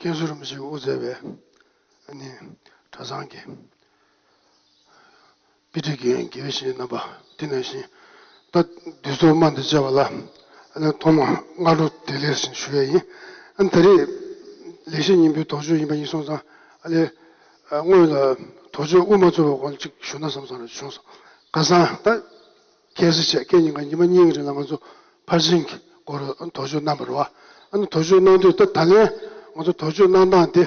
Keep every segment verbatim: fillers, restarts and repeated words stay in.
མཁན་ཟུར་རིན་པོ་ཆེས་དབུ་མཛད་པའི་ཨ་ནི་གྲྭ་ཚང་གི་དཔེ་ཁྲིད་དགེ་རྒན་དགེ་བའི་བཤེས་གཉེན་རྣམ་པ། དེ་ནང་བཞིན་ད་འདུས་ཚོགས་དམངས་སྡེ་བཅས་པ་ལ་ཨ་ནི་ཐོག་མར་སྔ་དྲོ་བདེ་ལེགས་ཞེས་ཞུ་ཡས་ཡིན། ཨ་ནི་ད་རེས་ལེགས་བཤད་སྙིང་པོའི་དོགས་གཅོད་ཡིན་པ་ཡིན་སོང་ཙང་ཨ་ལས་སྔོན་ལ་དོགས་གཅོད་དབུ་མ་ཚུགས་པའི་སྐོར་ཅིག་ཞུ་ན་བསམ་བསམ་རེ་བྱུང་སོང་། ཁ་སང་ད། གལ་སྲིད་བྱས་སྐད་གཉིས་ཀ་ཉི་མ་གཉིས་ཀྱི་རིང་ལ་ང་ཚོ་ཕར་ཕྱིན་གྱི་སྐོར་དོགས་གཅོད་གནང་བ་རེད་བ། ཨ་ནི་དོགས་གཅོད་གནང་དུས་ད་ད་ལན་ང་ཚོ་དོགས་གཅོད་གནང་སྟངས་དེ་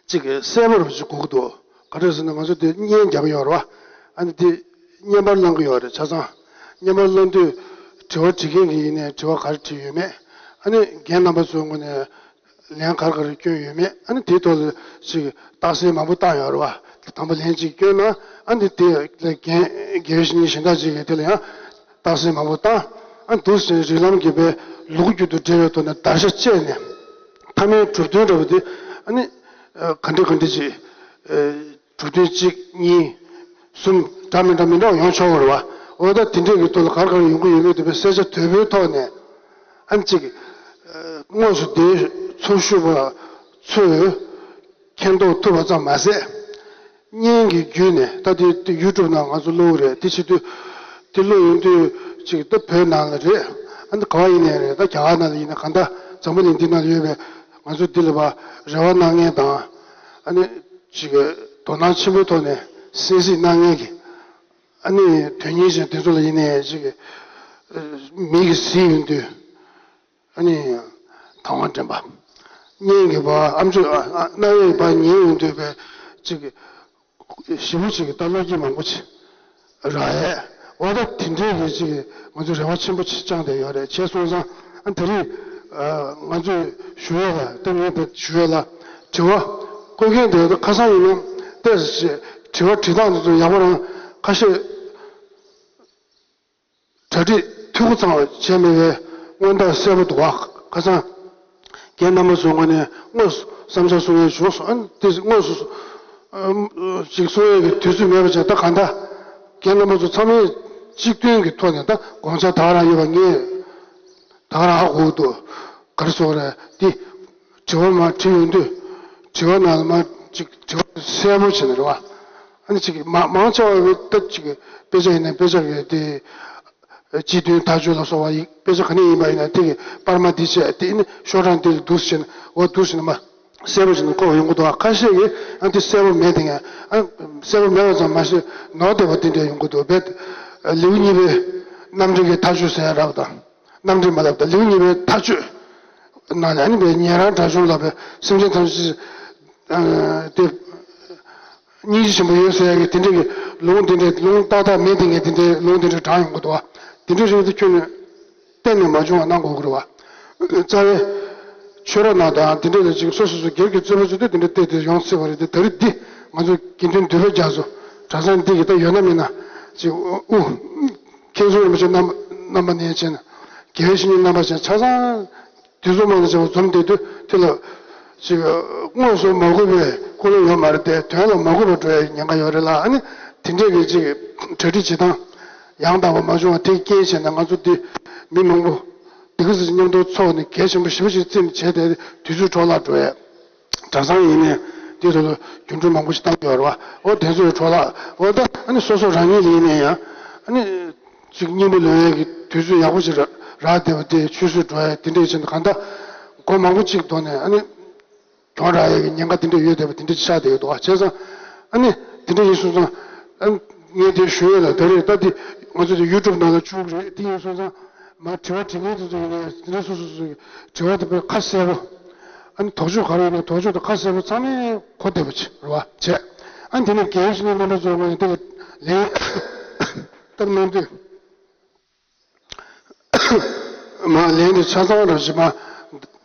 གཅིག་གསལ་པོ་རུ་ཅིག་དགོས་ཀྱི་འདུག་ག་རེ་ཟེར་ན་ང་ཚོ་དེ་བརྙན་རྒྱག་གི་ཡོད་རེད་བ། ཨ་ནི་དེ་བརྙན་པར་བླང་གི་ཡོད་རེད། ཆ་ཚང་བརྙན་པར་བླང་དུས་དྲི་བ་དྲི་མཁན་གྱི་ཡིན་ནའི་དྲི་བ་ག་རེ་དྲིས་ཡོད་མེད། ཨ་ནི་རྒན་རྣམ་པ་ཚོའི་ངོས་ནས། ལན་ག་རེ་ག་རེ་བསྐྱོན་ཡོད་མེད། ཨ་ནི་དེའི་ཐོག་ལ་ཅིག་རྟགས་གསལ་མང་པོ་བཏང་ཡོད་རེད་བ། དང་པོ་ལན་གཅིག་བསྐྱོན་ན་ཨ་ནི་དེ་ལ་རྒན་དགེ་བའི་བཤེས་གཉེན་གཞན་དག་ཅིག་གིས་དེ་ལ་ཡང་རྟགས་གསལ་མང་པོ་བཏང་། ཨ་ནི་འདུག་ཟེར་རིགས་ལམ་གྱི་པའི་ལུགས་རྒྱུད་དུ་འབྲེལ་བའི་ཐོག་ནས་བརྡར་ཤ་བཅད་ནས་མཐའ་མའི་གྲུབ་དོན་འདྲ་བོ་དེ་ཨ་ནི་ག་འདྲ་ག་འདྲ་ཅིག་གྲུབ་དོན་གཅིག་གཉིས་གསུམ་འདྲ་མི་འདྲ་མི་འདྲ་བ་ཡོང་ཆོག་གི་རེད་བ། འོ་ད་དེ་འདྲས་ཀྱི་ཐོག་ལ་ག་རེ་ག་རེ་ཡོང་གི་ཡོད་མེད་དེ་བའི་གསལ་ཆ་དོད་པོའི་ཐོག་ནས་ཨ་ནི་གཅིག་དངོས་སུ་དེའི་ཚོགས་ཞུགས་པ་ཚོས་མཁྱེན་རྟོགས་ཐུབ་པ་ཙམ་མ་ཟད། བརྙན་གྱི་བརྒྱུད་ནས་ད་དེ་དེ་ཡུ་ཊུབ་ནང་ང་ཚོ་བླུགས་རེད། དེ་བྱེད་དུས་དེ་བླུགས་ཡོང་དུས་གཅིག་ད་བོད་ནང་ལ་རེད། ཨ་ནི་ག་བ་ཡིན་ནའི་རེད། ད་རྒྱ་གར་ནང་ལ་ཡིན་ན་གང་ལྟར་འཛམ་བུ་གླིང་འདི་ནང་ལ་ཡོད་པའི་ང་ཚོ་འདི་ལ་བ་རེ་བ་གནང་མཁན་དང་ཨ་ནི། ཅིག་དོ་སྣང་ཆེན་པོའི་ཐོག་ནས་གསན་གཟིགས་གནང་མཁན་གྱི་ཨ་ནི་དོན་གཉེར་ཅན་དེ་ཚོ་ལ་ཡིན་ནའི་ཅིག་མིག་གིས་གཟིགས་ཡོང་དུས་ཨ་ནི་དང་བ་འདྲེན་པ། སྙན་གྱི་བ་ཨམ་ཅོག་ཨ་ཨ་རྣ་བའི་བ་ཉན་ཡོང་དུས་པའི་ཅིག་ཞེ་པོ་ཅིག་ད་བློ་སྐྱེད་མང་པོ་ཅིག་རག་ཡས། འོ་ད་དེ་འདྲའི་རིགས་ཅིག་ང་ཚོ་རེ་བ་ཆེན་པོ་ཅིག་བཅངས་བསྡད་ཡོད་རེད། བྱས་སོང་ཙང་ཨ་ད་རེས་ང་ཚོས་ཞུ་ཡས་ལ་ད་ངས་ད་ཞུ་ཡས་ལ་དྲི་བ་བཀོད་མཁན་དེ་ད་ཁ་སང་ཡིན་ན་ཏོག་ཙམ་ཅིག་དྲི་བ་དྲི་སྟངས་དེ་ཚོ་ཡག་པོ་རང་ཁ་ཤས་གྲ་སྒྲིག་འཐུས་སྒོ་ཚང་བ་བྱས་མེད་པའི་མངོན་རྟགས་གསལ་པོ་འདུག་བ། ཁ་སང་རྒན་རྣམ་པ་ཚོའི་ངོས་ནས་དངོས་སུ་བསམ་འཆར་གསུང་ཡས་བྱུང་སོང་། ཨ་ནི་དེ་དངོས་སུ་ཅིག་གསུང་ཡས་ཀྱི་དུས་ཚོད་མེད་པ་བྱས་ད་གང་ལྟར་རྒན་རྣམ་པ་ཚོ་ཚང་མས་གཅིག་མཐུན་གྱི་ཐོག་ནས་ད་དགོངས་འཆར་ད་ག་རང་ཡོད་པ་ངས་ད་ག་རང་ཧ་གོ་གི་འདུག་ག་རེ་ཟེར་དགོས་རེད། འདི་དྲི་བ་མར་དྲི་ཡོང་དུས་དྲི་བ་ནང་ལ་མར་ཅིག་དྲི་བ་གསལ་པོ་བྱས་ནས་རེད་བ། ཨ་ནི་ཅིག་མ་མང་ཆེ་བ་ད་ཅིག་དཔེ་ཆ་ཡིན་ན་དཔེ་ཆ་གི་དེ། སྤྱི་དོན་ཐག་གཅོད་ལ་སོགས་པ་ཡིག་དཔེ་ཆ་ག་ནས་ཡིན་པ་ཡིན་ན་དེ་གི་པར་མ་འདི་བྱས་དེ་ནི་ཤོག་གྲངས་འདི་ལ་འདུག་ཟེར་ནས་འོ་འདུག་ཟེར་ནས་མ་གསལ་པོ་བྱས་ནས་བཀོད་ཡོང་གི་འདུག་ཁ་ཤས་ཀྱིས་ཨ་འདི་གསལ་པོ་མེད་དེ་ངས་ཨ་གསལ་པོ་མེད་པ་ཙམ་མ་ཟད་ནོར་བསྡད་པ་དེ་འདྲ་ཡོང་གི་འདུག་བས་ལེའུ་གཉིས་པའི་རྣམ་འགྲེལ་གྱི་ཐག་གཅོད་ཟེར་ཡ་རབ་དང་རྣམ་འགྲེལ་མ་ལབ་དང་ལེའུ་གཉིས་པའི་ཐག་གཅོད་ནང་ནས་ཨ་ནི་བས་ཉན་རང་དགྲ་བཅོམ་ལ་བས་སེམས་ཅན་ཐམས་ཅད་དེ། སྙིང་རྗེ་ཆེན་པོ་ཡོད་ཟེར་ཡག་གི་དེ་འདྲ་གི་ལུང་དེ་འདྲ་ལུང་ཏག་ཏག་མེད་དེ་ངས་དེ་འདྲའི་ལུང་དེ་འདྲ་དྲངས་ཡོང་གི་འདུག་བ། དེ་འདྲ་རེད་དེ་ཁྱོད་ནས་གཏན་ནས་མ་བྱུང་བ་གནང་དགོས་ཀྱི་རེད་བ། རྩ་བའི་ཆོས་ར་ནང་དང་དེ་འདྲ་ལ་ཅིག་སོ་སོ་སོ་སྒེར་གྱི་རྩོད་པ་བྱེད་དུས་དེ་འདྲ་བལྟས་ཏེ་ཡོང་སྲིད་པ་རེད་དེ་ད་རེས་འདི་ང་ཚོ་དགེ་འདུན་འདུས་པ་རྒྱ་མཚོ་གྲྭ་ཚང་འདི་གི་ད་ཡོད་ན་མེད་ན་ཅིག་དབུ་མཁན་ཟུར་རིན་པོ་ཆེ་རྣམ་རྣམ་པ་ནས་བྱས་ན་དགེ་བའི་བཤེས་གཉེན་རྣམ་པ་བྱས་ཆ་ཚང་། དུས་ཚོད་མང་ཆེ་བ་འཛོམས་བསྡད་དུས་དེ་ལ་ཅིག་དངོས་སུ་མ་གུས་པའི་ཀུན་སློང་ཡོད་མ་རེད་དེ་དོན་ལ་མ་གུས་པ་འགྲོ་ཡའི་ཉེན་ཁ་ཡོད་རེད་ལ་ཨ་ནི་དེ་འདྲས་ཀྱི་ཅིག་གྲ་སྒྲིག་བྱེད་སྟངས་ཡང་དག་པ་མ་བྱུང་བ་དེ་རྐྱེན་བྱས་ནས་ང་ཚོ་འདི་མི་མང་པོ་འདི་ག་ཚོད་མཉམ་དུ་ཚོགས་ནས་གལ་ཆེན་པོ་ཞེ་པོ་ཅིག་བརྩིས་ནས་བྱས་ཏེ་དུས་ཚོད་འཕྲོ་བརླག་འགྲོ་ཡས་གྲྭ་ཚང་ཡིན་ནའི་འདི་ཚོ་ལ་རྒྱུ་འགྲུལ་མང་པོ་ཞིག་བཏང་ཡོད་རེད་བ། འོ་དེ་ཚོའི་འཕྲོ་བརླག་འོ་ད་ཨ་ནི་སོ་སོ་རང་ཉིད་ལ་ཡིན་ནའི་ཡང་ཨ་ནི། ཅིག་སྙིང་པོ་ལོན་ཡས་ཀྱི་དུས་ཚོད་ཡག་པོ་ཅིག་རག་རག་བསྡད་པ་དེ་ཆུད་ཟོས་འགྲོ་ཡས་དེ་འདྲས་བྱས་ནས་གང་ལྟར་སྒོ་མང་པོ་ཅིག་བསྡད་ནས་ཨ་ནི་གྱོང་རག་ཡས་ཀྱི་ཉེན་ཁ་དེ་འདྲས་ཡོད་བསྡད་པ་དེ་འདྲས་ཆགས་བསྡད་ཡོད་འདུག་བ། བྱས་ཙང་ཨ་ནི་དེ་འདྲས་ཡིན་སོང་ཙང་ཨ་ངས་དེ་ཞུ་ཡས་ལ་ད་རེས་ད་དེ་ང་ཚོ་དེ་ཡུ་ཊུབ་ནང་ལ་བཅུག་གི་རེད། དེ་ཡིན་སོང་ཙང་མ་དྲི་བ་དྲི་མཁན་དེ་ཚོ་ཡིན་ནའི་དེ་འདྲས་སོ་སོ་སོ་གི་དྲི་བ་དེ་དཔེ་ཁ་གསལ་པོ་ཨ་ནི་དོགས་གཅོད་ག་རེ་ཡིན་ནའི་དོགས་གཅོད་དེ་ཁ་གསལ་པོ་ཚང་མས་གོ་བདེ་པོ་ཅིག་རེད་བ་བྱས། ཨ་ནི་དེ་ནས་རྒན་ཤེས་ནས་རྣམ་པ་ཚོ་ངོས་ནས་དེ་ལ་ལན་བཏབ་གནང་དུས། མ་ལན་དེ་ཆ་ཚང་རང་བཞིན་མ་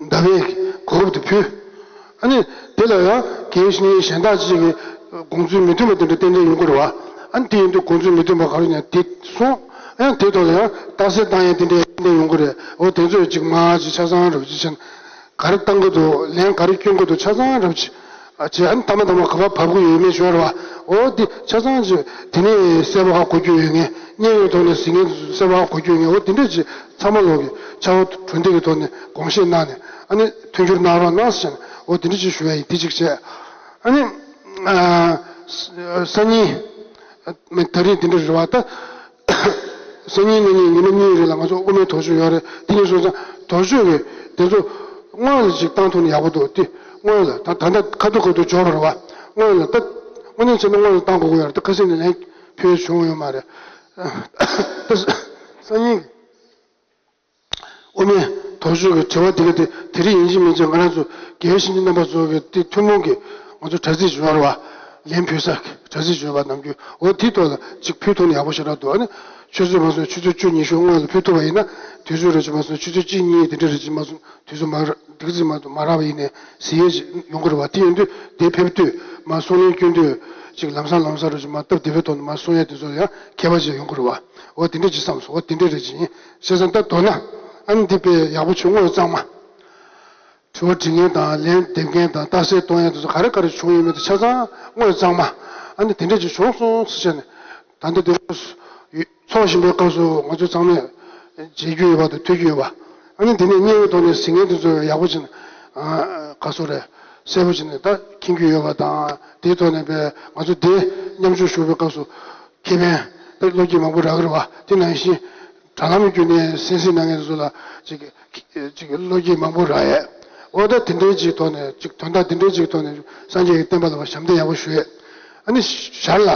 འདའ་བའི་གོ་སྐབས་དེ་ཕུལ། ཨ་ནི་དེ་ལ་ཡང་རྒན་ཤེས་གཞན་དག་ཅིག་གི་དགོངས་ཚུལ་མི་མཐུན་པ་དེ་འདྲ་ཏན་ཏན་ཡོང་གི་རེད་བ། ཨ་ནི་དེ་ཡིན་དུས་དགོངས་ཚུལ་མི་མཐུན་པ་ག་རེ་ཡིན་དེ་གསུངས། ཨ་ཡང་དེ་ཐོག་ལ་ཡང་རྟགས་གསལ་བཏང་ཡས་དེ་འདྲ་ཏན་ཏན་ཡོང་གི་རེད། འོ་དེ་ཚོས་ཅིག་མ་ཅིག་ཆ་ཚང་རང་བཞིན་ཆེན་ག་རེ་བཏང་གི་འདུག་ལན་ག་རེ་སྐྱོན་གི་འདུག་ཆ་ཚང་རང་བཞིན། ཨ་ཅེ་ཨ་ནི་ཐ་མ་ཐ་མ་ག་པར་བབས་ཀྱི་ཡོད་མེད་ཤོད་ར་བ། འོ་འདི་ཆ་ཚང་ཅིག་དེ་ནས་གསལ་པོ་ཧ་གོ་རྒྱུ་ཡོད་ངེས། བརྙན་ཡོད་ཐོག་ནས་གཟིགས་མཁན་ཚོ་གསལ་པོ་ཧ་གོ་རྒྱུ་ཡོད་ངེས། འོ་དེ་འདྲས་ཅིག་ཚང་མ་ལོག་གི་ཕྱག་དབང་གྲོལ་འདེབས་ཀྱི་ཐོག་ནས་དགོངས་བཞེས་གནང་ནས་ཨ་ནི་མཐུན་འགྱུར་གནང་རོགས་གནང་ཟེར་ནས་ འོ་དེ་འདྲ་ཅིག་ཞུ་ཡ་ཡིན། དེ་གཅིག་བྱས། ཨ་ནི་ཨ་ས་སྙིང་མི་ད་རེས་དེ་འདྲ་རེད་བ། ད་སང་ཉིན་གནངས་ཉིན་ཉི་མ་གཉིས་རིང་ལ་ང་ཚོ་དབུ་མའི་དོགས་གཅོད་ཡོད་རེད། དེ་ནས་སོང་ཙང་དོགས་གཅོད་ཀྱི་དེ་ཚོ་སྔོན་ལ་ཅིག་བཏང་ཐུབ་ན་ཡག་པོ་འདུག་དེ་སྔོན་ལ་ད་ད་ལྟ་ཁ་ཐུག་ཁ་ཐུག་འབྱོར་བ་རེད་བ། སྔོན་ལ་ད་དངོས་གནས་བྱས་ན་སྔོན་ལ་བཏང་དགོས་ཀྱི་ཡོད་རེད། ད་ཁ་སང་ནས་ལན་ཕུལ་ཡ་བྱུང་ཡོད་མ་རེད། ད་སང་ཉིན་དབུ་མའི་དོགས་གཅོད་ཀྱི་དྲི་བ་དེ་ག་དེ་དེ་རིང་ཡིན་གཅིག་མིན་གཅིག་ང་རང་ཚོ་དགེ་བའི་བཤེས་གཉེན་རྣམ་པ་ཚོ་གི་དེ་ཐུན་མོང་གི་ང་ཚོ་དྲ་ཚིགས་ཡོད་རེད་བ། ལན་ཕུལ་ས་གི་དྲ་ཚིགས་ཡོད་པ་ནམ་རྒྱུན། འོ་དེའི་ཐོག་ལ་ཅིག་ཕུལ་ཐུབ་ན་ཡག་པོ་ཞེ་དྲག་འདུག་ཨ་ནི་ཆུ་ཚོད་མ་སོང་ཆུ་ཚོད་བཅུ་ཉི་ཤུ་སྔོན་ལ་ཕུལ་ཐུབ་པ་ཡིན་ན་དུས་ཚོད་རེ་ཅིག་མ་སོང་ཆུ་ཚོད་གཅིག་གཉིས་དེ་འདྲ་རེ་ཅིག་མ་སོང་དུས་ཚོད་མ་འདུག་ཟིན་མ་འདུག་མ་རག་པ་ཡིན་ནའི་ཟིན་ཡས་ཅིག་ཡོང་གི་རེད་བ། དེ་ཡོང་དུས་དེ་ཕེབས་དུས་མ་གསུང་ལན་སྐྱོན་དུས་ཅིག་ལམ་སང་ལམ་སང་རུ་ཅིག་མ་སྟབས་བདེ་པོའི་ཐོག་ནས་མ་གསུང་ཡ་དེ་ཚོ་ལ་ཡང་མཁས་པ་ཅིག་ཡོང་གི་རེད་བ། འོ་དེ་འདྲ་ཅིག་བསམ་སོང་། འོ་དེ་འདྲ་རེ་ཅིག་ཡིན། བྱས་ཙང་ད་མདོར་ན་ཨ་ནི་འདི་དཔེ་ཡག་པོ་བྱུང་། དངོས་གཙང་མ་དྲི་བ་དྲི་མཁན་དང་ལན་འདེབས་མཁན་དང་རྟགས་གསལ་གཏོང་ཡ་དེ་ཚོ་ག་རེ་ག་རེ་བྱུང་ཡོད་མེད་དེ་ཆ་ཚང་དངོས་གཙང་མ་ཨ་ནི་དེ་འདྲ་ཅིག་བྱུང་སོང་ཟེར་བྱས་ནས་ད་ལྟ་དེ་ཚོགས་བཞིན་པའི་སྐབས་སུ་ང་ཚོ་ཚང་མས་མཇལ་རྒྱུ་ཡོད་པ་དང་ཐོས་རྒྱུ་ཡོད་པ། ཨ་ནི་དེ་ནས་བརྙན་ཡོལ་ཐོག་ནས་གཟིགས་མཁན་དེ་ཚོ་ཡག་པོ་བྱས་ནས་ཨ་ག་སོ་རེད་གསལ་པོ་བྱས་ནས་ད་མཁྱེན་རྒྱུ་ཡོད་པ་དང་། དེའི་ཐོག་ནས་པའི་ང་ཚོ་དེ་མཉམ་ཞུགས་ཞུ་བའི་སྐབས་སུ་ཁེ་ཕན་ད་བློ་སྐྱེད་མང་པོ་རག་གི་རེད་བ། དེ་ནང་བཞིན་དྲ་ལམ་བརྒྱུད་ནས་གསན་གཟིགས་གནང་མཁན་དེ་ཚོ་ལ་ཅིག་ཅིག་བློ་སྐྱེད་མང་པོ་རག་ཡས། འོ་ད་དེ་འདྲའི་ཅིག་ཐོག་ནས་ཅིག་དོན་དག་དེ་འདྲའི་ཅིག་ཐོག་ནས་སངས་རྒྱས་ཀྱི་བསྟན་པ་ལ་བ་ཞབས་འདེགས་ཡག་པོ་ཞུ་ཡས། ཨ་ནི་ཞར་ལ་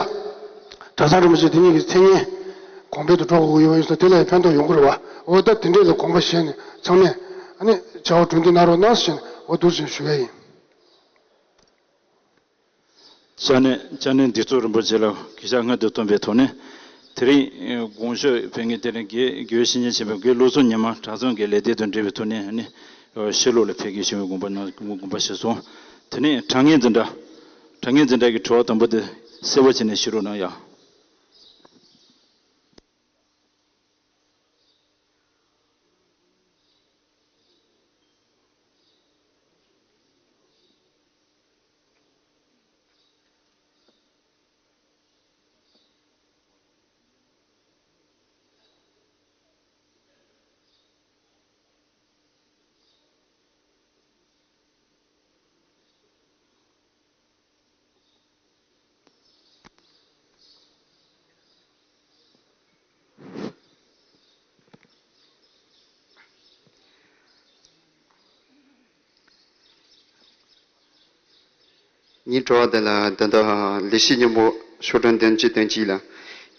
གྲྭ་ཚང་རིན་པོ་ཆེ་དེ་ཉིད་ཀྱི་མཚན་སྙན་གོང་འཕེལ་དུ་འགྲོ་དགོས་ཀྱི་ཡོད་པ་ཡིན་ཙང་དེ་ལ་ཡང་ཕན་ཐོགས་ཡོང་གི་རེད་བ། འོ་ད་དེ་འདྲས་ལ་དགོངས་པ་བཞེས་ནས་ཚང་མས་ཨ་ནི་བྱ་བ་གྲུབ་འདེགས་གནང་རོགས་གནང་ཞེས་འོ་འདུག་ཅེས་ཞུ་ཡས་ཡིན། ཅ་ནེ་ཅ་ནེ་འདི་ཚོ་རིན་པོ་ཆེ་ལ་གུས་ཕྱག་སྔོན་དུ་བཏོན་པའི་ཐོག་ནས་དེ་རིང་དགོངས་ཞུ་ཕེབས་མཁན་དེ་རིང་དགེ་དགེ་བའི་བཤེས་གཉེན་ཆེན་པོ་དགེ་བློ་བཟང་ཉི་མ་གྲྭ་ཚང་གི་ལས་དོན་དང་འབྲེལ་བའི་ཐོག་ནས་ནི་ཕྱི་ལོགས་ལ་ཕེབས་སྐྱེལ་ཞུ་བའི་དགོངས་པ་གནང་དགོངས་པ་བཞེས་སོང་། དེ་ནས་དྲ་བརྙན་འཛིན་གྲྭ་དྲ་བརྙན་འཛིན་གྲྭ་གི་དྲི་བ་དང་པོ་དེ་གསལ་པོ་བྱས་ནས་ཞུ་རོགས་གནང་ཡ། ངའི་དྲི་བ་དེ་ལ་ད་ལྟ་ལེགས་བཤད་སྙིང་པོ་ཤོག་གྲངས་བདུན་ཅུ་དོན་གཅིག་ལ།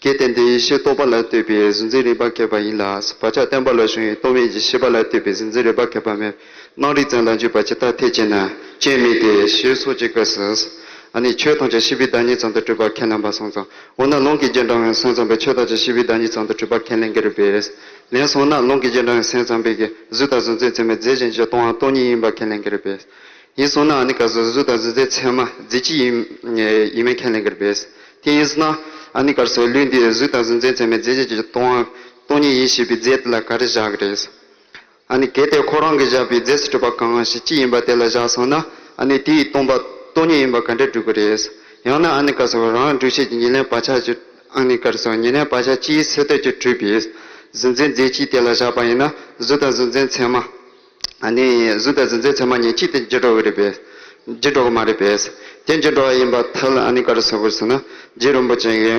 གལ་ཏེ་འདི་ཡེ་ཤེས་རྟོགས་པ་ལ་ལྟོས་པའི་གཟུང་འཛིན་རིག་པ་ཁེགས་པ་ཡིན་ལ། བག་ཆགས་བརྟན་པ་ལ་ཞོན་ཡང་རྟོག་མེད་ཀྱི་ཤེས་པ་ལ་ལྟོས་པའི་གཟུང་འཛིན་རིག་པ་ཁེགས་པ་མེད། སྣང་རིག་ཙམ་ལ་འཇུག་པ་ཇི་ལྟར་འཐད་ཅེ་ན། སྐྱོན་མེད་དེ་ཞེས་སོགས་ཀྱི་སྐབས་སུ། ཨ་ནི་ཆོས་ཐམས་ཅད་ཤེས་པའི་བདག་ཉིད་ཙམ་དུ་གྲུབ་པ་ཁས་ལེན་པ་སོང་ཙང་། འོ་ན་ལུང་གིས་རྗེས་འབྲང་བའི་སེམས་ཙམ་པས་ཆོས་ཐམས་ཅད་ཤེས་པའི་བདག་ཉིད་ཙམ་དུ་གྲུབ་པ་ཁས་ལེན་གྱི་རེད་པས། ལན་སོང་ན་ལུང་གིས་རྗེས་འབྲང་བའི་སེམས་ཙམ་པས་ཀྱི་གཟུགས་དང་གཟུགས་འཛིན་ཚད་མས་རྫས་གཞན་གྱི་སྟོང་པ་སྟོང་ཉིད་ཡིན་པ་ཁས་ལེན་གྱི་རེད་པས། ཡིན་སོང་ན་ཨ་ནི་སྐབས་སུ་གཟུགས་དང་གཟུགས་འཛིན་ཚད་མ་རྫས་གཅིག་ཡིན་ཡིན་མིན་ཁས་ལེན་གྱི་རེད་པས། དེ་ཡིན་སོང་ན་ཨ་ནི་སྐབས་སུ་ལུགས་འདིས་གཟུགས་དང་གཟུགས་འཛིན་ཚད་མས་རྫས་གཞན་གྱི་སྟོང་པ་སྟོང་ཉིད་ཡིན་ཞེས་པའི་རྫས་དེ་ལ་ག་རེ་བཞག་གི་རེད། ཨ་ནི་གལ་ཏེ་ཁོ་རང་གིས་བཞག་པའི་རྫས་སུ་གྲུབ་པ་གང་ཞིག་གཅིག་ཡིན་པ་དེ་ལ་བཞག་སོང་ན་ཨ་ནི་དེའི་སྟོང་པ་སྟོང་ཉིད་ཡིན་པ་ག་འདྲ་འགྲུབ་ཀྱི་རེད། ཡང་ན་ཨ་ནི་སྐབས་སུ་རང་འགྲུལ་བྱེད་ཀྱི་ཉེར་ལེན་བག་ཆགས་ཀྱི་ཨ་ནི་སྐབས་སུ་ཉེར་ལེན་བག་ཆགས་སྤྱིའི་སེལ་འདོད་ཀྱིས་གྲུབ་པའི་གཟུགས་འཛིན་རྫས་གཅིག་དེ་ལ་བཞག་པ་ཡིན་ན་གཟུགས་དང་གཟུགས་འཛིན་ཚད་མ། ཨ་ནི་གཟུགས་དང་གཟུགས་འཛིན་ཚད་མ་གཉིས་གཅིག་ཏུ་འགྱུར་འགྲོ་གི་རེད་པས། འགྱུར་འགྲོ་གི་མ་རེད་པས། དེ་འགྱུར་འགྲོ་བ་ཡིན་པར་ཐལ། ཨ་ནི་ག་རེ་ཟེར་དགོས་ཟེར་ན་རྗེ་རིན་པོ་ཆེ་གི་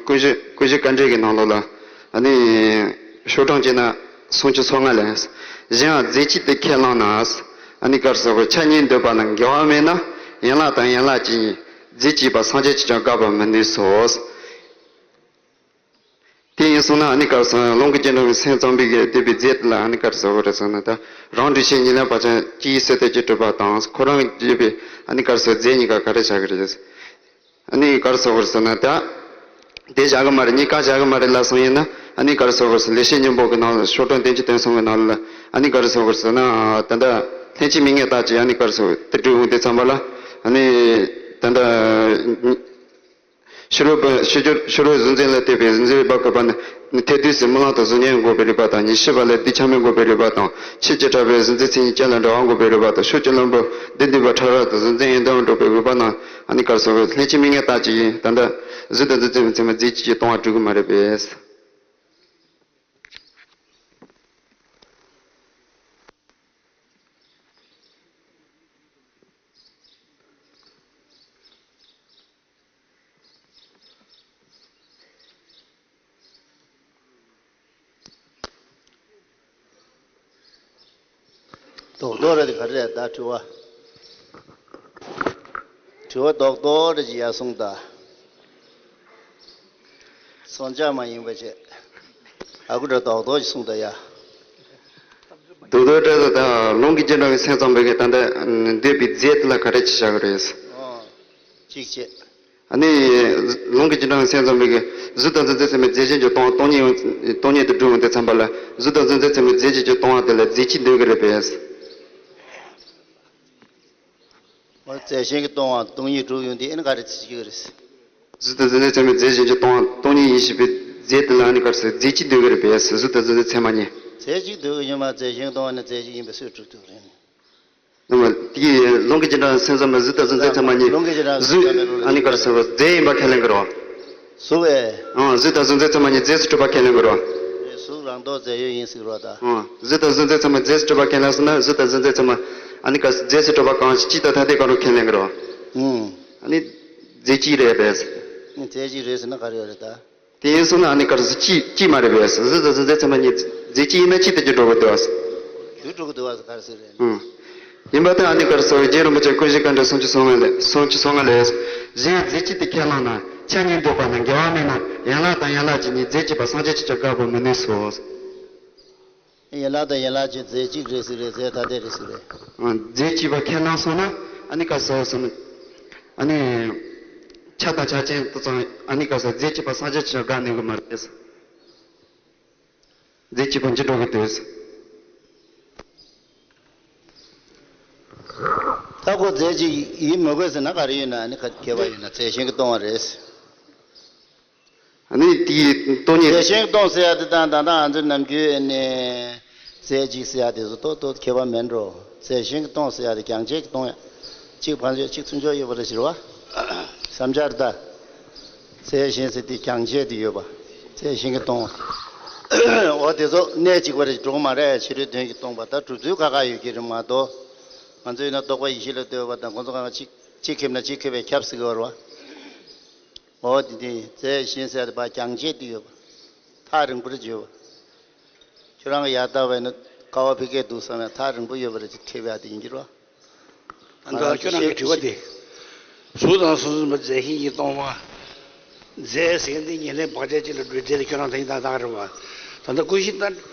ཀུན་གཞི་ཀུན་གཞི་དཀའ་འགྲེལ་གྱི་ནང་ལོགས་ལ་ཨ་ནི་ཤོག་གྲངས་བྱས་ན་སུམ་ཅུ་སོ་ལྔ་ལས། གཞན་ཡང་རྫས་གཅིག་ཏུ་ཁས་བླངས་ན། ཨ་ནི་ག་རེ་ཟེར་དགོས། ཆ་གཉིས་འདོད་པ་ན་འགལ་བ་མེད་ན་ཡན་ལག་དང་ཡན་ལག་གཅིག་ཡིན། རྫས་གཅིག་པ་སངས་རྒྱས་ཀྱིས་ཀྱང་དགག་པར་མི་ནུས་སོ། དེ་ཡིན་སོང་ན་ཨ་ནི་ག་རེ་ཟེར་ན་ལུང་གིས་རྗེས་འབྲང་བའི་སེམས་ཙམ་པས་ཀྱི་འདོད་པའི་རྫས་དེ་ལ་ཨ་ནི་ག་རེ་ཟེར་དགོས་རེད་ཟེར་ན་ད་རང་འགྲུལ་བྱེད་ཉེར་ལེན་བག་ཆགས་སྤྱིའི་སེལ་འདོད་ཀྱིས་གྲུབ་པ་དང་ཁོ་རང་གིས་བརྗོད་པའི་ཨ་ནི་ག་རེ་ཟེར་རྫས་གཉིས་ཀ་ག་རེ་བཞག་གི་རེད། ཨ་ནི་ག་རེ་ཟེར་དགོས་རེད་ཟེར་ན་ད་དེ་བཞག་གི་མ་རེད། གཉིས་ཀ་བཞག་གི་མ་རེད་ལབ་སོང་ཡིན་ན་ཨ་ནི་ག་རེ་ཟེར་དགོས་རེད་ཟེར་ལེགས་བཤད་སྙིང་པོ་གི་ནང་ལ་ཤོག་གྲངས་བདུན་ཅུ་དོན་གསུམ་གི་ནང་ལ་ཨ་ནི་ག་རེ་ཟེར་དགོས་རེད་ཟེར་ན་ད་ལྟ་ལྷན་ཅིག་དམིགས་ངེས་རྟགས་ཀྱིས་ཨ་ནི་ག་རེ་ཟེར་དགོས་དེ་འགྲུབ་འོང་དུས་ཙམ་པ་ལ་ཨ་ནི་ད་ལྟ། ཕྱི་རོལ་པ་ཕྱི་རོལ་ཕྱི་རོལ་གཟུང་འཛིན་ལ་ལྟོས་པའི་གཟུང་འཛིན་རིག་པ་ཁེགས་པ་ནི་ནི་ཐེག་བསྡུས་སུ་རྨི་ལམ་དང་གཟུགས་བརྙན་འགོག་པའི་རིགས་པ་དང་། ཉེར་ཞི་པ་ལ་རྡུལ་ཆ་མེད་འགོག་པའི་རིགས་པ་དང་། ཆོས་བྱེ་བྲག་པའི་གཟུང་འཛིན་མཚན་ཉིད་ཅན་ལ་འབྲེལ་བ་འགོག་པའི་རིགས་པ་དང་། ཕྱོགས་ཀྱི་བླུན་པོ་བདུད་འདུལ་བ་ཕྲ་རགས་དང་གཟུང་འཛིན་ཡོན་ཏན་འགོག་པའི་རིགས་པ་རྣམས་ཨ་ནི་ག་རེ་ཟེར་དགོས་ལྷན་ཅིག་དམིགས་ངེས་རྟགས་ཀྱིས་ད་ལྟ་གཟུགས་དང་གཟུགས་འཛིན་ཚད་མ་རྫས་གཅིག་གིས་སྟོང་པར་གྲུབ་ཀྱི་མ་རེད་པས། རྡོག་རྡོག་རེད་དེ་ག་རེ་རེད་ད་དྲི་བ། དྲི་བ་རྡོག་རྡོག་རེད་ཅིག་ཡར་གསུངས་ད། སོང་ཅག་མ་ཡིན་པ་བྱས། ཨ་ཁུ་འདྲ་རྡོག་རྡོག་ཅིག་གསུངས་ད་ཡ། རྡོག་རྡོག་རེད་ད། ལུང་གི་རྗེས་འབྲང་གི་སེམས་ཙམ་པའི་གི་ད་ལྟ་འདོད་པའི་རྫས་དེ་ལ་ག་རེ་ཅིག་བྱ་གི་རེད། ཨོ། གཅིག་བྱས། ཨ་ནི། ལུང་གི་རྗེས་འབྲང་སེམས་ཙམ་པའི་གི་གཟུགས་དང་གཟུགས་མཛེས་ཚད་མའི་རྫས་གཞན་གྱི་སྟོང་བ་སྟོང་ཉིད་སྟོང་ཉིད་དུ་སྒྲུབ་འོང་དུས་ཙམ་པ་ལ་གཟུགས་དང་གཟུགས་མཛེས་ཚད་མའི་རྫས་གཞན་གྱི་སྟོང་བ་དེ་ལ་རྫས་གཅིག་འདོད་ཀྱི་རེད་པས། འོ་རྫས་གཞན་གྱི་སྟོང་བ་སྟོང་ཉིད་སྒྲུབ་ཡོང་དུས་ཨེ་ནི་ག་རེ་བྱེད་ཀྱི་རེད། གཟུགས་དང་གཟུགས་མཛེས་ཚད་མའི་རྫས་གཞན་གྱི་སྟོང་བ་སྟོང་ཉིད་ཡིན་ཞེས་པའི་རྫས་དེ་ལ་ཨ་ནི་ག་རེ་ཟེར་རྫས་གཅིག་འདོད་ཀྱི་རེད་པས། གཟུགས་དང་གཟུགས་མཛེས་ཚད་མ་གཉིས། རྫས་གཅིག་འདོད་ཀྱི་ཡོད་མ་རྫས་གཞན་གྱི་སྟོང་བ་ནི་རྫས་གཅིག་ཡིན་པས་སུས་སྒྲུབ་ཐུབ་རེད། ནི་མ། དེ་ཡི་ལུང་གི་རྗེས་འབྲང་སེམས་ཙམ་པའི་གཟུགས་དང་གཟུགས་མཛེས་ཚད་མ་གཉིས། ལུང་གི་རྗེས་འབྲང་གཟུགས་ཨ་ནི་ག་རེ་ཟེར་བ་རྫས་ཡིན་པ་ཁས་ལེན་གྱི་རོ། གཟུགས་ཨེ། ཨང་། གཟུགས་དང་གཟུགས་མཛེས་ཚད་མ་གཉིས་རྫས་སུ་གྲུབ་པ་ཁས་ལེན་གྱི་རོ། གཟུགས་རང་ལྡོག་རྫས་ཡོད་ཡིན་ཟེར་གྱི་རོ་ད། ཨང་། གཟུགས་དང་གཟུགས་མཛེས་ཚད་མ་རྫས་སུ་གྲུབ་པ་ཁས་ལེན་སོང་ན་གཟུགས་དང་གཟུགས་མཛེས་ཚད་མ་ཨ་ནི་ག་རེ་རྫས་སུ་གྲུབ་པ་གང་ཞིག་གཅིག་དང་ཐ་དད་གང་རུང་ཁས་ལེན་གྱི་རོ། ཨང་། ཨ་ནི་རྫས་གཅིག་རེད་པས། རྫས་གཅིག་རེད་ཟེར་ན་ག་རེ་ཡོད་རེད་ད། དེ་ཡིན་སོང་ན་ཨ་ནི་ག་རེ་ཟེར་གཅིག་གཅིག་མ་རེད་པས། གཟུགས་དང་གཟུགས་མཛེས་ཚད་མ་གཉིས་རྫས་གཅིག་ཡིན་ན་གཅིག་དེ་རྒྱུ་འགྲོ་གི་འདུག་ཨ། རྒྱུ་འགྲོ་གི་འདུག་ཨ་ག་རེ་ཟེར་རེད། ཨང་། ཡིན་པ་དང་ཨ་ནི་ག་རེ་ཟེར་རྗེ་རིན་པོ་ཆེ་ཀུན་གཞི་དཀའ་འགྲེལ་སུམ་ཅུ་སོ་ལྔ་ལས་སུམ་ཅུ་སོ་ལྔ་ལས། གཞན་རྫས་གཅིག་དེ་ཁས་བླངས་ན་ཆ་གཉིས་འདོད་པ་ན་འགལ་བ་མེད་ན་ཡན་ལག་དང་ཡན་ལག་གཅིག་གཉིས་རྫས་གཅིག་པ་སངས་རྒྱས་ཆོས་ཅན་དགག་པར་མི་ནུས་སོ། ཡན་ལག་དང་ཡན་ལག་གཅིག་རྫས་གཅིག་རེད་ཟེར་རེད་རྫས་ཐ་དད་རེད་ཟེར་རེད། རྫས་གཅིག་པ་ཁས་བླངས་སོང་ན་ཨ་ནི་ག་རེ་ཟེར་སོང་ན། ཨ་ནི། ཆ་དང་ཆ་ཅན་དུ་ཙང་ཨ་ནི་ག་རེ་ཟེར་རྫས་གཅིག་པ་སངས་རྒྱས་ཆོས་ཅན་དགག་ནུས་ཀྱི་མ་རེད། རྫས་གཅིག་པ་འགྱུར་འགྲོ་གི་འདུག་ད་ཁོ་རྫས་གཅིག་ཡིན་མི་དགོས་ཟེར་ན་ག་རེ་ཡོད་ན་ཨ་ནི་ག་ཁྱད་པར་ཡོད་ན་རྫས་གཞན་གྱིས་སྟོང་བ་རེད། ཨ་ནི་དེའི་སྟོང་ཉིད། རྫས་གཞན་གྱིས་སྟོང་ཟེར་ཡ་དེ་དང་ད་ལྟ་ང་ཚོའི་ནམ་རྒྱུན་ནས་རྫས་གཅིག་ཟེར་ཡ་དེ་ཚོ་ཏོག་ཏོག་ཁྱད་པར་མེད་འགྲོ། རྫས་གཞན་གྱིས་སྟོང་ཟེར་ཡ་དེ་རྒྱང་ཆད་ཀྱིས་སྟོང་ཡ། གཅིག་བང་ཆད་གཅིག་ཚུན་ཆོད་ཡོད་པ་རེད་ཟེར་བ། བསམ་འཆར་ད། རྫས་གཞན་ཟེར་དེ་རྒྱང་ཆད་དེ་ཡོད་པ། རྫས་གཞན་གྱིས་སྟོང་བ། འོ་དེ་ཚོ་གནད་གཅིག་པ་རེད་འགྲོ་གི་མ་རེད་ཕྱི་རོལ་དོན་གྱིས་སྟོང་པ་ད་གྲུབ་ཚུལ་ཁ་ཁ་ཡོད་ཀྱི་རེད་མ་གཏོགས། ང་ཚོ་ཡིན་ན་རྟོག་པ་ཡེ་ཤེས་ལ་ལྟོས་པ་དང་ཁོང་ཚོ་གང་ག་གཅིག་གཅིག་ཁེབས་ན་གཅིག་ཁེབས་པའི་ཁྱབ་ཟེར་གྱི་ཡོད་རེད་བ། འོ་དེ་དེ་རྫས་གཞན་ཟེར་ཡ་དེ་ཕར་རྒྱང་ཆད་དེ་ཡོད་པ། ཐག་རིང་པོ་རེ་བརྗོད་པ། ཁྱོད་རང་གི་ཡར་ལྟ་བས་ན་ཀ་བ་ཕི་ཀའི་འདུག་བསམ་ཡ་ཐག་རིང་པོ་ཡོད་པ་རེ་ཁེབས་ཡ་དེ་ཡིན་གྱི་རེད་བ། ད་ལྟ་ཁྱོད་རང་གི་དྲི་བ་དེ། གཟུགས་དང་གཟུགས་མཛེས་པ་རྫས་གཞན་གྱིས་སྟོང་བ། རྫས་ཟེར་འདི་ཉེར་ལེན་བག་ཆགས་གཅིག་ལ་སྒྲུབ་རྫས་དེ་ཁྱོད་རང་ད་ཡིན་ད་བཏང་རེད་བ། ད་ལྟ་ཀུན་གཞི་ལྟ་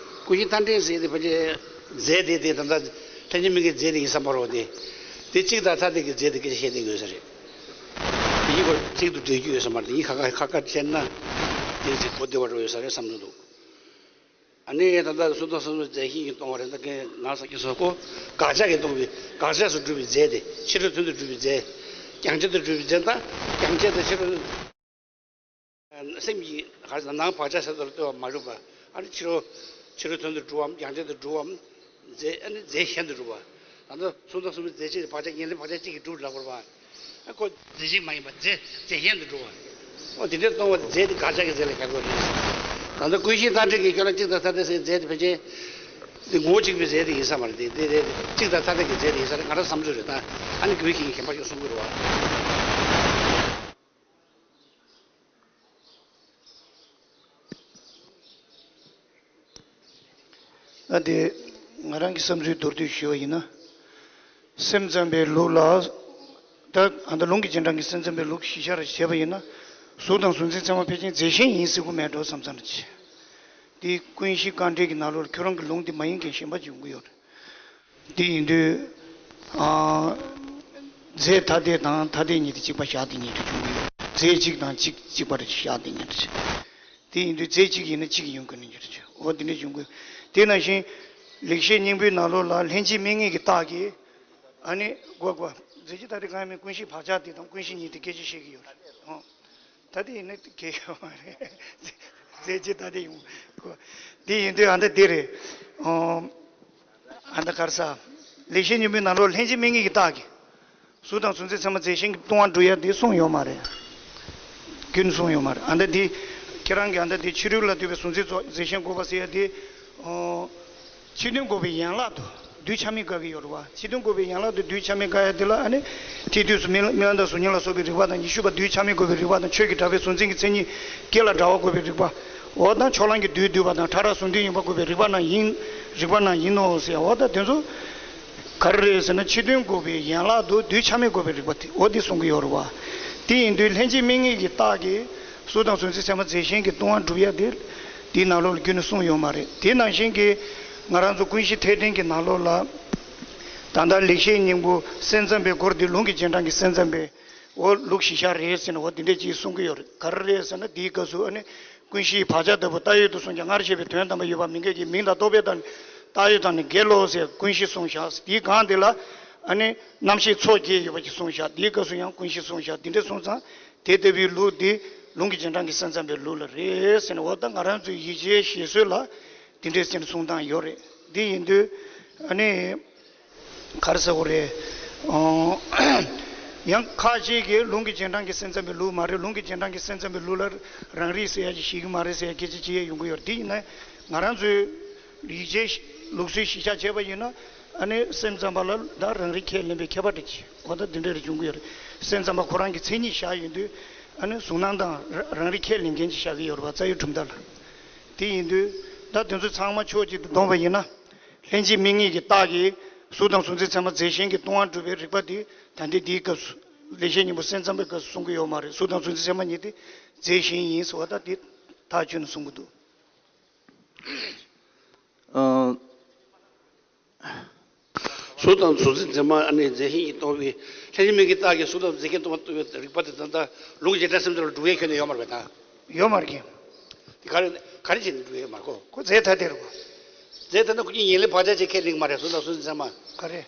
ཀུན་གཞི་ལྟ་འདྲེན་ཟེར་དེ་ཕལ་ཆེར་རྫས་དེ་དེ་ད་ལྟ་ལྷན་ཅིག་དམིགས་པའི་རྫས་དེ་ཡིན་བསམ་པ་རེད་བ་དེ། དེ་གཅིག་དང་ཐ་དད་ཀྱི་རྫས་དེ་སྐད་ཆ་བཤད་བསྡད་དགོས་ས་རེད། དེ་གཉིས་ཀ་གཅིག་ཏུ་འབྲེལ་རྒྱུ་ཡོད་ས་མ་རེད་དེ་གཉིས་ཁ་ཁ་ཁ་ཁ་བཤད་ན། དེ་གཅིག་གོ་བདེ་བ་འགྲོ་ཡོད་ས་རེད་བསམ་བློ་འདུག་ཨ་ནི་ད་ལྟ་གཟུགས་དང་གཟུགས་མཛེས་པ་རྫས་གཞན་གྱིས་སྟོང་བ་རེད་ད་གིན་ང་ས་ཀྱི་སོ་ཀོ་དགག་བྱ་གིས་སྟོང་བའི་དགག་བྱ་སུ་སྒྲུབ་པའི་རྫས་དེ་ཕྱི་རོལ་དོན་དུ་སྒྲུབ་པའི་རྫས། རྒྱང་ཆད་དུ་སྒྲུབ་པའི་རྫས་དང་རྒྱང་ཆད་དུ་ཕྱི་རོལ། སེམས་ཀྱི་ག་རེ་ཟེར་ནང་བག་ཆགས་ཟེར་དུ་ལྟོས་པ་མ་གྲུབ་པ། ཨ་ནི་ཕྱི་རོལ་ཕྱི་རོལ་དོན་དུ་སྒྲུབ་བམ་རྒྱང་ཆད་དུ་སྒྲུབ་བམ། རྫས་ཨ་ནི་རྫས་གཞན་དུ་སྒྲུབ་པ། ད་ལྟ་གཟུགས་དང་གཟུགས་མཛེས་པ་རྫས་གཅིག་བག་ཆགས་ཉེར་ལེན་བག་ཆགས་གཅིག་གིས་སྒྲུབ་ལབ་དགོས་པ། ཨ་ཁོ་རྫས་གཅིག་མ་ཡིན་པ་རྫས་རྫས་གཞན་དུ་སྒྲུབ་པ། ཨོ་དེ་འདྲའི་སྟོང་བ་དེ་རྫས་དེ་དགག་བྱ་གི་རྫས་ལ་བཞག་དགོས་རེད། ད་ལྟ་ཀུན་གཞི་ལྟ་འདྲེན་གྱི་ཁྱོད་རང་གཅིག་དང་ཐ་དད་ཟེར་རྫས་དེ་ཕལ་ཆེར། དེ་ངོ་བོ་གཅིག་པའི་རྫས་དེ་ཡིན་ས་མ་རེད་དེ་དེ་རེད་དེ་གཅིག་དང་ཐ་དད་ཀྱི་རྫས་དེ་ཡིན་ས་རེད་ང་རང་བསམ་ཚུལ་རེད་ད། ཨ་ནི་ཀུན་གཞི་གཞན་པ་ཞིག་གསུང་གི་རེད་བ། ཨ་དེ། ང་རང་གི་བསམ་ཚུལ་མདོར་བསྡུས་ཞུས་པ་ཡིན་ན། སེམས་ཙམ་པའི་ལུགས་ལ། ད་ཨ་ད་ལུང་གི་རྗེས་འབྲང་གི་སེམས་ཙམ་པའི་ལུགས་གཞི་ཆ་ར་བྱས་པ་ཡིན་ན། གཟུགས་དང་གཟུགས་མཛེས་ཚད་མ་ཕལ་ཆེར་རྫས་གཞན་ཡིན་སྲིད་ཀྱི་མེད་འགྲོ་བསམ་ཙམ་རེ་བྱས། དེ་ཀུན་གཞི་དཀའ་འགྲེལ་གྱི་ནང་ལོགས་ཁྱོད་རང་གི་ལུང་དེ་མ་ཡིན་མཁན་གཞན་པ་ཅིག་ཡོང་གི་ཡོད་རེད། དེ་ཡིན་དུས། ཨ། རྫས་ཐ་དད་དང་ཐ་དད་ཉིད་དུ་གཅིག་པ་བཞག་དེ་ཉིད་དུ་འབྱུང་གི་ཡོད། རྫས་གཅིག་དང་གཅིག་གཅིག་པ་རེ་བཞག་དེ་ཉིད་དུ་བྱེད། དེ་ཡིན་དུས་རྫས་གཅིག་ཡིན་ན་གཅིག་ཡོང་གི་ནི་འགྱུར་ཆེ། འོ་དེ་འདྲ་འབྱུང་དགོས། དེ་ནང་བཞིན། ལེགས་བཤད་སྙིང་པོའི་ནང་ལོགས་ལ་ལྷན་ཅིག་དམིགས་ངེས་ཀྱི་རྟགས་ཀྱིས། ཨ་ནི། གོ་གོ། རྫས་གཅིག་ཐ་དད་གང་ཡང་མེད་ཀུན་གཞི་བག་ཆགས་དེ་དང་ཀུན་གཞི་ཉིད་དེ་སྐད་ཆ་བཤད་ཀྱི་ཡོད་རེད། ཨོ། ད་དེ་ཡིན་ན་གལ་ཡོད་མ་རེད། རྫས་གཅིག་ཐ་དད་ཡོང་གོ། དེ་ཡིན་དུས་ཨ་ད་དེ་རེད། ཨོ། ཨ་ད་ག་རེ་ཟ། ལེགས་བཤད་སྙིང་པོའི་ནང་ལོགས་ལྷན་ཅིག་དམིགས་ངེས་ཀྱི་རྟགས་ཀྱིས། གཟུགས་དང་གཟུགས་མཛེས་ཚད་མ་རྫས་གཞན་གྱིས་སྟོང་བར་འགྲོ་ཡ་དེ་གསུངས་ཡོད་མ་རེད། ཀུན་གསུངས་ཡོད་མ་རེད། ཨ་ད་དེ། ཁྱེད་རང་གིས་ཨ་ད་དེ་ཕྱི་རོལ་ལ་ལྟོས་པའི་གཟུགས་མཛེས་རྫོགས་རྫས་གཞན་འགོག་པ་ཟེར་ཡ་དེ། ཨོ། ཕྱི་དོན་འགོག་པའི་ཡན་ལག་ཏུ་རྡུལ་ཆ་མེད་དགག་གི་ཡོད་རེད་བ། ཕྱི་དོན་འགོག་པའི་ཡན་ལག་ཏུ་རྡུལ་ཆ་མེད་དགག་ཡ་དེ་ལ་ཨ་ནི། ཐལ་རྡུལ་སོགས་རྨི་རྨི་ལམ་དང་གཟུགས་བརྙན་ལ་སོགས་པའི་རིག་པ་དང་ཉི་ཤུ་པ་རྡུལ་ཆ་མེད་འགོག་པའི་རིག་པ་དང་ཆོས་ཀྱི་གྲགས་པའི་གཟུང་འཛིན་གྱི་མཚན་ཉིད་སྐྱེ་ལ་འདྲ་བ་འགོག་པའི་རིག་པ། འོ་ད་ཕྱོགས་གླང་གི་རྡུལ་བསྡུས་པ་དང་ཕྲ་རགས་གཟུང་རྟོག་ཡིན་པ་འགོག་པའི་རིག་པ་རྣམས་ཡིན། རིག་པ་རྣམས་ཡིན་ནོ་ཟེར་འོ་ད་དེ་ཚོ། ག་རེ་རེད་ཟེར་ན། ཕྱི་དོན་འགོག་པའི་ཡན་ལག་ཏུ་གདུལ་བྱ་མི་འགོག་པའི་རིགས་པ་དེ། འོ་དེ་གསུང་གི་ཡོད་རེད་བ། དེ་ཡིན་དུས་ལྷན་སྐྱེས་དམིགས་ངེས་ཀྱི་རྟགས་ཀྱིས་གཟུགས་དང་གཟུགས་འཛིན་ཚད་མ་རྫས་གཞན་གྱི་ལྟུང་བ་སྒྲུབ་ཡ་དེ། དེའི་ནང་ལོགས་ལ་ཁྱོན་ནས་གསུངས་ཡོད་མ་རེད། དེ་ནང་བཞིན་གྱི་ང་རང་ཚོ་ཀུན་གཞི་ཐེག་ཕྲེང་གི་ནང་ལོགས་ལ། ད་ལྟ་ལེགས་བཤད་སྙིང་པོ་སེམས་ཙམ་པའི་སྐོར་དེ་ལུང་གི་རྗེས་འབྲང་གི་སེམས་ཙམ་པའི། འོ་ལུགས་གཞི་བཞག་རེད་ཟེར་ནས་འོ་དེ་འདྲས་ཅིག་གསུང་གི་ཡོད་རེད། ག་རེ་རེད་ཟེར་ན། དེའི་སྐབས་སུ་ཨ་ནི་ཀུན་གཞིའི་བག་ཆགས་ལྟ་བུ་བཏགས་ཡོད་དུ་གསུངས་ཀྱང་སྔར་བཤད་པའི་དོན་དམ་པར་ཡོད་པ་མི་འགལ་གྱི་མིང་དང་རྟོག་པའི་བརྡ་ནི་བཏགས་ཡོད་དང་ནི་འགལ་ལོ་ཟེར་ཀུན་གཞི་གསུངས་བཞག། དེའི་སྒང་དེ་ལ་ཨ་ནི་རྣམ་ཤེས་ཚོགས་བརྒྱད་ཡོད་པ་ཅིག་གསུངས་བཞག། དེའི་སྐབས་སུ་ཡང་ཀུན་གཞི་གསུངས་བཞག། དེ་འདྲས་གསུངས་ཙང་དེ་ལྟ་བུའི་ལུགས་འདི་ལུང་གི་རྗེས་འབྲང་གི་སེམས་ཙམ་པའི་ལུགས་ལ་རེད་ཟེར་ནས། འོ་ད་ང་རང་ཚོའི་ཡིག་ཆའི་བཞེད་སྲོལ་ལ་དེ་འདྲས་ཟེར་ནས་གསུང་སྟངས་ཡོད་རེད། འདི་ཡིན་དུས་ཨ་ནི། ག་རེ་ཟེར་དགོས་རེད། ཨོ། ཡང་ཁ་ཅིག་གིས་ལུང་གི་རྗེས་འབྲང་གི་སེམས་ཙམ་པའི་ལུགས་མ་རེད། ལུང་གི་རྗེས་འབྲང་གི་སེམས་ཙམ་པའི་ལུགས་ལ་རང་རིག་ཟེར་ཡ་ཅིག་བཞེད་ཀྱི་མ་རེད་ཟེར་ཡ་སྐད་ཆ་བྱེད་ཡ་ཡོང་གི་ཡོད་རེད། དེ་ཡིན་ན་ང་རང་ཚོའི་ཡིག་ཆའི་ལུགས་སྲོལ་གཞི་བཞག་བྱས་པ་ཡིན་ན། ཨ་ནི་སེམས་ཙམ་པ་ལ་ད་རང་རིག་ཁས་ལེན་པའི་ཁྱད་པར་འདྲ་ཅིག་འོ་ད་འདི་འདྲ་རེ་བྱུང་གི་ཡོད་རེད། སེམས་ཙམ་པ་ཁོ་རང་གི་མཚན་ཉིད་བཞག་ཡོང་དུས་ཨ་ནི་གཟུགས་སྣང་དང་ར་རང་རིག་ཁས་ལེན་མཁན་ཅིག་བཞག་གི་ཡོད་རེད་བ། རྩ་བའི་གྲུབ་མཐའ་ལ། དེ་ཡིན་དུས་ད་དེ་ཚོ་ཚང་མ་ཕྱོགས་གཅིག་ཏུ་བསྡོམས་པ་ཡིན་ན། ལྷན་སྐྱེས་དམིགས་ངེས་ཀྱི་རྟགས་ཀྱིས་གཟུགས་དང་གཟུགས་འཛིན་ཚད་མ་རྫས་གཞན་གྱི་ལྟུང་བ་སྒྲུབ་པའི་རིགས་པ་དེ་ད་ལྟའི་འདིའི་སྐབས་སུ་ལེགས་བཤད་སྙིང་པོ་སེམས་ཙམ་པའི་སྐབས་སུ་གསུང་གི་ཡོད་མ་རེད། གཟུགས་དང་གཟུགས་འཛིན་ཚད་མ་གཉིས་དེ་རྫས་གཞན་ཡིན་ཟེར་བ་ད་དེ་ཐག་ཆོད་ནས་གསུང་གི་འདུག། ཨ། གཟུགས་དང་གཟུགས་འཛིན་ཚད་མ་ཨ་ནི་རྫས་གཞན་གྱིས་སྟོང་པའི་ལྷན་སྐྱེས་དམིགས་ངེས་ཀྱི་རྟགས་ཀྱིས་གཟུགས་དང་རྫས་གཞན་ལྟུང་བ་སྒྲུབ་པའི་རིགས་པ་དེ་ད་ལྟ་ལུང་གི་རྗེས་འབྲང་སེམས་ཙམ་ལ་སྒྲུབ་ཡས་ཁྱོན་ནས་ཡོད་མ་རེད་པས་ད། ཡོད་མ་རེད་ཀྱི། དེ་ག་རེ་ག་རེ་བྱས་ནས་སྒྲུབ་ཡས་མ་རེད་ཁོ། ཁོ་རྫས་ཐ་དད་རེད་པ། རྫས་ཐ་དད་ཁོ་གཉིས་ཡིན་ལས་བག་ཆགས་གཅིག་ཁས་ལེན་གྱི་མ་རེད། གཟུགས་དང་གཟུགས་འཛིན་ཚད་མ། ག་རེ།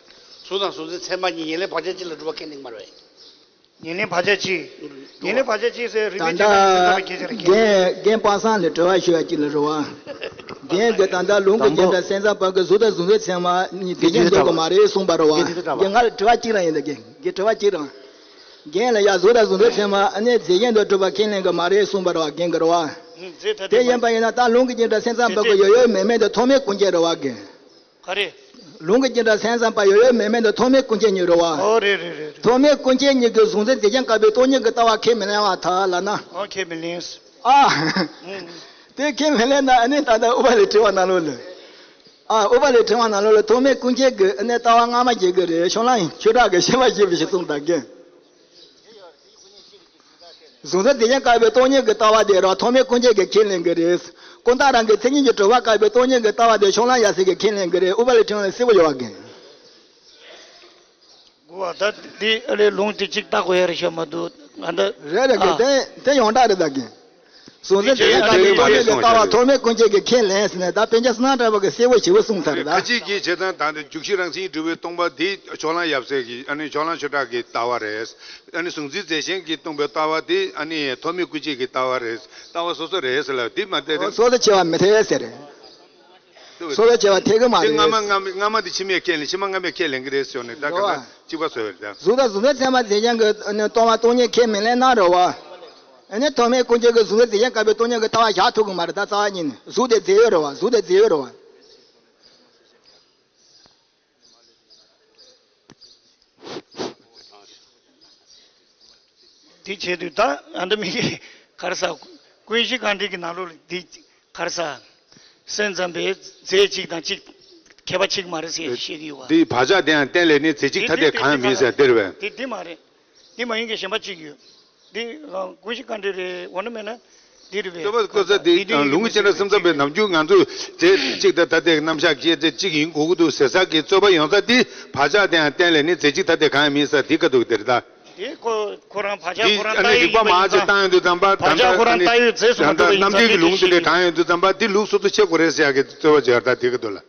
གཟུགས་དང་གཟུགས་འཛིན་ཚད་མ་གཉིས་ཡིན་ལས་བག་ཆགས་གཅིག་ལ་སྒྲུབ་པ་ཁས་ལེན་གྱི་མ་རེད། ཉེར་ལེན་བག་ཆགས་གཅིག། ཉེར་ལེན་བག་ཆགས་གཅིག་ཟེར་རིགས་པའི་ད་རྗེས་འབྲང་གི་སེམས་ཙམ་པ་སྐད་ཆ་རེད། རྒན་རྒན་པ་སངས་ལ་དྲི་བ་ཞུ་བ་གཅིག་ལ་རེད་བ། རྒན་གྱིས་ད་ལྟ་ལུང་གི་རྗེས་འབྲང་སེམས་ཙམ་པ་གིས་གཟུགས་དང་གཟུགས་འཛིན་ཚད་མ་གཉིས་དེ་ཉིད་འདོད་པ་མ་རེད་གསུངས་པ་རེད་བ། རྒན་ང་ལ་དྲི་བ་གཅིག་རང་ཡིན་ད། རྒན་གྱི་དྲི་བ་གཅིག་རང་། རྒན་ལ་ཡ་གཟུགས་དང་གཟུགས་འཛིན་ཚད་མ་ཨ་ནི་རྫས་གཞན་དུ་གྲུབ་པ་ཁས་ལེན་གྱི་མ་རེད་གསུངས་པ་རེད་བ། རྒན་གྱིས་རེད་བ། དེ་ཡིན་པ་ཡིན་ན་ད་ལུང་གི་རྗེས་འབྲང་སེམས་ཙམ་པ་གིས་ཡོད་ཡོད་མེད་མེད་དུ་ཐོགས་མེད་ཀུན་བྱེད་རེད་བ་རྒན། ག་རེ། ལུང་གི་རྗེས་འབྲང་སེམས་ཙམ་པ་ཡོད་ཡོད་མེད་མེད་དུ་ཐོགས་མེད་ཀུན་བྱེད་གཉིས་རེད་བ། ཨོ་རེད་རེད་རེད་རེད། ཐོགས་མེད་ཀུན་བྱེད་གཉིས་ཀྱིས་གཟུགས་འཛིན་རྫས་གཞན་བཀག་པའི་སྟོང་ཉིད་ཀྱི་ལྟ་བ་ཁས་མི་ལེན་པར་ཐལ་ལབ་ན། ཨོ་ཁས་མི་ལེན། ཨ། ཨུ། དེ་ཁས་མི་ལེན་ན་ཨ་ནི་ད་ལྟ་ཨུ་པ་ལའི་དྲི་བ་ནང་ལོགས་ལ། ཨ་ཨུ་པ་ལའི་དྲི་བ་ནང་ལོགས་ལ་ཐོགས་མེད་ཀུན་བྱེད་ཀྱི་ཨ་ནི་ལྟ་བ་སྔ་མ་བྱེད་ཀྱི་རེད། ཕྱོགས་གླང་ཆོས་གྲགས་ཀྱིས་བཤད་པ་ཞེས་པའི་ཞིག་གསུངས་དང་རྒན། གཟུགས་འཛིན་རྫས་གཞན་བཀག་པའི་སྟོང་ཉིད་ཀྱི་ལྟ་བ་དེ་རང་ཐོགས་མེད་ཀུན་བྱེད་ཀྱིས་ཁས་ལེན་གྱི་རེད། ཀུན་བརྟགས་རང་གི་མཚན་ཉིད་ཀྱིས་གྲུབ་པ་བཀག་པའི་སྟོང་ཉིད་ཀྱི་ལྟ་བ་དེ་ཕྱོགས་གླང་ཡབ་སྲས་ཀྱིས་ཁས་ལེན་གྱི་རེད། ཨུ་པ་ལའི་དྲི་བ་ལ་གསལ་པོ་ཡོད་པ་རྒན། གོ་བ་ད་འདི་ཨ་ལས་ལུང་དེ་གཅིག་བལྟ་དགོས་ཡ་རེད་ཤག་མ་གཏོགས་ང་ད། རེད་རེད་རྒན། ཨ། དེ་དེ་ཡོངས་གྲགས་རེད་ད་རྒན། གཟུགས་འཛིན་རྫས་གཞན་བཀག་པའི་སྟོང་ཉིད་ཀྱི་ལྟ་བ་ཐོགས་མེད་ཀུན་བྱེད་ཀྱིས་ཁས་ལེན་ཟེར་ནས་ད་སྤུན་ཀྱག་བསོད་ནམས་གྲགས་པ་གིས་གསལ་པོ་ཞེ་པོ་གསུངས་ཚར་རེད་ད། ཁ་ཅིག་གིས་བྱས་ཙང་ད་འདི་འཇུག་གཞི་རང་མཚན་གྲུབ་པའི་སྟོང་པ་འདི་ཕྱོགས་གླང་ཡབ་སྲས་ཀྱི་ཨ་ནི་ཕྱོགས་གླང་ཆོས་གྲགས་ཀྱི་ལྟ་བ་རེད། ཨ་ནི་གཟུགས་འཛིན་རྫས་གཞན་གྱིས་སྟོང་པའི་ལྟ་བ་འདི་ཨ་ནི་ཐོགས་མེད་ཀུན་བྱེད་ཀྱི་ལྟ་བ་རེད། ལྟ་བ་སོ་སོ་རེད་ཟེར་ལ་འདི་མ་བལྟས་ཏེ། སོ་སོ་ཕྱེ་བ་མི་འཐད་ཟེར་རེད། སོ་སོ་ཕྱེ་བ་འཐད་ཀྱི་མ་རེད། སྔ་མ་སྔ་མ་སྔ་མ་འདི་ཕྱི་མས་ཁས་ལེན། ཕྱི་མ་སྔ་མས་ཁས་ལེན་གྱི་རེད་ཟེར་ནས་ད་ག་ད་གཅིག་པ་བཟོས་པ་རེད་ད། གཟུགས་དང་གཟུགས་འཛིན་ཚད་མ་རྫས་གཞན་གྱིས་ཨ་ནི་སྟོང་པ་སྟོང་ཉིད་ཁས་མི་ལེན་ན་རེད་བ། ཨ་ནི་ཐོགས་མེད་ཀུན་བྱེད་ཀྱིས་གཟུགས་འཛིན་རྫས་གཞན་བཀག་པའི་སྟོང་ཉིད་ཀྱི་ལྟ་བ་བཞག་ཐུབ་ཀྱི་མ་རེད་ད། རྩ་བ་ཉིད་ནས་གཟུགས་དེ་རྫས་ཡོད་རེད་བ། གཟུགས་དེ་རྫས་ཡོད་རེད་བ། དེ་བྱེད་དུས་ད་ཨ་འདི་མི་གི་ག་རེ་ཟ། ཀུན་གཞི་དཀའ་འགྲེལ་གྱི་ནང་ལོགས་ལ་འདི་ག་རེ་ཟ། སེམས་ཙམ་པས་རྫས་གཅིག་དང་གཅིག་ཁྱད་པར་ཕྱེ་གི་མ་རེད་ཟེར་བཤད་ཀྱི་ཡོད་བ། འདི་བག་ཆགས་དེའང་རྟེན་ལས་ནི་རྫས་གཅིག་ཐ་དད་གང་ཡང་མིན་ཟེར་འདིར་བས། དེ་འདི་མ་རེད། འདི་མ་ཡིན་གྱི་གཞན་པ་གཅིག་ཡོད། འདི་ཀུན་གཞི་དཀའ་འགྲེལ་རེད། འོ་ན་མེད་ན་འདི་རེད་པས། རྩོད་པ་རྩོད་ས་འདི་ལུང་གི་རྗེས་འབྲང་སེམས་ཙམ་པས་ནམ་རྒྱུན་ང་ཚོས་རྫས་གཅིག་དང་ཐ་དད་རྣམ་གཞག་བཤད་ཚེ་གཅིག་ཡིན་དགོས་ཀྱི་འདུག་ཟེར་ས་གི་རྩོད་པ་ཡོང་ས་འདི་བག་ཆགས་དེའང་རྟེན་ལས་ནི་རྫས་གཅིག་ཐ་དད་གང་ཡང་མིན་ཟེར་འདི་ག་འདུག་འདིར་ད། དེ་ཁོ་ཁོ་རང་བག་ཆགས་ཁོ་རང་ད་ཡོད་ཡིན་པ་ཡིན་ཙང་། བག་ཆགས་ཁོ་རང་ད་ཡོད་རྫས་སུ་མ་གྲུབ་པ་ཡིན་ཙང་། དེ་ལུགས་སུ་དེ་གང་ཡོད་དུས་ཙམ་པ་འདི་ལུགས་སོ་སོ་ཕྱེ་དགོས་རེད་ཟེར་ཡག་གི་རྩོད་པ་བྱེད་ཡག་ད་འདི་ག་འདུག་ལ།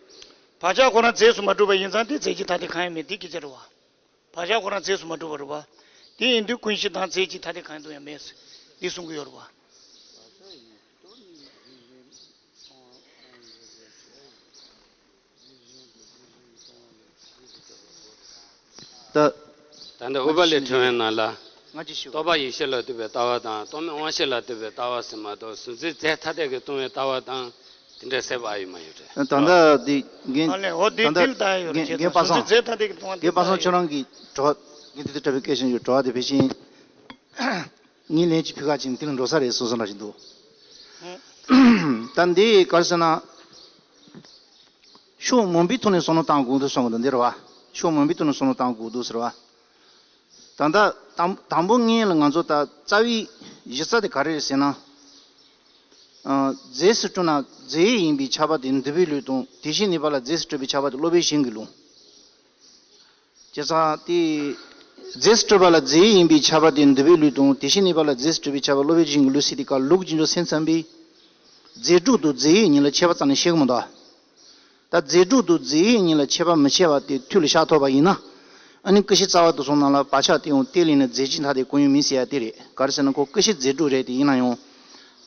བག་ཆགས་ཁོ་རང་རྫས་སུ་མ་གྲུབ་པ་ཡིན་ཙང་དེ་རྫས་གཅིག་ཐ་དད་གང་ཡང་མེད། འདི་སྐད་ཆ་རེད་བ། བག་ཆགས་ཁོ་རང་རྫས་སུ་མ་གྲུབ་པ་རེད་བ། དེ་ཡིན་དུས་ཀུན་གཞི་དང་རྫས་གཅིག་ཐ་དད་གང་ཡང་དུ་ཡང་མེད། འདི་གསུང་གི་ཡོད་རེད་བ། ད། ད་ལྟ་ཨུ་པ་ལའི་ཕྲེང་བའི་ནང་ལ། ང་ཅིག་ཞུ། རྟོག་པ་ཡེ་ཤེས་ལ་ལྟོས་པའི་ལྟ་བ་དང་རྟོག་མེད་དབང་ཤེས་ལ་ལྟོས་པའི་ལྟ་བ་ཟེར་མ་གཏོགས་གཟུགས་འཛིན་རྫས་ཐ་དད་ཀྱིས་སྟོང་བའི་ལྟ་བ་དང་དེ་འདྲ་གསལ་པོ་ཨ་ཡོད་མ་ཡོད་རེད། ད་ལྟ་འདི་རྒན། ཨ་ལས་འོ་དེ་ད་ལྟ་འདི་ལ་ད་ཡོད་རེད། རྒན་རྒན་པ་སངས། གཟུགས་འཛིན་རྫས་ཐ་དད་ཀྱིས་སྟོང་བ་དེ་རྒན་པ་སངས་ལྟ་ཡོད། ཁྱོད་རང་གི་དྲི་བ་རྒན་དེ་དུས་དྲི་བའི་སྐད་ཆ་ཞུ། དྲི་བ་དེ་ཕལ་ཆེར་ངའི་ལན་གཅིག་ཕུལ་ཁ་ཅིག་དེ་ལ་འགྲོ་ས་རེད་གསུངས་སོང་འདྲ་ཞིག་འདུག། ད་འདི་ག་རེ་ཟེར་ན། ཕྱོགས་མང་པོའི་ཐོག་ནས་བསམ་བློ་བཏང་དགོས་འདུག་གསུང་གི་འདུག་འདི་རེད་བ། ཕྱོགས་མང་པོའི་ཐོག་ནས་བསམ་བློ་བཏང་དགོས་འདུག་ཟེར་བ། ད་ལྟ་དང་དང་པོ་ངེས་ལ་ང་ཚོ་ད་རྩ་བའི་གཞི་རྩ་དེ་ག་རེ་རེད་ཟེར་ན། ཨ། རྫས་སུ་གྲུབ་ན་རྫས་ཡིན་པའི་ཁྱབ་པ་དེ་འདུས་པའི་ལུགས་དང་། དེ་བཞིན་གནས་པ་ལ་རྫས་སུ་གྲུབ་པའི་ཁྱབ་པ་དེ་སློབ་པའི་གཞན་གྱི་ལུགས། བྱས་ཙང་དེ། རྫས་སུ་གྲུབ་པ་ལ་རྫས་ཡིན་པའི་ཁྱབ་པ་དེ་འདུས་པའི་ལུགས་དང་། དེ་བཞིན་གནས་པ་ལ་རྫས་སུ་གྲུབ་པའི་ཁྱབ་པ་སློབ་པའི་གཞན་གྱི་ལུགས་ཟེར་དུས་སྐབས། ལུགས་རྒྱུན་འབྲུ་སེམས་ཙམ་པས་རྫས་སྒྲོ་དང་རྫས་ཡོད་གཉིས་ལ་ཁྱད་པར་རྩ་ནས་ཕྱེ་གི་མི་འདུག། ད་རྫས་སྒྲོ་དང་རྫས་ཡོད་གཉིས་ལ་ཁྱད་པར་མི་ཕྱེ་བ་དེ་ཐུགས་ལ་བཞག་ཐུབ་པ་ཡིན་ན། ཨ་ནི་ཀུན་གཞི་རྩ་བ་དེ་ཚོ་ནང་ལ་བག་ཆགས་དེ་ཡང་གཏན་ལ་ཕབ་ནས་རྫས་གཅིག་མཐའ་དེ་གང་ཡང་མིན་ཟེར་ཡ་དེ་རེད། ག་རེ་ཟེར་ན་ཁོ་ཀུན་གཞི་རྫས་སྒྲོ་རེད་དེ། ཡིན་ན་ཡང་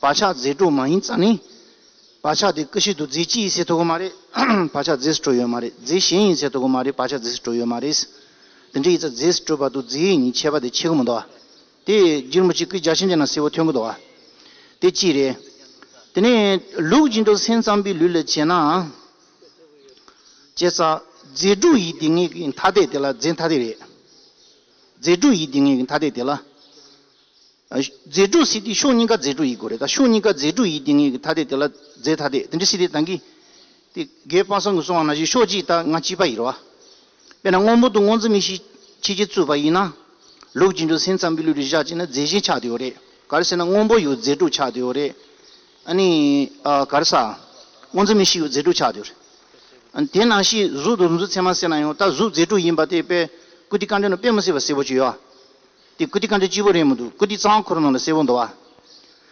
བག་ཆགས་རྫས་སྒྲོ་མ་ཡིན་རྩ་ནས། བག་ཆགས་དེ་ཀུན་གཞི་དང་རྫས་གཅིག་ཡིན་ཟེར་ཐུབ་ཀྱི་མ་རེད། བག་ཆགས་རྫས་སུ་གྲུབ་ཡོད་མ་རེད། རྫས་གཞན་ཡིན་ཟེར་ཐུབ་ཀྱི་མ་རེད། བག་ཆགས་རྫས་སུ་གྲུབ་ཡོད་མ་རེད། དེ་འདྲ་ཡིན་ཙང་རྫས་སུ་གྲུབ་པ་དང་རྫས་ཡོད་གཉིས་ཁྱད་པར་དེ་ཕྱེ་གི་མི་འདུག། དེ་རྒྱུད་རིན་པོ་ཆེ་སྐུའི་རྒྱ་ཆེར་འགྲེལ་ན་གསལ་པོ་ཐོན་གྱི་འདུག་བ། དེ་གཅིག་རེད། དེ་ནས་ལུགས་རྒྱུན་འབྲུ་སེམས་ཙམ་པའི་ལུགས་ལ་བྱས་ན། བྱས་ཙང་རྫས་སྒྲོ་ཡིན་དེ་ངེས་ཀྱི་ཐ་དད་དེ་ལ་རྫས་ཐ་དད་རེད། རྫས་སྒྲོ་ཡིན་དེ་ངེས་ཀྱི་ཐ་དད་དེ་ལ། རྫས་སྒྲོ་ཟེར་དུས་ཕྱོགས་གཉིས་ཀ་རྫས་སྒྲོ་ཡིན་དགོས་རེད། ད་ཕྱོགས་གཉིས་ཀ་རྫས་སྒྲོ་ཡིན་དེ་ངེས་ཀྱི་ཐ་དད་དེ་ལ་རྫས་ཐ་དད་དེ་འདྲ་ཟེར་དེ་ད་གིན། དེ་རྒན་པ་སངས་གིས་གསུངས་པ་ནང་བཞིན་ཕྱོགས་གཅིག་ད་ང་གཅིག་པ་ཡིན་རེད་བ། དཔེར་ན་སྔོན་པོ་དང་སྔོ་འཛིན་མིག་ཤེས་ཕྱེད་ཀྱིས་གཙོས་པ་ཡིན་ན། ལུགས་རྒྱུན་འབྲུ་སེམས་ཙམ་པའི་ལུགས་ལ་བཞག་བྱས་ན་རྫས་གཞན་ཆགས་བསྡད་ཡོད་རེད། ག་རེ་ཟེར་ན་སྔོན་པོ་ཡང་རྫས་སྒྲོ་ཆགས་བསྡད་ཡོད་རེད། ཨ་ནི། ཨ། ག་རེ་ཟ། སྔོ་འཛིན་མིག་ཤེས་ཡང་རྫས་སྒྲོ་ཆགས་བསྡད་ཡོད་རེད། ཨ་ནི་དེ་ནང་བཞིན་གཟུགས་དང་གཟུགས་མཚན་མ་ཟེར་ན་ཡང་ད་གཟུགས་རྫས་སྒྲོ་ཡིན་པ་དེ་དཔེ་ཀུན་བཏུས་དཀའ་འགྲེལ་ནང་དཔེ་མི་སྲིད་པ་གསལ་པོ་ཅིག་ཡོད། དེ་ཀུན་བཏུས་དཀའ་འགྲེལ་གཅིག་པོ་རེད་མི་འདུག། ཀུན་བཏུས་རྩ་བ་ཁོ་རང་ནང་ལ་གསལ་པོ་འདུག་བ།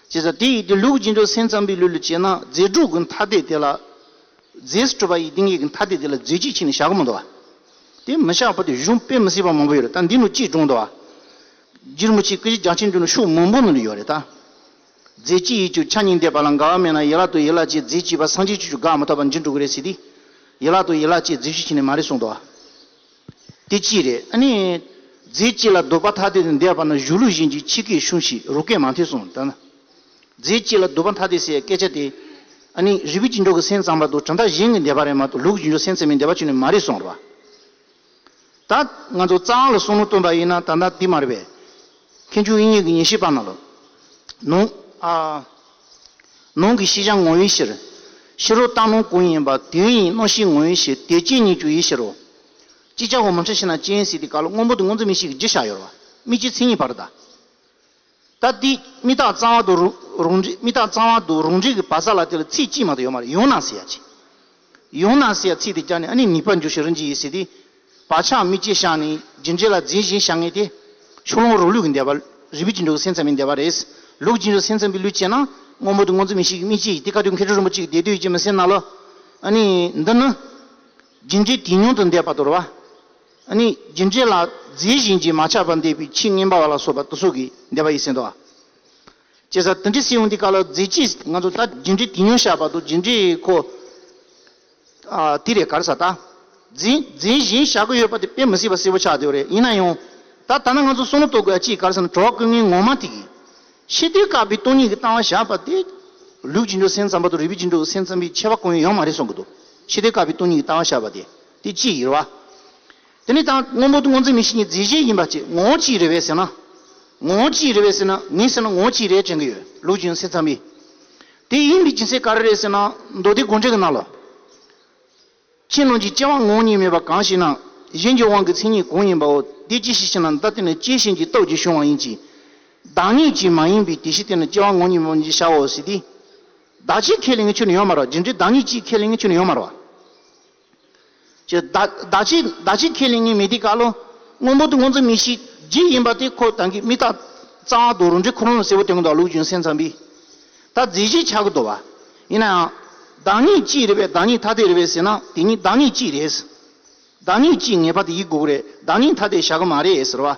བྱས་ཙང་དེ་ཡིན་དུས་ལུགས་རྒྱུན་འབྲུ་སེམས་ཙམ་པའི་ལུགས་ལ་བྱས་ན་རྫས་སྒྲོ་གི་ཐ་དད་དེ་ལ། རྫས་སུ་གྲུབ་པ་ཡིན་དེ་ངེས་ཀྱི་ཐ་དད་དེ་ལ་རྫས་གཅིག་བྱས་ནས་བཞག་གི་མི་འདུག་བ། དེ་མི་བཞག་པ་དེ་གཞུང་དཔེ་མི་སྲིད་པ་མང་པོ་ཡོད་རེད། ད་འདི་ནང་གཅིག་དྲངས་འདུག་བ། རྒྱུད་རིན་པོ་ཆེ་སྐུ་བཞི་རྒྱ་ཆེར་འགྲེལ་ནང་ཕྱོགས་མང་པོ་ནང་ལ་ཡོད་རེད་ད། རྫས་གཅིག་ཡིན་ཀྱང་ཆ་གཉིས་འདས་པ་ལ་འགལ་བ་མེད་ན་ཡན་ལག་དང་ཡན་ལག་གཅིག་རྫས་གཅིག་པ་སངས་རྒྱས་ཆོས་ཀྱང་འགལ་མི་ཐོགས་པར་འགྱུར་འགྲོ་གི་རེད་ཟེར་དུས། ཡན་ལག་དང་ཡན་ལག་གཅིག་རྫས་གཅིག་བྱས་ནས་མ་རེད་གསུངས་འདུག་བ། དེ་གཅིག་རེད། ཨ་ནི། རྫས་གཅིག་ལ་ལྡོག་པ་ཐ་དད་དུ་འདས་པ་ན་གཞུང་ལུགས་གཞན་གྱི་ཕྱེད་སྐད་ཤོང་ཞིག་རོ་སྐད་མ་ཐོས་གསུངས། ད་ནི། རྫས་གཅིག་ལ་ལྡོག་པ་ཐ་དད་ཟེར་སྐད་ཆ་དེ། ཨ་ནི་རིགས་པའི་རྒྱུད་འགྲོ་གི་སེམས་ཙམ་པ་དང་གྲུབ་མཐའ་གཞན་གྱིས་འདས་པ་རེད་མ་གཏོགས་ལུགས་རྒྱུན་འབྲུ་སེམས་ཙམ་པས་འདས་པ་བྱས་ནས་མ་རེད་གསུངས་རེད་བ། ད་ང་ཚོ་རྩ་བ་ལ་བསམ་བློ་བཏང་པ་ཡིན་ན་ད་ལྟ་འདི་མ་རེད་པས། མཁན་ཆུང་དབྱིག་གཉེན་གྱི་ཉན་བཤད་པ་ནང་ལ། ནང་། ཨ། ནང་གི་ཤེས་བྱ་ངོ་བོའི་ཕྱིར། ཕྱི་རོལ་བཏང་སྣང་གང་ཡིན་པ་དོན་ཡིན་རྣམ་ཤེས་ངོ་བོའི་ཕྱིར། དེ་རྐྱེན་གཉིས་ཀྱང་ཡིན་ཕྱིར་རོ། ཅིག་ཅར་བ་མི་འཕྲད་ཕྱིར་ན་ཅན་ཟེར་དུས་སྐབས་ལ་སྔོན་པོ་དང་སྔོ་འཛིན་མིག་ཤེས་ཀྱི་རྒྱུ་བཞག་ཡོད་རེད་བ། དམིགས་བཅས་མཚན་ཉིད་བར་དུ་ད། ད་འདི་དམིགས་རྟགས་གཙང་བ་དང་རང་རང་འགྲེལ། དམིགས་རྟགས་གཙང་བ་དང་རང་འགྲེལ་གྱི་བར་ས་ལ་དེ་ལ་ཚིག་གཅིག་མ་གཏོགས་ཡོང་མ་རེད། ཡང་ན་ཟེར་ཡ་ཅིག། ཡང་ན་ཟེར་ཡ་ཚིག་དེ་བརྒྱབ་ནས་ཨ་ནི་ནུས་པ་འཇོག་ཕྱིར་རིན་ཆེན་ཡིན་ཟེར་ཏེ། བག་ཆགས་དམིགས་བཅས་བཞག་ནས་རྒྱུ་འབྲས་ལ་རྫས་གཞན་བཞག་མཁན་དེ། ཕྱོགས་ལྷུང་རང་ལུགས་ཀྱི་འདོད་པ། རིགས་པའི་རྒྱུད་འགྲོ་གི་སེམས་ཙམ་པའི་འདོད་པ་རེད། ལུགས་རྒྱུན་འབྲུ་སེམས་ཙམ་པའི་ལུགས་བྱས་ན་སྔོན་པོ་དང་སྔོ་འཛིན་མིག་ཤེས་ཀྱི་དམིགས་བཅས་ཡིན། དེ་ཁ་ཐུག་མཁས་གྲུབ་རིན་པོ་ཆེ་གིས་དེ་ལྟོས་ཡོད་ཀྱི་མི་ཟེར་ན་ལོ། ཨ་ནི་འདི་ནི། རྒྱུ་འབྲས་དེ་སྙོམས་དུ་འདོད་པ་དོར་བ། ཨ་ནི་རྒྱུ་འབྲས་ལ་རྫས་གཞན་གྱིས་མ་ཁྱབ་པར་འདོད་པའི་ཆོས་ངན་པ་བ་ལ་སོགས་པ་དེ་ཚོ་གི་འདོད་པ་ཡིན་ཟེར་འདུག་བ། བྱས་ཙང་དེ་འདྲ་ཟེར་ཡོང་དུས་སྐབས་ལ་རྫས་གཅིག་ང་ཚོ་ད་རྒྱུ་འབྲས་དེ་སྙོམས་བཞག་པ་དང་རྒྱུ་འབྲས་ཁོ། ཨ། དེ་རེད་ག་རེ་ཟ་ད། རྫས་རྫས་གཞན་བཞག་གི་ཡོད་པ་དེ་དཔེ་མི་སྲིད་པ་གསལ་པོ་ཆགས་བསྡད་ཡོད་རེད། ཡིན་ན་ཡང་། ད་ད་ནི་ང་ཚོ་བསམ་བློ་གཏོང་དགོས་ཡ་གཅིག་ག་རེ་ཟེར་ན་གྲོགས་ཀུན་ངའི་ངོ་མ་དེ་གིས། ཕྱི་དོན་བཀག་པའི་སྟོང་ཉིད་ཀྱི་ལྟ་བ་བཞག་པ་དེ། ལུགས་རྒྱུན་འབྲུ་སེམས་ཙམ་པ་དང་རིགས་པའི་རྒྱུད་འགྲོ་གི་སེམས་ཙམ་པའི་ཁྱད་པར་གང་ཡང་ཡོད་མ་རེད་གསུང་གི་འདུག། ཕྱི་དོན་བཀག་པའི་སྟོང་ཉིད་ཀྱི་ལྟ་བ་བཞག་པ་དེ། དེ་གཅིག་ཡིན་རེད་བ། དེ་ནས་ད་སྔོན་པོ་དང་སྔོ་འཛིན་མིག་ཤེས་གཉིས་རྫས་གཞན་ཡིན་པ་ཅིག་ངོ་བོ་གཅིག་རེད་པས་ཟེར་ན། ངོ་བོ་གཅིག་རེད་པས་ཟེར་ན་ངས་ཟེར་ན་ངོ་བོ་གཅིག་རེད་དྲན་གྱི་ཡོད། ལུགས་རྒྱུན་སེམས་ཙམ་པས། དེ་ཡིན་པའི་རྒྱུ་མཚན་ག་རེ་རེད་ཟེར་ན་མདོ་སྡེ་དགོངས་འགྲེལ་གྱི་ནང་ལ། ཁྱེད་རྣམས་ཀྱི་སྐྱེ་བ་ངོ་བོ་ཉིད་མེད་པ་གང་ཞེ་ན། གཞན་གྱི་དབང་གིས་མཚན་ཉིད་གང་ཡིན་པའོ། དེ་ཅི་ཞིག་ཞེ་ན། མདའ་དེ་ནི་གཅོད་བྱེད་ཀྱི་སྟོབས་ཀྱིས་བྱུང་བ་ཡིན་གྱི། བདག་ཉིད་ཀྱིས་མ་ཡིན་པས་དེ་ཕྱིར་དེ་ནི་སྐྱེ་བ་ངོ་བོ་ཉིད་མེད་པ་ཞེས་བྱའོ་ཟེར་ཏེ། བདག་གཅིག་ཁས་ལེན་མཁན་ཁྱོན་ནས་ཡོད་མ་རེད། རྒྱུ་འབྲས་བདག་ཉིད་གཅིག་ཁས་ལེན་མཁན་ཁྱོན་ནས་ཡོད་མ་རེད་བ། ཅེས་བདག་བདག་གཅིག་བདག་གཅིག་ཁས་ལེན་མཁན་མེད་དུས་སྐབས་ལ། སྔོན་པོ་དང་སྔོ་འཛིན་མིག་ཤེས་གཅིག་ཡིན་པ་དེ་ཁོ་ད་གིན་དམིགས་རྟགས་གཙང་བ་དང་རང་འགྲེལ་ཁོ་རང་ལ་གསལ་པོ་སྟོན་གྱི་འདུག། ལུགས་རྒྱུན་སེམས་ཙམ་པས། ད་རྫས་གཞན་ཆགས་ཀྱི་འདུག་བ། ཡིན་ནའང་། བདག་ཉིད་གཅིག་རེད་པས་བདག་ཉིད་ཐ་དད་རེད་པས་ཟེར་ན་དེ་ཉིད་བདག་ཉིད་གཅིག་རེད། བདག་ཉིད་གཅིག་ངེས་པར་དུ་ཡིན་དགོས་ཀྱི་རེད། བདག་ཉིད་ཐ་དད་བཞག་གི་མ་རེད་ཟེར་བ།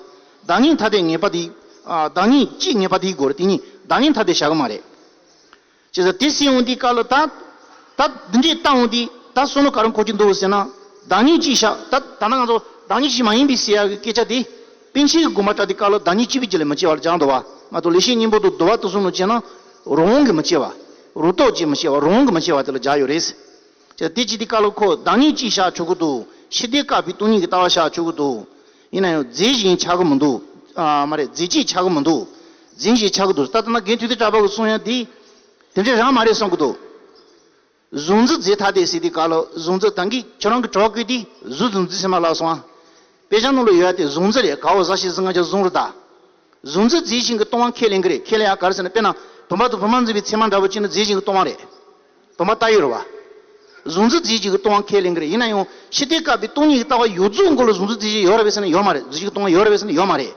བདག་ཉིད་ཐ་དད་ངེས་པར་དུ་ཡིན། ཨ། བདག་ཉིད་གཅིག་ངེས་པར་དུ་ཡིན་དགོས་རེད། དེ་ཉིད་བདག་ཉིད་ཐ་དད་བཞག་གི་མ་རེད། བྱས་ཙང་དེ་ཟེར་འོང་དུས་སྐབས་ལ་ད། ད་འདི་འདྲས་བཏང་འོང་དུས་ད་བསམ་བློ་ག་རེ་འཁོར་གྱི་འདུག་ཟེར་ན། བདག་ཉིད་གཅིག་བཞག། ད་ད་ནི་ང་ཚོ་བདག་ཉིད་གཅིག་མ་ཡིན་པའི་ཟེར་ཡག་གི་སྐད་ཆ་དེ། པཎ་ཆེན་གྱི་དགོངས་པ་ལྟར་དུས་སྐབས་ལ་བདག་ཉིད་གཅིག་པའི་རྒྱུད་ལ་མི་སྐྱེ་བར་སྦྱར་འདུག་བ། མ་གཏོགས་ལེགས་བཤད་སྙིང་པོ་དང་བསྡུ་བ་དེ་ཚོ་ནང་བྱས་ན། རང་དབང་གིས་མི་སྐྱེ་བ། རང་དབང་གིས་མི་སྐྱེ་བ། རང་དབང་གིས་མི་སྐྱེ་བ་དེ་ལ་སྦྱར་ཡོད་རེད། ཅེས་དེ་བྱེད་དུས་སྐབས་ལ་ཁོ་བདག་ཉིད་གཅིག་བཞག་ཆོག་གི་འདུག། ཕྱི་དོན་བཀག་པའི་སྟོང་ཉིད་ཀྱི་ལྟ་བ་བཞག་ཆོག་གི་འདུག། ཡིན་ན་ཡང་རྫས་གཞན་ཆགས་ཀྱི་མི་འདུག། ཨ། མ་རེད། རྫས་གཅིག་ཆགས་ཀྱི་མི་འདུག། རྫས་གཞན་ཆགས་ཀྱི་འདུག། ད་ལྟ་ན་རྒན་ཐུབ་བསྟན་གྲགས་པ་གིས་གསུང་ཡ་འདི། དེ་འདྲ་རང་མ་རེད་གསུང་གི་འདུག། གཟུགས་འཛིན་རྫས་ཐ་དད་ཟེར་དུས་སྐབས་ལ་གཟུགས་འཛིན་ད་གིན་ཁྱེད་རང་གི་གྲོགས་ཀྱི་དེ་གཟུགས་འཛིན་ཚད་མ་ལབ་སོང་ཨ། དཔེ་ཆ་ནང་ལ་ཡོད་དེ་གཟུགས་འཛིན་རེད། ག་འོ་ཟ་ཞིག་གཟུགས་ང་ཅག་གཟུགས་རེད་ད། གཟུགས་འཛིན་རྫས་གཞན་གྱི་སྟོང་པ་ཁས་ལེན་གྱི་རེད། ཁས་ལེན་ཡག་ག་རེ་ཟེར་ན་དཔེར་ན་བུམ་པ་དང་བུམ་པ་འཛིན་པའི་ཚད་མ་འདྲ་པོ་གཅིག་ནི་རྫས་གཞན་གྱི་སྟོང་པ་རེད། བུམ་པ་ལྟ་ཡོད་རེད་བ། གཟུགས་འཛིན་རྫས་གཞན་གྱི་སྟོང་པ་ཁས་ལེན་གྱི་རེད། ཡིན་ན་ཡང་ཕྱི་ལྟས་སྐབས་པའི་སྟོང་ཉིད་ཀྱི་ལྟ་བ་ཡོད་ཚད་སྐོར་ལ་གཟུགས་འཛིན་རྫས་གཞན་ཡོད་རེད་པས་ཟེར་ན་ཡོད་མ་རེད། རྫས་གཞན་གྱི་སྟོང་པ་ཡོད་རེད་པས་ཟེར་ན་ཡོད་མ་རེད།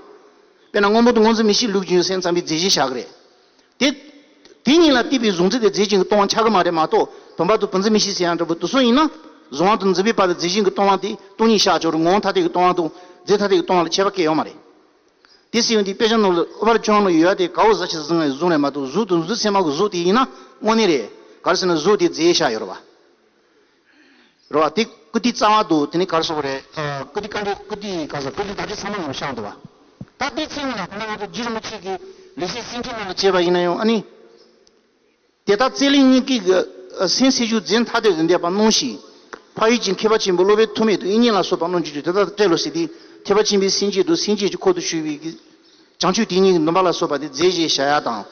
དཔེར་ན་སྔོན་པོ་དང་སྔོ་འཛིན་མིག་ཤེས་ལུགས་རྒྱུན་སེམས་ཙམ་པའི་རྫས་གཞན་བཞག་གི་རེད། དེ། དེ་གཉིས་ལ་ལྟོས་པའི་གཟུགས་འཛིན་དེ་རྫས་གཞན་གྱི་སྟོང་པ་ཆགས་ཀྱི་མ་རེད་མ་གཏོགས་བུམ་པ་དང་བུམ་འཛིན་མིག་ཤེས་ཟེར་ཡག་འདྲ་པོ་དེ་ཚོ་ཡིན་ན། གཟུང་བ་དང་འཛིན་པའི་བར་དུ་རྫས་གཞན་གྱི་སྟོང་པ་དེ་སྟོང་ཉིད་བཞག་ཆོག་རེད། ངོ་བོ་ཐ་དད་ཀྱི་སྟོང་པ་དང་རྫས་ཐ་དད་ཀྱི་སྟོང་པ་ལ་ཁྱད་པར་གང་ཡང་ཡོད་མ་རེད། དེ་ཟེར་ཡོང་དུས་དཔེ་ཆ་ནང་ལ་ཨུ་པར་ཆོན་ལ་ཡོད་དེ་ག་འོ་ཟ་ཞིག་གཟུགས་ང་གཟུགས་རེད་མ་གཏོགས་གཟུགས་དང་གཟུགས་ཚད་མ་གི་གཟུགས་དེ་ཡིན་ན་དངོས་གནས་རེད། ག་རེ་ཟེར་ན་གཟུགས་དེ་རྫས་བཞག་ཡོད་རེད་བ། རེད་བ། དེ་ཀུ་ཏི་རྩ་བ་དང་དེ་ནི་ག་རེ་ཟེར་དགོས་རེད། ཨ། ཀུ་ཏི་ཀ་འགྲོ་ཀུ་ཏི་ག་ཟེར་ཀུ་ཏི་དག་ཆ་ཚང་མ་ཡང་བཞག་འདུག་བ། ད་དེ་ཚེ་ཡིན་ན་ཁོ་ན་ང་ཚོ་རྗེ་རིན་པོ་ཆེ་གི་ལེགས་བཤད་སེང་ཁྲི་ནང་ལ་བྱས་པ་ཡིན་ན་ཡང་ཨ་ནི། དེ་ལྟར་རྩེ་གླིང་གཉིས་ཀྱི་ཨ་སེམས་སེམས་བྱུང་རྫས་ཐ་དད་དུ་འདས་པ་སྣང་ཞིང་། འཕགས་ཡུལ་གྱི་མཁས་པ་ཆེན་པོ་སློབ་དཔོན་ཐོགས་མེད་དང་དབྱིག་གཉེན་ལ་སོགས་པ་རྣམས་ཀྱིས་ཀྱང་དེ་ལྟར་བཀྲལ་ལོ་ཟེར་ཏེ། ཐེག་པ་ཆེན་པོའི་སེམས་བསྐྱེད་དང་སེམས་བསྐྱེད་ཀྱི་འཁོར་དུ་ཞུགས་པའི་གི་བྱང་ཆུབ་དེ་ཉིད་ཀྱི་འདུན་པ་ལ་སོགས་པ་དེ་རྫས་གཞན་བཞག་ཡག་དང་།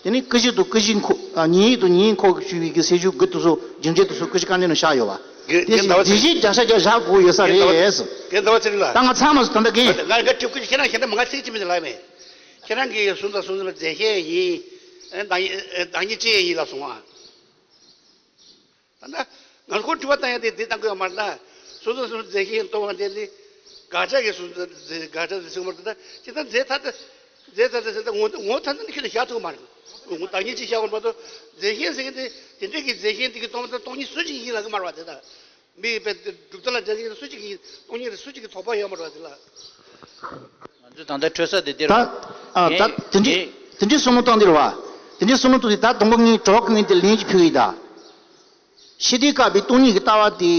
དེ་ནས་ཀུན་གཞི་དང་ཀུན་གཞིའི་འཁོར་ཨ་ཉིད་ཡིད་དང་ཉིད་ཡིད་འཁོར་གྱིས་ཞུགས་པའི་གི་སེམས་བྱུང་དགུ་དེ་ཚོ་རྒྱུ་འབྲས་དེ་ཚོ་ཀུན་གཞི་དཀའ་འགྲེལ་ནང་བཞག་ཡོད་པ། དེ་བཞིན་རྫས་གཞན་བརྒྱ་ཆ་བརྒྱ་བཞག་དགོས་ཡོད་ས་རེད། རྒན་ཟླ་བ་ཚེ་རིང་ལགས། ད་ང་ཚང་མ་ད་ལྟ་རྒན། ང་ང་ཁྲིད་ཁུལ་ཁྱེད་རང་ཁྱེད་རང་མ་ང་ཚིག་གཅིག་མིན་ལབ་མེད། ཁྱེད་རང་གིས་གཟུགས་དང་གཟུགས་འཛིན་པ་རྫས་གཞན་ཡིན། ཨ་བདག་ཉིད་བདག་ཉིད་ཅི་ཡང་ཡིན་ལབ་སོང་ཨ། ད་ལྟ་ང་ཚོ་དྲི་བ་བཏང་ཡ་དེ་འདི་བཏང་དགོས་ཡ་མ་རེད་ད། གཟུགས་དང་གཟུགས་རྫས་གཞན་སྟོང་པ་དེ་ནི་དགག་བྱ་གི་གཟུགས་དགག་བྱ་དེ་ཚིག་མ་རེད་ད། ཅི་ལྟར་རྫས་ཐ་དད་རྫས་ཐ་དད་ཟེར་ད་ངོ་ངོ་ཐ་དད་ནི་ཁྱོད་ལ་བཞག་ཐུབ་མ་རེད། ངོ་བདག་ཉིད་ཅིག་བཞག་དགོས་མ་གཏོགས་རྫས་གཞན་ཟེར་མཁན་དེ་དེ་འདྲས་ཀྱི་རྫས་གཞན་དེ་གི་སྟོང་པ་དེ་སྟོང་ཉིད་སུ་ཅིག་ཡིན་ལབ་གི་མ་རེད་བ་དེ་ད། མི་ཡི་དཔེ་གྲུབ་མཐའ་ལ་སྦྱར་མཁན་སུ་གཅིག་གིས་སྟོང་ཉིད་སུ་གཅིག་གིས་དོགས་པ་ཡོད་མ་རེད་བ་དེ་ལ། ང་ཚོས་ད་ལྟ་འཕྲོས་ས་དེ་འདིར། ད་ཨ་ད་དེ་འདྲའི་དེ་འདྲའི་བསམ་བློ་བཏང་འདིར་བ། དེ་འདྲའི་བསམ་བློ་བཏང་འདིར་ད་དང་པོ་ངས་གྲོགས་ངས་དེ་ལན་ཅིག་ཕུལ་གི་ཡིན་ད། ཕྱི་དུས་སྐབས་པའི་སྟོང་ཉིད་ཀྱི་ལྟ་བ་དེ་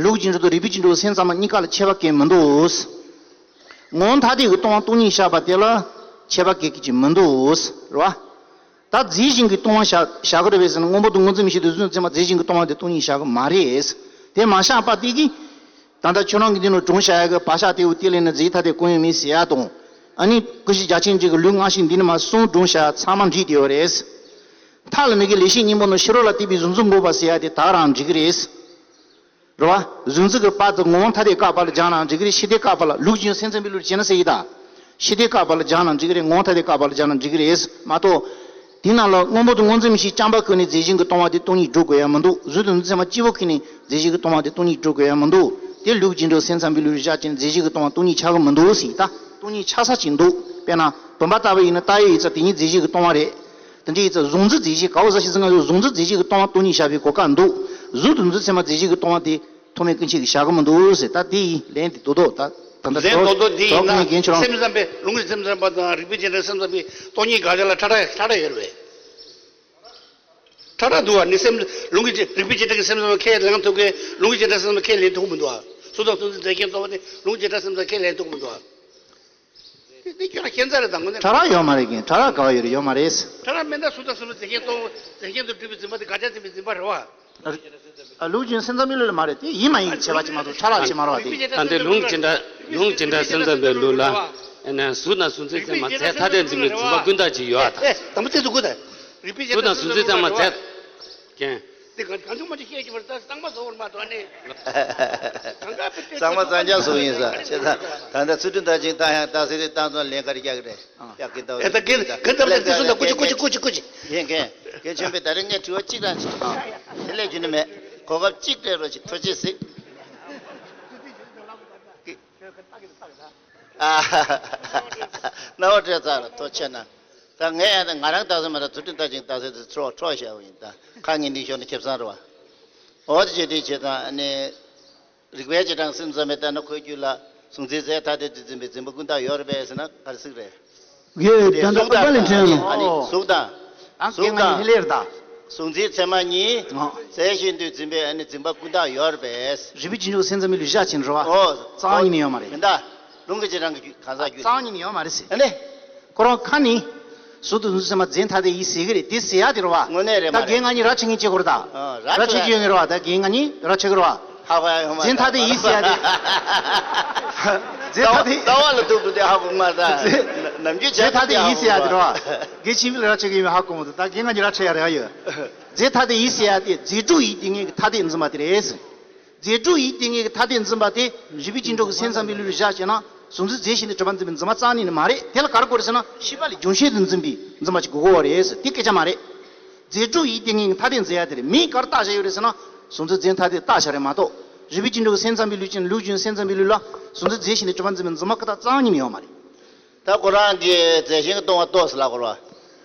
ལུགས་ཀྱི་འགྲོ་དང་རིགས་པའི་ཀྱི་འགྲོ་སེམས་ཙམ་པ་གཉིས་ཀ་ལ་ཁྱད་པར་གང་ཡང་མི་འདུག་ངོ་བོ་ཐ་དད་ཀྱི་སྟོང་པ་སྟོང་ཉིད་བཞག་པ་དེ་ལ་ཁྱད་པར་གང་ཡང་མི་འདུག་རེད་བ། ད་རྫས་གཞན་གྱི་སྟོང་པ་བཞག་བཞག་གི་རེད་པས་ཟེར་ན་སྔོན་པོ་དང་སྔོ་འཛིན་མིག་ཤེས་དང་གཟུགས་ཚད་མ་རྫས་གཞན་གྱི་སྟོང་པ་དེ་སྟོང་ཉིད་བཞག་གི་མ་རེད། དེ་མ་བཞག་པ་དེ་གིས། ད་ལྟ་ཁྱོད་རང་གི་འདི་ནང་སྒྲུང་བཤད་ཡག་གི་བག་ཆགས་དེའུ་དེ་ལས་ནི་རྫས་ཐ་དད་ཀུན་ཡོད་མིན་ཟེར་ཡག་དང་། ཨ་ནི་ཀུན་གཞི་རྒྱ་ཆེན་གཅིག་གི་ལུས་ངག་ཡིད་འདི་ནི་མ་གསུམ་སྒྲུང་བཤད་ཡག་ཚང་མ་འགྲིག་བསྡད་ཡོད་རེད། མཐའ་ལ་མི་དགེ་ལེགས་བཤད་སྙིང་པོ་ནང་ཕྱི་རོལ་ལ་ལྟོས་པའི་གཟུགས་འཛིན་འགོག་པ་ཟེར་ཡག་དེ་དག་རང་འགྲིག་གི་རེད། རེད་བ། གཟུགས་འཛིན་གྱི་བར་དུ་ངོ་བོ་ཐ་དད་བཀག་པ་ལ་སྦྱར་ན་འགྲིག་གི་རེད། ཕྱི་དུས་བཀག་པ་ལ་ལུགས་རྒྱུན་སེམས་ཙམ་པའི་ལུགས་བྱས་ན་ཟེར་གྱི་ད། ཕྱི་དུས་བཀག་པ་ལ་སྦྱར་ན་འགྲིག་གི་རེད། ངོ་བོ་ཐ་དད་བཀག་པ་ལ་སྦྱར་ན་འགྲིག་གི་རེད་མ་གཏོགས། དེའི་ནང་ལ་སྔོན་པོ་དང་སྔོ་འཛིན་མིག་ཤེས་རྐྱང་པ་ཀུན་ནས་རྫས་གཞན་གྱི་སྟོང་པ་དེ་སྟོང་ཉིད་སྒྲུབ་དགོས་ཡ་མི་འདུག་གཟུགས་དང་གཟུགས་ཚད་མ་གཅིག་པོ་ཀུན་ནས་རྫས་གཞན་གྱི་སྟོང་པ་དེ་སྟོང་ཉིད་སྒྲུབ་དགོས་ཡ་མི་འདུག་དེ་ལུགས་རྒྱུན་འགྲོ་སེམས་ཙམ་པའི་ལུགས་བཞག་ཅིང་རྫས་གཞན་གྱི་སྟོང་པ་སྟོང་ཉིད་ཆགས་ཀྱི་མི་འདུག་ཟེར་ད་སྟོང་ཉིད་ཆགས་ས་ཅིག་འདུག་དཔེར་ན་བུམ་པ་ལྟ་བུ་ཡིན་ན་ལྟ་ཡས་ཡིན་ཙང་དེ་ཉིད་རྫས་གཞན་གྱི་སྟོང་པ་རེད། དེ་འདྲ་ཡིན་ཙང་གཟུགས་འཛིན་རྫས་གཞན་ག་འོ་ཟ་ཞིག་ཟིན་ང་ཚོ་གཟུགས་འཛིན་རྫས་གཞན་གྱི་སྟོང་པ་སྟོང་ཉིད་བཞག་པའི་གོ་སྐབས་འདུག་གཟུགས་དང་གཟུགས་ཚད་མ་རྫས་གཞན་གྱི་སྟོང་པ་དེ། ཐོགས་མེད་ཀུན་བྱེད་ཀྱིས་བཞག་གི་མི་འདུག་ཟེར། ད་དེ་ཡི་ལན་དེ་རྡོག་རྡོག་ད་ད་ལྟ་ལན་རྡོག་རྡོག་འདི་ཡིན་ན་སེམས་ཙམ་པའི་ལུང་གི་སེམས་ཙམ་པ་དང་རིགས་པའི་རྗེས་འབྲང་སེམས་ཙམ་པའི་སྟོང་ཉིད་དགག་བྱ་ལ་ཁྲ་ཁྲ་ཁྲ་ཁྲ་ཡོད་རེད་པས། ཁྲ་ཁྲ་འདུག་བ་ནི་སེམས་ལུང་གི་རྗེས་རིགས་པའི་རྗེས་འབྲང་གི་སེམས་ཙམ་པ་ཁས་ལེན་ཐུབ་མཁན་ལུང་གི་རྗེས་འབྲང་སེམས་ཙམ་པ་ཁས་ལེན་ཐུབ་མི་འདུག་བ། གཟུགས་དང་གཟུགས་འཛིན་རྫས་གཞན་སྟོང་པ་ནི་ལུང་གི་རྗེས་འབྲང་སེམས་ཙམ་པ་ཁས་ལེན་ཐུབ་མི་འདུག་བ། དེ་དེ་ཁྱོད་རང་ཁྱད་མཚར་རེད་དང་དངོས་གནས། ཕྲ་རགས་ཡོད་མ་རེད་ཀྱིན། ཕྲ་རགས་ག་བ་ཡོད་རེད། ཡོད་མ་རེད། ཕྲ་རགས་མེད་ན་གཟུགས་དང་གཟུགས་མེད་རྫས་གཞན་སྟོང་རྫས་གཞན་དུ་གྲུབ་པའི་འཛིན་པ་དེ་དགག་བྱ་འཛིན་པའི་འཛིན་པ་རེད་བ། ཨ་ལུགས་ཀྱི་སེམས་ཙམ་པའི་ལུགས་ལ་མ་རེད་དེ། ཡིན་མ་ཡིན་བྱས་པ་ཅིག་མ་གཏོགས་ཕྲ་རགས་ཅིག་མ་རེད་བ་དེ། ད་འདི་ལུང་གི་འདྲ་ལུང་གི་འདྲ་སེམས་ཙམ་པའི་ལུགས་ལ་ཨ་ནི་གཟུགས་ན་གཟུགས་འཛིན་ཚད་མ་རྫས་ཐ་དད་འཛིན་པའི་འཛིན་པ་ཀུན་བཏགས་ཀྱི་ཡོད་ཨ་ད། དང་པོ་ཚད་དུ་དགོས་ད། གཟུགས་ན་གཟུགས་འཛིན་ཚད་མ་རྫས་ཀྱང་། དེ་གང་གང་བྱུང་མ་ཅིག་བཤད་ཀྱི་མ་རེད། ད་གཙང་མ་བཟོ་བར་མ་དོ་ནི། གཙང་མ་གཙང་རྐྱང་བཟོ་ཡིན་ས་བྱས་ཙང་ད་ལྟ་ཚུལ་ཁྲིམས་དར་ཞིང་རྟགས་ཡང་རྟགས་གསལ་རིགས་གཏམ་ཚོ་ལན་ག་རེ་རྒྱག་གི་རེད། ཡག་གི་འདུག་ཨེ་ད་རྒན་རྒན་ཚང་མ་དེ་ཚོ་ད་ཀུ་ཅི་ཀུ་ཅི་ཀུ་ཅི་ཀུ་ཅི། རྒན་རྒན་རྒན་ཆེན་པོས་ད་རེས་ངས་དྲི་བ་གཅིག་རང་བྱེད། དེ་ལས་རྒྱུ་ནི་མེད། གོ་སྐབས་གཅིག་སྤྲད་རོགས་བྱེད། ཐུགས་རྗེ་གཟིགས། ཨ། རྣ་བ་སྤྲད་ཚར་ཐུགས་རྗེ་གནང་། ད་ངས་ཡང་ད་ང་རང་རྟགས་གསལ་མ་རེད། ཚུལ་ཁྲིམས་ལྟ་ཅིང་རྟགས་གསལ་དེ་ཚོ་འཕྲོག་བཞག་པ་ཡིན། ད་ཁ་ངན་འདི་ཤོར་ན་ཁེ་བཟང་རེད་བ། འོ་དེ་བྱེད་དུས་བྱེད་དང་ཨ་ནི། རིགས་པའི་རྗེས་འབྲང་སེམས་ཙམ་པས་ལྟ་ན་ཁོའི་རྒྱུད་ལ་གཟུགས་འཛིན་རྫས་ཐ་དད་དུ་འཛིན་པའི་འཛིན་པ་ཀུན་བཏགས་ཡོད་རེད་པས་ཟེར་ན་ག་རེ་ཟིག་རེད། ཡོད་ད་ལྟ་ཨ་པ་ལས་དྲན་ཡོང་། ཨ་ནི་གཟུགས་དང་། གཟུགས་དང་། ད་གཟུགས་འཛིན་ཚད་མ་གཉིས། རྫས་གཞན་དུ་འཛིན་པའི་ཨ་ནི་འཛིན་པ་ཀུན་བཏགས་ཡོད་རེད་པས། རིགས་པའི་རྗེས་འཇུག་སེམས་ཙམ་པའི་ལུགས་བཞག་ཕྱིན་རེད་བ། ཨོ། རྩ་བ་ཉིད་ནས་ཡོད་མ་རེད། མིན་ད། ལུང་གི་རྗེས་འབྲང་གི་རྒྱུད་གང་ཟག་རྒྱུད། རྩ་བ་ཉིད་ནས་ཡོད་མ་རེད་ཟེར། ཨ་ནི། ཁོ་རང་ཁ་ནི། གཟུགས་དང་གཟུགས་ཚད་མ་རྫས་ཐ་དད་ཡིན་ཟེར་གི་རེད། དེ་ཟེར་ཡ་དེ་རེད་བ། དངོས་གནས་རེད་མ་རེད། ད་རྒན་ང་གཉིས་ར་ཆེ་ངེས་ཅེས་གོ་རེད་ད། ཨ་ར་ཆེ་གི་ཡོད་ངེས་རེད་བ། ད་རྒན་ང་གཉིས་ར་ཆེ་གི་རེད་བ། ཧ་བ་ཡོད་མ་རེད། རྫས་ཐ་དད་ཡིན་ཟེར་ཡ་དེ། རྫས་ཐ་དད། རྩ་བ་ལ་ཐུག་འདུག་དེ་ཧ་གོ་མ་ད། རྫས། ནམ་རྒྱུན་རྫས་ཐ་དད་ཡིན་ཟེར་ཡ་དེ་རེད་བ། རྒན་ཆེན་པོ་ལ་ར་ཆེ་གི་ཡོད་ཧ་གོ་མ་འདུག་ད་རྒན་ང་གཉིས་ར་ཆེ་ཡ་རེད་ཡ་ཡོད། རྫས་ཐ་དད་ཡིན་ཟེར་ཡ་དེ་རྫས་གྲུབ་ཡིན་ཏེ་ངེས་ཀྱི་ཐ་དད་འཛིན་པ་དེ་རེད། རྫས་གྲུབ་ཡིན་ཏེ་ངེས་ཀྱི་ཐ་དད་འཛིན་པ་དེ་རིགས་པས་བཅིངས་འགྲོལ་གྱི་སེམས་ཙམ་པའི་ལུགས་ལ་བཞག་བྱས་ན་གཟུང་འཛིན་རྫས་གཞན་དུ་གྲུབ་པ་འཛིན་པའི་འཛིན་མ་རྩ་ནས་ནི་མ་རེད། དེ་ལ་ག་རེ་དགོས་རེད་ཟེར་ན་ཤེས་པ་ལས་རྒྱུ་ཤེས་སུ་འཛིན་པའི་འཛིན་མ་ཅིག་དགོས་ཀྱི་ཡོད་རེད་ཟེར། དེ་སྐད་ཆ་མ་རེད། རྫས་གྲུབ་ཡིན་ཏེ་ངེས་ཀྱི་ཐ་དད་འཛིན་ཡ་དེ་རེད། མིང་ག་རེ་བཏགས་བཞག་ཡོད་རེད་ཟེར་ན་གཟུང་འཛིན་རྫས་ཐ་དད་བཏགས་བཞག་རེད་མ་གཏོགས་རིགས་པས་བཅིངས་འགྲོལ་གྱི་སེམས་ཙམ་པའི་ལུགས་ཅན་ལུགས་རྒྱུན་སེམས་ཙམ་པའི་ལུགས་ལ་གཟུང་འཛིན་རྫས་གཞན་དུ་གྲུབ་པ་འཛིན་པའི་འཛིན་མ་ཀུན་བཏགས་རྩ་བ་ཉིད་ནས་ཡོད་མ་རེད། ད་ཁོ་རང་གིས་རྫས་གཞན་གྱིས་སྟོང་པ་རྟོགས་ཟེར་ལབ་དགོས་རེད་བ།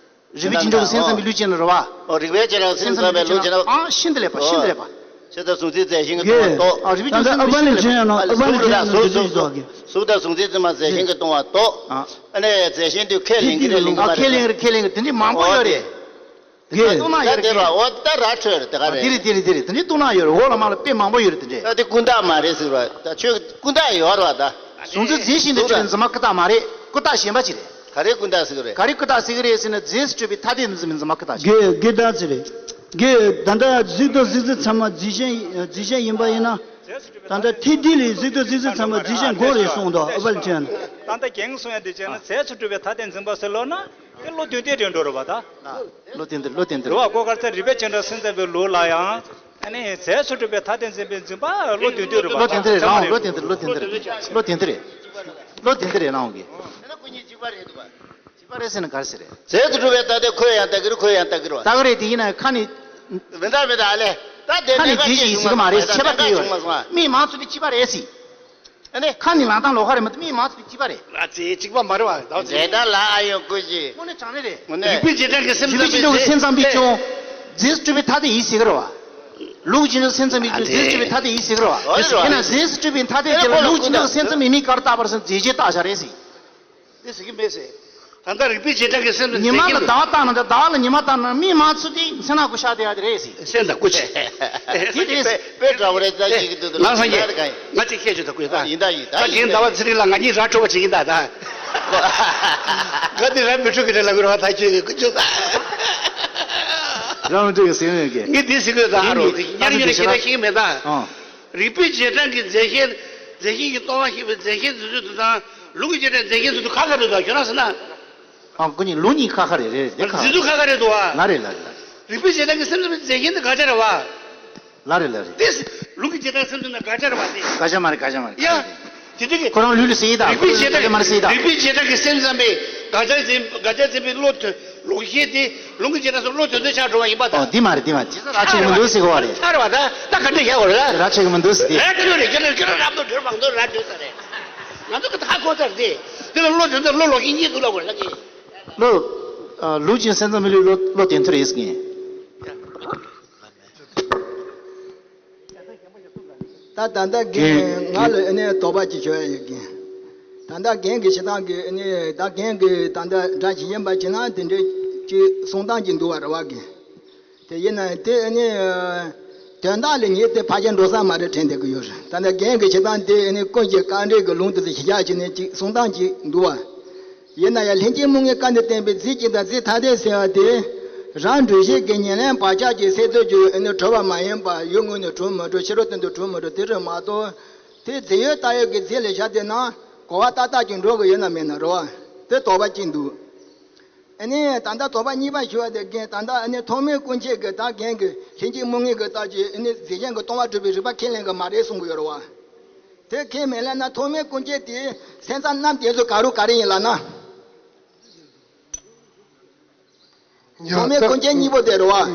རིགས་པས་བཅིངས་འགྲོལ་གྱི་སེམས་ཙམ་པའི་ལུགས་ཅན་རེད་བ། ཨོ། རིགས་པས་བཅིངས་འགྲོལ་གྱི་སེམས་ཙམ་པའི་ལུགས་ཅན་རེད་བ། ཨ། ཤིན་ཏུ་ལེགས་པ། ཤིན་ཏུ་ལེགས་པ། ཨོ། ཁྱེད་ཚོ་གཟུང་འཛིན་རྫས་གཞན་གྱིས་སྟོང་པ་རྟོགས། ཨ། རིགས་པས་བཅིངས་འགྲོལ་གྱི་སེམས་ཙམ་པའི་ལུགས་ཅན་རེད་བ། ཨ། ལེགས། གཟུགས་ལ་གཟུགས་གཟུགས་གཟུགས་དང་གཟུགས་དང་གཟུང་འཛིན་རྫས་མ་རྫས་གཞན་གྱིས་སྟོང་པ་རྟོགས། ཨ། ཨ་ནི་རྫས་གཞན་དུ་ཁས་ལེན་གྱི་རེད་ལེན་གྱི་མ་རེད། ཁས་ལེན་རེད། ཁས་ལེན་གྱི་དེ་འདྲའི་མང་པོ་ཡོད་རེད། ཨོ། དེ་ད་རྟོགས་ན་ཡོད་རེད། ད་དེ་ར། ཨོ། ད་ར་འཕྲོད་རེད། དེ་ག་རེད། དེ་རེད། དེ་རེད། དེ་རེད། དེ་འདྲའི་རྟོགས་ན་ཡོད་རེད། འོག་ལ་མ་ལ་དཔེ་མང་པོ་ཡོད་རེད། དེ་འདྲའི། ད་དེ་ཀུན་བཏགས་མ་རེད་ཟེར་བ། ད་ཁྱོད་ཀུན་བཏགས་ཡོད་རེད་བ། ད་གཟུང་འཛིན་རྫས་གཞན་དུ་གྲུབ་པའི་འཛིན་མ་ཀུན་བཏགས་མ་རེད། ཀུན་བཏགས་གཞན་པ་ཅིག་རེད། ག་རེ་ཀུན་བཏགས་ཟེར་གི་རེད། ག་རེ་ཀུན་བཏགས་ཟེར་གི་རེད་ཟེར་ན་རྫས་སུ་གྲུབ་པའི་ཐ་དད་དུ་འཛིན་པའི་འཛིན་མ་ཀུན་བཏགས་ཅིག་དགེ་དགེ་ད་ཅི་རེད། དགེ་ད་ལྟ་གཟུགས་དང་གཟུགས་འཛིན་ཚང་མ་རྫས་གཞན་རྫས་གཞན་ཡིན་པ་ཡིན་ན། ད་ལྟ་ཐེག་བསྡུས་ལས་གཟུགས་དང་གཟུགས་འཛིན་ཚང་མ་རྫས་གཞན་དགོས་རེད་གསུངས་འདུག་ཨ་པལ་ཅན། ད་ལྟ་རྒན་གསུང་ཡ་དེ་བྱས་ན་རྫས་སུ་གྲུབ་པའི་ཐ་དད་འཛིན་པ་ཟེར་ལབ་ན། དེ་བློ་དོན་ལྡན་རེད་འགྲོ་རེད་བ་ད། བློ་དོན་ལྡན། བློ་དོན་ལྡན་རེད་བ། ལྡན། ཀོ་དཀར་རྩེ་རིགས་པས་བཅིངས་འགྲོལ་སེམས་ཙམ་པའི་ལུགས་ལ་ཡང་། ཨ་ནི་རྫས་སུ་གྲུབ་པའི་ཐ་དད་འཛིན་པའི་འཛིན་པ་བློ་དོན་ལྡན་རེད་བ། བློ་དོན་ལྡན་རེད། ལའང་བློ་དོན་ལྡན། བློ་དོན་ལྡན་རེད། བློ་དོན་ལྡན་རེད། བློ་དོན་ལྡན་རེད་ལའང་གི། ད་ཁོ་གཉིས་གཅིག་པ་རེད་འདུག་བ། གཅིག་པ་རེད་ཟེར་ན་ག་རེ་ཟེར་རེད། རྫས་སུ་གྲུབ་པའི་ཐ་དད་ཁོས་ཡང་ལྟ་གི་རེད། ཁོས་ཡང་ལྟ་གི་རེད་བ། ལྟ་གི་རེད། དེ་ཡིན་ན་ཁ་ནས། མི་འདྲ་མི་འདྲ་ཨ་ལས། ད་དེ་ཁ་ནས་གནད་འགག་རྫས་གཞན་ཅིག་ཟེར་གི་མ་རེད། ཁྱད་པར་དེ་ཡོད་རེད། མིང་མང་ཚུལ་དེ་གཅིག་པ་རེད་ཟེར། ཨ་ནི། ཁ་ནས་ལབ་སྟངས་ལོགས་ཀ་རེད་མ་གཏོགས་མིང་མང་ཚུལ་དེ་གཅིག་པ་རེད། ཨ་ཙི། གཅིག་པ་མ་རེད་བ། ད་འཛད་མཐའ་ལ་ཨ་ཡོང་ཀུན་གྱིས། དངོས་གནས་དྲང་གནས་རེད། དངོས་གནས། རིགས་པས་བྱེ་བྲག་གི་སེམས་ཙམ་པའི་རིགས་པས་བྱེ་བྲག་གི་སེམས་ཙམ་པས་ཀྱང་རྫས་སུ་གྲུབ་པའི་ཐ་དད་ཡིན་ཟེར་གི་རེད་བ། ལུགས་ཀྱི་སེམས་ཙམ་པས་ཀྱང་རྫས་སུ་གྲུབ་པའི་ཐ་དད་ཡིན་ཟེར་གི་རེད་བ། ཨོ་རེད་བ། ཡིན་ན་རྫས་སུ་གྲུབ་པའི་ཐ་དད་དེ་ལ་ལུགས་ཀྱི་སེམས་ཙམ་པའི་མིང་ག་རེ་བཏགས་པ་རེད་ཟེར་ན་རྫས་གཞན་བཏགས་བཞག་རེད་ཟེར། འདི་ཟེར་གི་མེད་ཟེར། ད་ལྟ་རིགས་པས་བྱེ་བྲག་གི་སེམས་ཙམ་ཉི་མ་ལ་ཟེར་གི་ཟླ་བ་བཏགས་ན་འདྲ། ཟླ་བ་ལ་ཉི་མ་བཏགས་ན་མིང་མང་ཚུལ་དེ་མཚན་ནག་གུ་ཤ་དེ་ཡ་དེ་རེད་ཟེར། སེམས་དང་སྐུ་མཁྱེན། དེ་རེད་ཟེར། དཔེ་འདྲ་བོ་རེད། ད་ཅིག་ཏུ་ང་ལྷ་རྒྱལ། ང་ཅིག་ཁྱེད་ཆོས་ད་ཀུ་ཡ་ད། ཡིན་ད་ཡིན་ད། ད་ཡིན་རྒན་ཟླ་བ་ཚེ་རིང་ལ་ང་གཉིས་ར་འཕྲོད་པ་ཅིག་ཡིན་ད་ད། ང་འདི་ར་མི་འཕྲོད་གི་རེད་ལ་གུ་ར་བ། ད་ཁྱོད་ཀྱི་ཀུ་ཅོ་ད། རང་འདྲ་གི་སེམས་ཡོད་གི། ངས་འདི་ཟེར་གི་ད། ཨ་རོ་ངས་ཉར་ཉོ་ནས་ཁྱེད་ད་ཤེས་གི་མེད་ད། ཨང་། རིགས་པས་བྱེ་བྲག་གི་རྫས་གཞན། རྫས་གཞན་གྱིས་སྟོང་པ་ཤེས་པའི་རྫས་གཞན་འཛིན་ཚུལ་དེ་དང་། ལུགས་ཀྱི་བྱེ་བྲག་རྫས་གཞན་འཛིན་ཚུལ་ཁ་ཁ་རེད་དོ། ཁྱོད་རང་ཟེར་ན། ཨང་། ཁོ་གཉིས་ལུགས་གཉིས་ཁ་ཁ་རེད། རེད་རེད། དེ་ཁ་འཛིན་ཚུལ་ཁ་ཁ་རེད་དོ། ལ་རེད་ལ་རེད་ལ་རེད། རིགས་པས་བྱེ་བྲག་གི་སེམས་ཙམ་པའི་རྫས་གཞན་དེ་དགག་བྱ་རེད་བ། ལ་རེད་ལ་རེད། དེ་ལུགས་ཀྱི་བྱེ་བྲག་སེམས་ཙམ་དེ་དགག་བྱ་རེད་བ་དེ། དགག་བྱ་མ་རེད། དགག་བྱ་མ་རེད། ཡ། དེ་འདྲ་གི། ཁོ་རང་ལུགས་ལ་ཟེར་ཡི་ད། རིགས་པས་བྱེ་བྲག་གི། དགག་བྱ་མ་རེད་ཟེར་ཡི་ད། རིགས་པས་བྱེ་བྲག་གི་སེམས་ཙམ་པའི་དགག་བྱ་འཛིན། དགག་བྱ་འཛིན་པའི་བློ་དོན། ལུགས་གཞན་དེ་ལུགས་ཀྱི་བྱེ་བྲག་སོགས་བློ་དོན་དུ་ཆགས་འགྲོ་བ་ཡིན་པ་དང་། ཨོ། འདི་མ་རེད། འདི་མ་རེད། ར་ཆེ་གི་མི་འདུག་ཟེར་གོ་བ་རེད། ཚར་བ་ད་ད་ག་འདྲ་བཞག་གོ་རེད་ད། ར་ཆེ་གི་མི་འདུག་ཟེར་ཏེ། ར་ཆེ་གི་རེད། ཁྱོད་རང་ཁྱོད་རང་རབ་ཏུ་བགྲོད་པ་ང་ཚོ་ར་བགྲོད་ས་རེད། ང་ཚོ་གི་ད་ཧ་གོ་ཚར་ཏེ། འདི་ལ་བློ་དོན་དུ་བློ་ལུགས་གཞན་གཉིས་འདུག་ལ་གོ་རེད་ད་གི། བློ། ཨ། ལུགས་ཀྱི་སེམས་ཙམ་པའི་ལུགས་བློ་བློ་དོན་མཐུན་རེད་ཟེར་གི། ད་ད་ལྟ་རྒན་ང་ལ་ཨ་ནི་དོགས་པ་ཅིག་ཞུ་ཡ་ཡོད་རྒན། ད་ལྟ་རྒན་གྱི་བྱེད་སྟངས་ཀྱི་ཨ་ནི་ད་རྒན་གྱི་ད་ལྟ་སྒྲ་ཇི་བཞིན་པ་བྱེད་ན་དེ་འདྲའི་ཅིག་གསུང་སྟངས་ཅིག་འདུག་བ་རེད་བ་རྒན། དེ་ཡིན་ན་དེ་ཨ་ནི་དོན་དག་ལ་ངས་དེ་ཕལ་ཆེར་འགྲོ་ས་མ་རེད་དྲན་བསྡད་ཀྱི་ཡོད་རེད། ད་ལྟ་རྒན་གྱི་བྱེད་སྟངས་དེ་ཨ་ནི་ཀུན་གྱིས་དཀའ་འགྲེལ་གྱི་ལུང་དེ་ཚོ་ཞིབ་ཆ་བྱས་ནས་ཅིག་གསུང་སྟངས་ཅིག་འདུག་བ། ཡིན་ན་ཡང་ལྷན་སྐྱེས་མུ་གེའི་སྐབས་འདིར་བསྟན་པའི་རྫས་གཅིག་དང་རྫས་ཐ་དད་ཟེར་བ་དེ། རང་འགྲུལ་བཞུད་ཀྱི་ཉེར་ལེན་བག་ཆགས་ཀྱི་སེལ་ཚུལ་གྱི་ཨ་ནི་གྲུབ་པ་མ་ཡིན་པ་ཡུལ་དངོས་ནས་གྲུབ་མི་གྲུབ་ཕྱི་རོལ་སྟེང་དུ་གྲུབ་མི་གྲུབ་དེ་རེད་མ་གཏོགས། དེ་རྫས་ཡོད་བཏགས་ཡོད་ཀྱི་རྫས་ལ་བཞག་བསྡད་ན་གོ་བ་ཏག་ཏག་ཅིག་འགྲོ་གི་ཡོད་ན་མེད་ན་རེད་བ། དེ་དོགས་པ་གཅིག་འདུག་ཨ་ནི་ད་ལྟ་དོགས་པ་གཉིས་པ་ཞུ་བ་དེ་རྒན་ད་ལྟ་ཨ་ནི་ཐོགས་མེད་སྐུ་མཁྱེན་གྱིས་ད་རྒན་གྱིས་ལྷན་སྐྱེས་མུ་གེའི་སྐབས་ཀྱི་ཨ་ནི་རྫས་གཞན་གྱིས་སྟོང་པ་གྲུབ་པའི་རིགས་པ་ཁས་ལེན་གྱི་མ་རེད་གསུང་གི་ཡོད་རེད་བ། དེ་ཁས་མི་ལེན་ན་ཐོགས་མེད་སྐུ་མཁྱེན་དེའི་སེམས་ཙམ་རྣམ་བདེན་ཚུལ་ག་རུ་ག་རེ་ཡིན་ལབ་ན། ཡ། ཐོགས་མེད་ད་སྐུ་མཁྱེན་གཉིས་པོ་དེ་རེད་བ།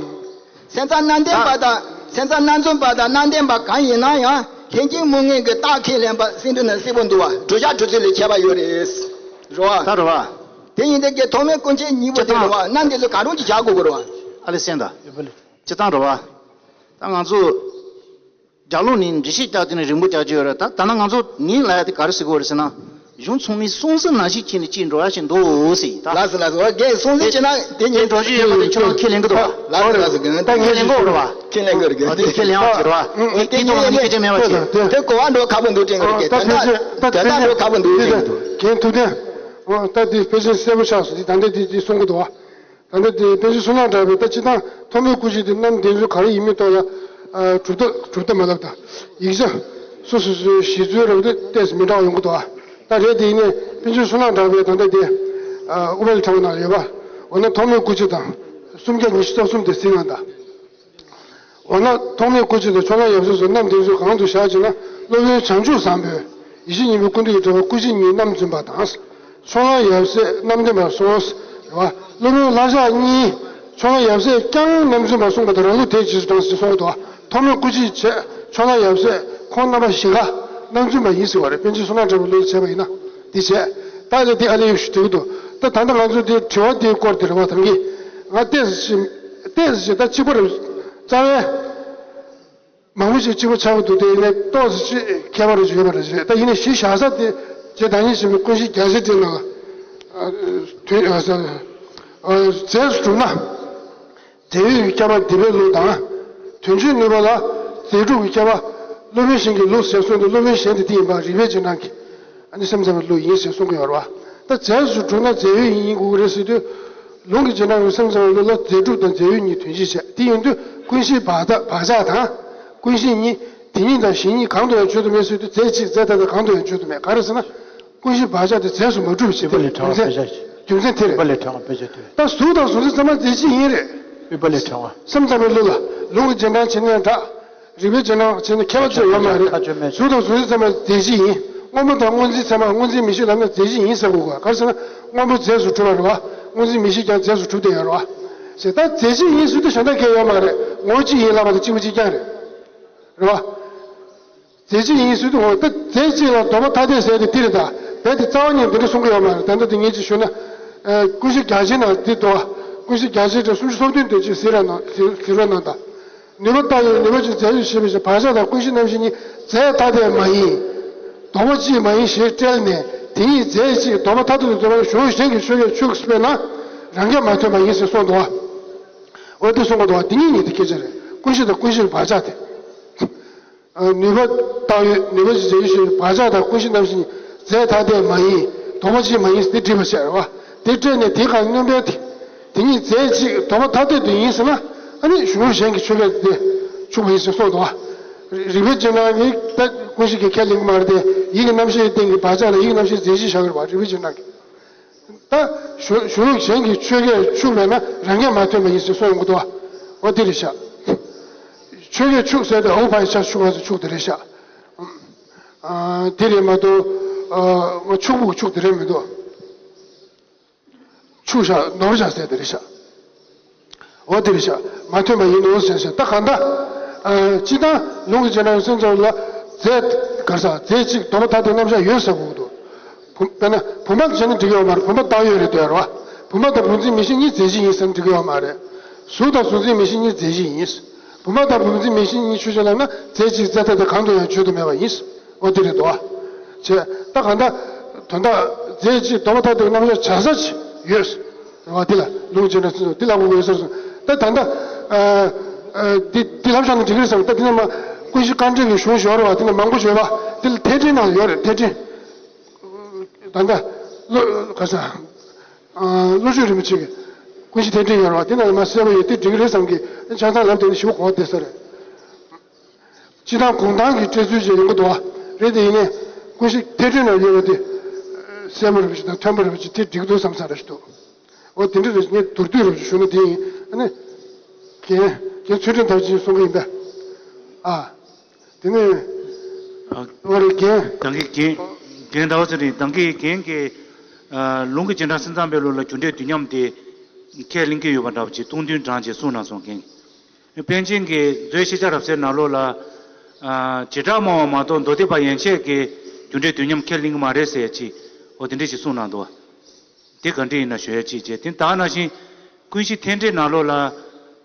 སེམས་ཙམ་རྣམ་བདེན་པ་དང་སེམས་ཙམ་རྣམ་རྫུན་པ་དང་རྣམ་བདེན་པ་གང་ཡིན་ན་ཡང་ལྷན་སྐྱེས་མུ་གེའི་རྟགས་ཁས་ལེན་པ་སེམས་འདུན་ན་གསལ་པོ་འདུག་བ། གྲུབ་བྱ་གྲུབ་ཚུལ་ལ་ཁྱད་པར་ཡོད་རེད། རེད་བ། ད་རེད་བ། དེ་ཡིན་དེ་གའི་ཐོགས་མེད་སྐུ་མཁྱེན་གཉིས་པོ་དེ་རེད་བ། སྤྱིར་བཏང་རྣམ་བདེན་ཚུལ་ག་རུ་ཅིག་བཞག་དགོས་ཀྱི་རེད་བ། ཨ་ལེ་སེམས་དང་། སྤྱིར་བཏང་རེད་བ། ད་ང་ཚོ། རྒྱབ་ལོགས་ནས་འགྲེལ་བཤད་རྒྱག་དུས་ནས་རིང་པོ་རྒྱག་རྒྱུ་ཡོད་རེད། ད་ད་ནང་ང་ཚོ་ངས་ལབ་ཡ་དེ་ག་རེ་ཟེར་གྱི་ཡོད་རེད་ཟེར་ན། གཞུང་ཚང་མས་གསུང་ཟིན་ནང་བཞིན་བྱས་ནས་ཅིག་འགྲོ་ཡ་ཞིག་འདུག་ཟེར་ད། ལགས་སོ་ལགས་སོ། རྒན་གསུང་ཟིན་བྱས་ན་དེ་ཉན། འགྲོ་རྒྱུ་ཡོད་མ་རེད། ཁྱོད་རང་ཁས་ལེན་གྱི་འདུག་བ། ལགས་སོ་ལགས་སོ། རྒན་ད་ཁས་ལེན་གྱི་ཡོད་རེད་བ། ཁས་ལེན་གྱི་རེད། ཨ། དེ་ཁས་ལེན་ཡག་ཅིག་རེད་བ། དེ་དེ་ཐོག་ལ་ངས་སྐད་ཆ་མེད་པ་བྱས། དེ་གོ་བ་འགྲོ་ཁག་པོ་འདུག་དྲན་གྱི་རེད། རྒན་ད་ད་ད་འགྲོ་ཁག་པོ་འདུག་དྲན་གྱི་འདུག་རྒན་ཐུབ་བསྟན། ད་དེ་ཕལ་ཆེར་གསལ་པོ་ཆགས་སོང་། དེ་ད་འདི་དེ་དེ་གསུང་གི་འདུག་བ། ད་ལྟ་དེ་པཎ་ཆེན་བསོད་ནམས་གྲགས་པས་ད་སྤྱིར་བཏང་ཐོགས་མེད་སྐུ་མཁྱེན་དེ་རྣམ་བདེན་ཚུལ་ག་རེ་ཡིན་མིན་ཐོག་ལ། ཨ། གྲུབ་མཐའ་གྲུབ་མཐའ་མ་ལབ་ད། ཡིག་ཆ་སོ་སོ་སོའི་གཞི་རྩའི་རང་དོན་ཏོག་ཙམ་མི་འདྲ་བ་ཡོང་གི་འདུག་ཨ། ད་རེད། དེ་ཡིན་ནའི་པཎ་ཆེན་བསོད་ནམས་གྲགས་པས་ད་ལྟ་དེ། ཨ། ཨུཏྤལ་ཕྲེང་བ་ནང་ལ་ཡོད་པ། འོ་ན་ཐོགས་མེད་སྐུ་མཁྱེན་དང་སུམ་བརྒྱ་ཉི་ཤུ་རྩ་གསུམ་དེ་གཟིགས་ཡོང་ད། འོ་ན་ཐོགས་མེད་སྐུ་མཆེད་དང་ཕྱོགས་གླང་ཡབ་སྲས་སོགས་རྣམ་བདེན་ཚུལ་གང་དུ་བཞག་ཅེ་ན། སློབ་དཔོན་བྱང་ཆུབ་བཟང་པོས་ཡེ་ཤེས་སྙིང་པོའི་ཀུན་བཏུས་ཀྱི་འགྲེལ་པར་སྐུ་མཆེད་གཉིས་རྣམ་བརྫུན་པ་དང་། ཕྱོགས་གླང་ཡབ་སྲས་རྣམ་བདེན་པར་གསུངས། རེད་བ། སློབ་དཔོན་ལྷ་བཞག་གཉིས་ཕྱོགས་གླང་ཡབ་སྲས་ཀྱང་རྣམ་བརྫུན་པར་གསུངས་པ་དང་རང་ལུགས་དེ་རྗེས་སུ་འབྲངས་ཞེས་གསུངས་འདུག། ཐོགས་མེད་སྐུ་མཆེད་བྱས་ཕྱོགས་གླང་ཡབ་སྲས་ཁོང་རྣམ་པ་བཞི་ཀ་རྣམ་བརྫུན་པ་ཡིན་ཟེར་བ་རེད། པཎ་ཆེན་བསོད་ནམས་གྲགས་པའི་ལུགས་ལ་བྱས་པ་ཡིན་ན། འདི་བྱས། ད་ནི་འདི་ཨ་ལེ་ཡོད་ཞུ་འདོད་འདུག། ད་ད་ལྟ་ང་ཚོ་འདི་དྲི་བ་འདིའི་སྐོར་དེ་རེད་བ། ད་གིན་ང་ཏོག་ཙམ་ཞིག་ཏོག་ཙམ་ཞིག་ད་གཅིག་པ་རེད། རྩ་བའི་མང་པོ་ཞིག་གཅིག་པ་ཆགས་ཀྱི་འདུག། དེ་ཡིན་ནའི་ཏོག་ཙམ་ཅིག་ཁྱད་པར་ཡོད་པ་རེད། ད་ཡིན་ནའི་གཞི་བཞག་ས་དེ་རྗེ་བདག་ཉིད་ཆེན་པོའི་ཀུན་གཞི་རྒྱ་ཆེར་དེ་ནང་ལ་དོན་རྫས་སུ་གྲུབ་ན། རྫས་ཡོད་ཀྱི་ཁྱབ་པ་སྡིག་པའི་ལུགས་དང་། དོན་བྱེད་ནུས་པ་ལ་རྫས་གྲུབ་ཀྱི་ཁྱབ་པ་སློབ་དཔོན་གཞན་གྱི་ལུགས་ཟེར་གསུངས་ཏེ། སློབ་དཔོན་གཞན་དེ་འདི་ཡིན་པ་རིགས་པའི་རྗེས་འབྲང་གི་ཨ་ནི་སེམས་ཙམ་པའི་ལུགས་ཡིན་ཟེར་གསུང་གི་ཡོད་རེད་བ། ད་རྫས་སུ་གྲུབ་ན་རྫས་ཡོད་ཡིན་དགོས་ཀྱི་རེད་ཟེར་དུས། ལུང་གི་རྗེས་འབྲང་གི་སེམས་ཙམ་པའི་ལུགས་ལ་རྫས་གྲུབ་དང་རྫས་ཡོད་གཉིས་དོན་གཅིག་བྱས། དེ་ཡིན་དུས་ཀུན་གཞིའི་བག་ཆགས་བག་ཆགས་དང་། ཀུན་གཞི་གཉིས་དེ་ཉིད་དང་གཞན་གཉིས་གང་དུ་ཡང་བརྗོད་དུ་མེད་ཟེར་དུས། རྫས་གཅིག་རྫས་ཐ་དད་གང་དུ་ཡང་བརྗོད་དུ་མེད། ག་རེ་ཟེར་ན། ཀུན་གཞི་བག་ཆགས་དེ་རྫས་སུ་མ་གྲུབ་ཅེས་པའི་རྒྱུ་མཚན། རྒྱུ་མཚན་དེ་རེད། ད་གཟུགས་དང་གཟུགས་འཛིན་ཚད་མ་རྫས་གཅིག་ཡིན་རེད། སེམས་ཙམ་པའི་ལུགས་ལ། ལུང་གི་རྗེས་འབྲང་བྱས་ནའི་འདྲ། རིགས་པའི་རྗེས་འབྲང་བྱས་ནའི་ཁྱད་པར་ཅི་ཡང་ཡོད་མ་རེད། གཟུགས་དང་གཟུགས་འཛིན་ཚད་མ་རྫས་གཅིག་ཡིན། སྔོན་པོ་དང་སྔོ་འཛིན་ཚད་མ། སྔོ་འཛིན་མིག་ཤེས་ལབ་ན་རྫས་གཅིག་ཡིན་ཟེར་དགོས་གོ། ག་རེ་ཟེར་ན། སྔོན་པོ་རྫས་སུ་གྲུབ་པ་རེད་བ། སྔོ་འཛིན་མིག་ཤེས་ཀྱང་རྫས་སུ་གྲུབ་བསྡད་ཡོད་རེད་བ། ཞེས་ད་རྫས་གཅིག་ཡིན་ཟེར་དུས་གཞན་དག་གང་ཡང་ཡོད་མ་རེད། ངོ་བོ་གཅིག་ཡིན་ལབ་པ་དང་གཅིག་པ་གཅིག་རྐྱང་རེད། རེད་བ། རྫས་གཅིག་ཡིན་ཟེར་དུས། འོ་ད་རྫས་གཅིག་ལ་ལྡོག་པ་ཐ་དད་ཟེར་དེ་འདི་རེད་ད། རྦད་དེ་རྩ་བ་ཉིད་འདི་འདྲ་གསུང་གི་ཡོད་མ་རེད། ད་ལྟ་དེ་ངས་ཅིག་ཞུས་ན། ཨ། ཀུན་གཞི་རྒྱ་ཆེའི་ནང་འདི་འདུག། ཀུན་གཞི་རྒྱ་ཆེའི་གྲས་སུམ་ཅུ་སོ་བདུན་དེ་ཅིག་གཟིགས་རོགས་གནང་། གཟིགས་རོགས་གནང་དང་། ནུས་པ་བཏགས་ཡོད། ནུས་པ་གཅིག་རྫས་ཡོད་ཞེས་པའི་ཕྱིར། བག་ཆགས་དང་ཀུན་གཞི་རྣམ་ཤེས་གཉིས་རྫས་ཐ་དད་མ་ཡིན། ལྡོག་པ་གཅིག་མ་ཡིན་ཞེས་བཀྲལ་ནས། དེ་གཉིས་རྫས་གཅིག་ལྡོག་པ་ཐ་དད་དུ་འདོད་པ་ནི་གཞུང་གཞན་གྱི་ཆོས་སྐད་ཕྱུགས་སུ་སྤེལ་ན་རང་འགལ་མ་ཐོན་པ་ཡིན་ཟེར་གསུངས་འདུག། འོ་དེ་གསུངས་པ་འདུག། དེ་གཉིས་གཉིས་དེ་སྐད་ཆ་རེད། ཀུན་གཞི་དང་ཀུན་གཞིར་བག་ཆགས་དེ། ཨ། ནུས་པ་བཏགས་ཡོད། ནུས་པ་གཅིག་རྫས་ཡོད་ཞེས་པའི་བག་ཆགས་དང་ཀུན་གཞི་རྣམ་ཤེས་གཉིས་རྫས་ཐ་དད་མ་ཡིན། ལྡོག་པ་གཅིག་མ་ཡིན་ཟེར་དེ་འགྲིག་པ་བྱས་རེད་བ། དེ་བཀྲལ་ནས་དེ་ག་སྣོན་པའི་དེ། དེ་གཉིས་རྫས་གཅིག་ལྡོག་པ་ཐ་དད་དུ་ཡིན་ཟེར་ན། ཨ་ནི་གཞུང་ལུགས་གཞན་གྱི་ཆོས་སྐད་དེ་ཕྱུག་པ་ཡིན་ཟེར་གསུངས་འདུག་བ། རིགས་པའི་རྗེས་འབྲང་གིས་ད་ཀུན་གཞི་གི་ཁས་ལེན་གྱི་མ་རེད་དེ། ཡིད་ཀྱི་རྣམ་ཤེས་སྟེང་གི་བག་ཆགས་ལ་ཡིད་ཀྱི་རྣམ་ཤེས་རྫས་གཅིག་བཞག་གི་རེད་བ། རིགས་པའི་རྗེས་འབྲང་གིས། ད་གཞུང་གཞུང་ལུགས་གཞན་གྱི་ཆོས་སྐད་ཕྱུག་མེད་ན་རང་འགལ་མ་ཐོན་པ་ཡིན་ཟེར་གསུངས་ཡོང་གི་འདུག་བ། འོ་དེ་རེད་ཤག། ཆོས་སྐད་ཕྱུག་ཟེར་དེ་འོ་ཕའི་ཆ་ཕྱུག་ང་ཚོ་ཕྱུག་དེ་རེད་ཤག། ཨ། དེ་རེད་མ་གཏོགས། ཨ། ཕྱུག་པོ་ཕྱུག་དེ་རེད་མི་འདུག། ཕྱུག་བཞག་ནོར་བཞག་ཟེར་དེ་རེད་ཤག། འོ་དེ་རེད་ཤག། མ་ཐོན་པ་ཡིན་ནོ་ཟེར་ཟེར། ད་གང་ལྟར། ཨ། སྤྱིར་བཏང་ལུང་གི་རྗེས་འབྲང་སེམས་ཙམ་ལ་རྫས་ག་རེ་ཟ། རྫས་གཅིག་ལྡོག་པ་ཐ་དད་རྣམ་གཞག་ཡོད་ཟེར་དགོས་ཀྱི་འདུག། བུམ། དཔེར་ན་བུམ་པ་བྱས་ན་འགྲིག་གི་ཡོད་མ་རེད། བུམ་པ་བཏགས་ཡོད་རེད་འདོད་རེད་བ། བུམ་པ་དང་བུམ་འཛིན་མིག་ཤེས་གཉིས་རྫས་གཅིག་ཡིན་ཟེར་ན་འགྲིག་གི་ཡོད་མ་རེད། གཟུགས་དང་གཟུགས་འཛིན་མིག་ཤེས་གཉིས་རྫས་གཅིག་ཡིན། བུམ་པ་དང་བུམ་འཛིན་མིག་ཤེས་གཉིས་ཆོས་ཅན་ལབ་ན་རྫས་གཅིག་རྫས་ཐ་དད་གང་དུ་ཡང་བརྗོད་དུ་མེད་པ་ཡིན། འོ་དེ་རེད་དོ། བྱས། ད་གང་ལྟར་དོན་དག་རྫས་གཅིག་ལྡོག་པ་ཐ་དད་རྣམ་གཞག་བྱ་ས་ཅིག་ཡོད། རེད་བ། འདི་ལ་ལུང་རྗེས་འབྲང་ཚུལ་འདི་ལ་དབུ་མའི་སར་སོང་། ད་ད་ལྟ། ཨ། ཨ། འདི་འདི་ལབ་བཞག་ན་འགྲིག་གི་རེད་བསམ། ད་འདི་ནས་མ་ཀུན་གཞི་དཀའ་འགྲེལ་གྱི་གཞུང་ཞུ་བ་རེད་བ། འདི་ནས་མང་པོ་ཞུ་བ། འདི་ལ་ཐད་འབྲིང་ནང་ཡོད་རེད། ཐད་འབྲིང་། ད་ལྟ་བློ་ག་ས། ཨ། བློ་ཆོས་རིན་པོ་ཆེ་གི་ཀུན་གཞི་ཐད་འབྲིང་ཡོད་རེད་བ། དེ་ནང་ལ་མ་གསལ་པོ་ཡོད། དེ་འགྲིག་གི་རེད་བསམ་གི། ཆ་ཚང་ལབ་དེ་ནི་ཞུ་གོ་བསྡད་ས་རེད། སྤྱིར་བཏང་གུང་ཐང་གི་བཀྲལ་ཚུལ་ཅིག་ཡོང་གི་འདུག་བ། རེད་དེ། ཡིན་ནའི་ཀུན་གཞི་ཐད་འབྲིང་ནང་ཡོད་པ་དེ་གསལ་པོ་རིན་པོ་ཆེ་དང་ཐོན་པ་རིན་པོ་ཆེ་དེ་འགྲིག་འདུག་བསམ་ས་རེད་འདུག། འོ་དེ་འདྲ་རེད། ངས་མདོར་བསྡུས་རེད་ཞུ་ན་དེ་ཡིན། ཨ་ནི་རྒན་རྒན་ཚུལ་ཁྲིམས་དར་ཅིག་གསུང་གི་ཡིན་པས། ཨ། དེ་ནས། ཨ། འོ་རེད། རྒན། ད་གིན་རྒན། རྒན་ཟླ་བ་ཚེ་རིང་། ད་གིན་རྒན་གྱིས། ཨ། ལུང་གི་རྗེས་འབྲང་སེམས་ཙམ་པའི་ལུགས་ལ་རྒྱུ་འབྲས་དུས་མཉམ་དེ་ཁས་ལེན་གྱི་ཡོད་པ་འདྲ་བ་ཅིག་ཐུང་ཐུང་དྲངས་བྱས་གསུངས་གནང་སོང་། རྒན། པཎ་ཆེན་གྱི་མཛོད་ཤེས་བྱ་རབ་གསལ་ནང་ལོགས་ལ། ཨ། བྱེ་བྲག་སྨྲ་བ་མ་གཏོགས་མདོ་སྡེ་པ་ཡན་ཆད་ཀྱིས་རྒྱུ་འབྲས་དུས་མཉམ་ཁས་ལེན་གྱི་མ་རེད་ཟེར་ཅིག། འོ་དེ་འདྲ་ཞིག་གསུངས་གནང་འདུག། དེ་ག་འདྲ་ཡིན་ན་ཞུ་ཡ་ཅིག་བྱས། དེ་ད་ནང་བཞིན་ཀུན་གཞི་ཐད་འབྲིང་ནང་ལོགས་ལ།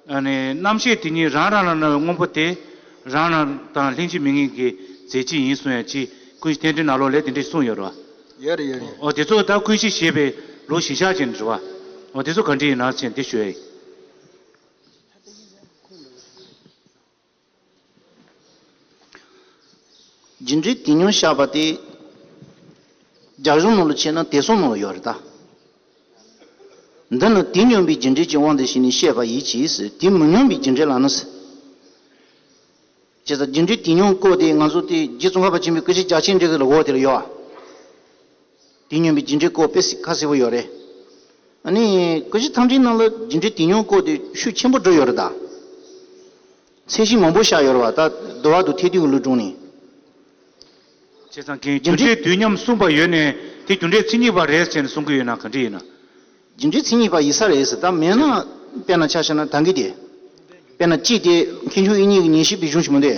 ཨ་ནི་རྣམ་ཤེས་དེ་ཉིད་རང་རང་ལ་སྣང་བའི་སྔོན་པོ་དེ་རང་རང་དང་ལྷན་ཅིག་མི་གཉིས་ཀྱི་རྫས་གཅིག་ཡིན་གསུང་ཡ་ཅིག། ཀུན་གཞི་ཐད་འབྲིང་ནང་ལོགས་ལ་དེ་འདྲ་གསུངས་ཡོད་རེད་བ། ཡོད་རེད། ཡོད་རེད། འོ་དེ་ཚོ་ད་ཀུན་གཞི་ཞེས་པའི་ལུགས་གཞི་བཞག་ཅིག་རེད་བ། འོ་དེ་ཚོ་ག་འདྲ་ཡིན་ན་ཅིག་འདི་ཞུ་ཡ་ཡིན། རྒྱུ་འབྲས་དུས་མཉམ་བཞག་པ་དེ། རྒྱ་གཞུང་ནང་ལ་བྱས་ན་དད་གསུམ་ནང་ལ་ཡོད་རེད་ད། འདི་ནི་དུས་མཉམ་པའི་རྒྱུ་འབྲས་ཀྱི་དབང་དུ་བྱས་ནས་བཤད་པ་ཡིན་གྱི་ཟེར། དུས་མི་མཉམ་པའི་རྒྱུ་འབྲས་ལབ་ན་ཟེར། བྱས་ཙང་རྒྱུ་འབྲས་དུས་མཉམ་སྐོར་དེ་ང་ཚོ་དེ་རྗེ་ཙོང་ཁ་པ་ཆེན་པོའི་སྐུ་ཚེ་རྒྱ་ཆེར་འགྲེལ་ལ་འོ་དེ་ལ་ཡོད་ཨ། དུས་མཉམ་པའི་རྒྱུ་འབྲས་སྐོར་དཔེ་ཁ་གསལ་པོ་ཡོད་རེད། ཨ་ནི་ཀུན་གཞི་ཐད་འབྲིང་ནང་ལ་རྒྱུ་འབྲས་དུས་མཉམ་སྐོར་དེ་ཤུགས་ཆེན་པོ་འགྲོ་ཡོད་རེད་ད། ཚད་གཞི་མང་པོ་བཞག་ཡོད་རེད་བ། ད་དུ་བ་དུ་ཐེ་དུས་ཀྱི་ལུས་སྒྲུང་ནས། བྱས་ཙང་གིན་རྒྱུ་འབྲས་དུས་མཉམ་གསུངས་པ་ཡོད་ནས་དེ་རྒྱུ་འབྲས་མཚན་ཉིད་པ་རེད་ཟེར་ནས་གསུང་གི་ཡོད་ན་ག་འདྲ་ཡིན་ན། རྒྱུ་འབྲས་མཚན་ཉིད་པ་ཡིན་ས་རེད་ཟེར། ད་མེད་ན་དཔེར་ན་ཆ་བཞག་ན་ད་གི་དེ། དཔེར་ན་གཅིག་དེ་མཁས་མཆོག་དབྱིག་གཉེན་གྱི་ཉེར་ཞི་པའི་གཞུང་ཞིག་མི་འདུག་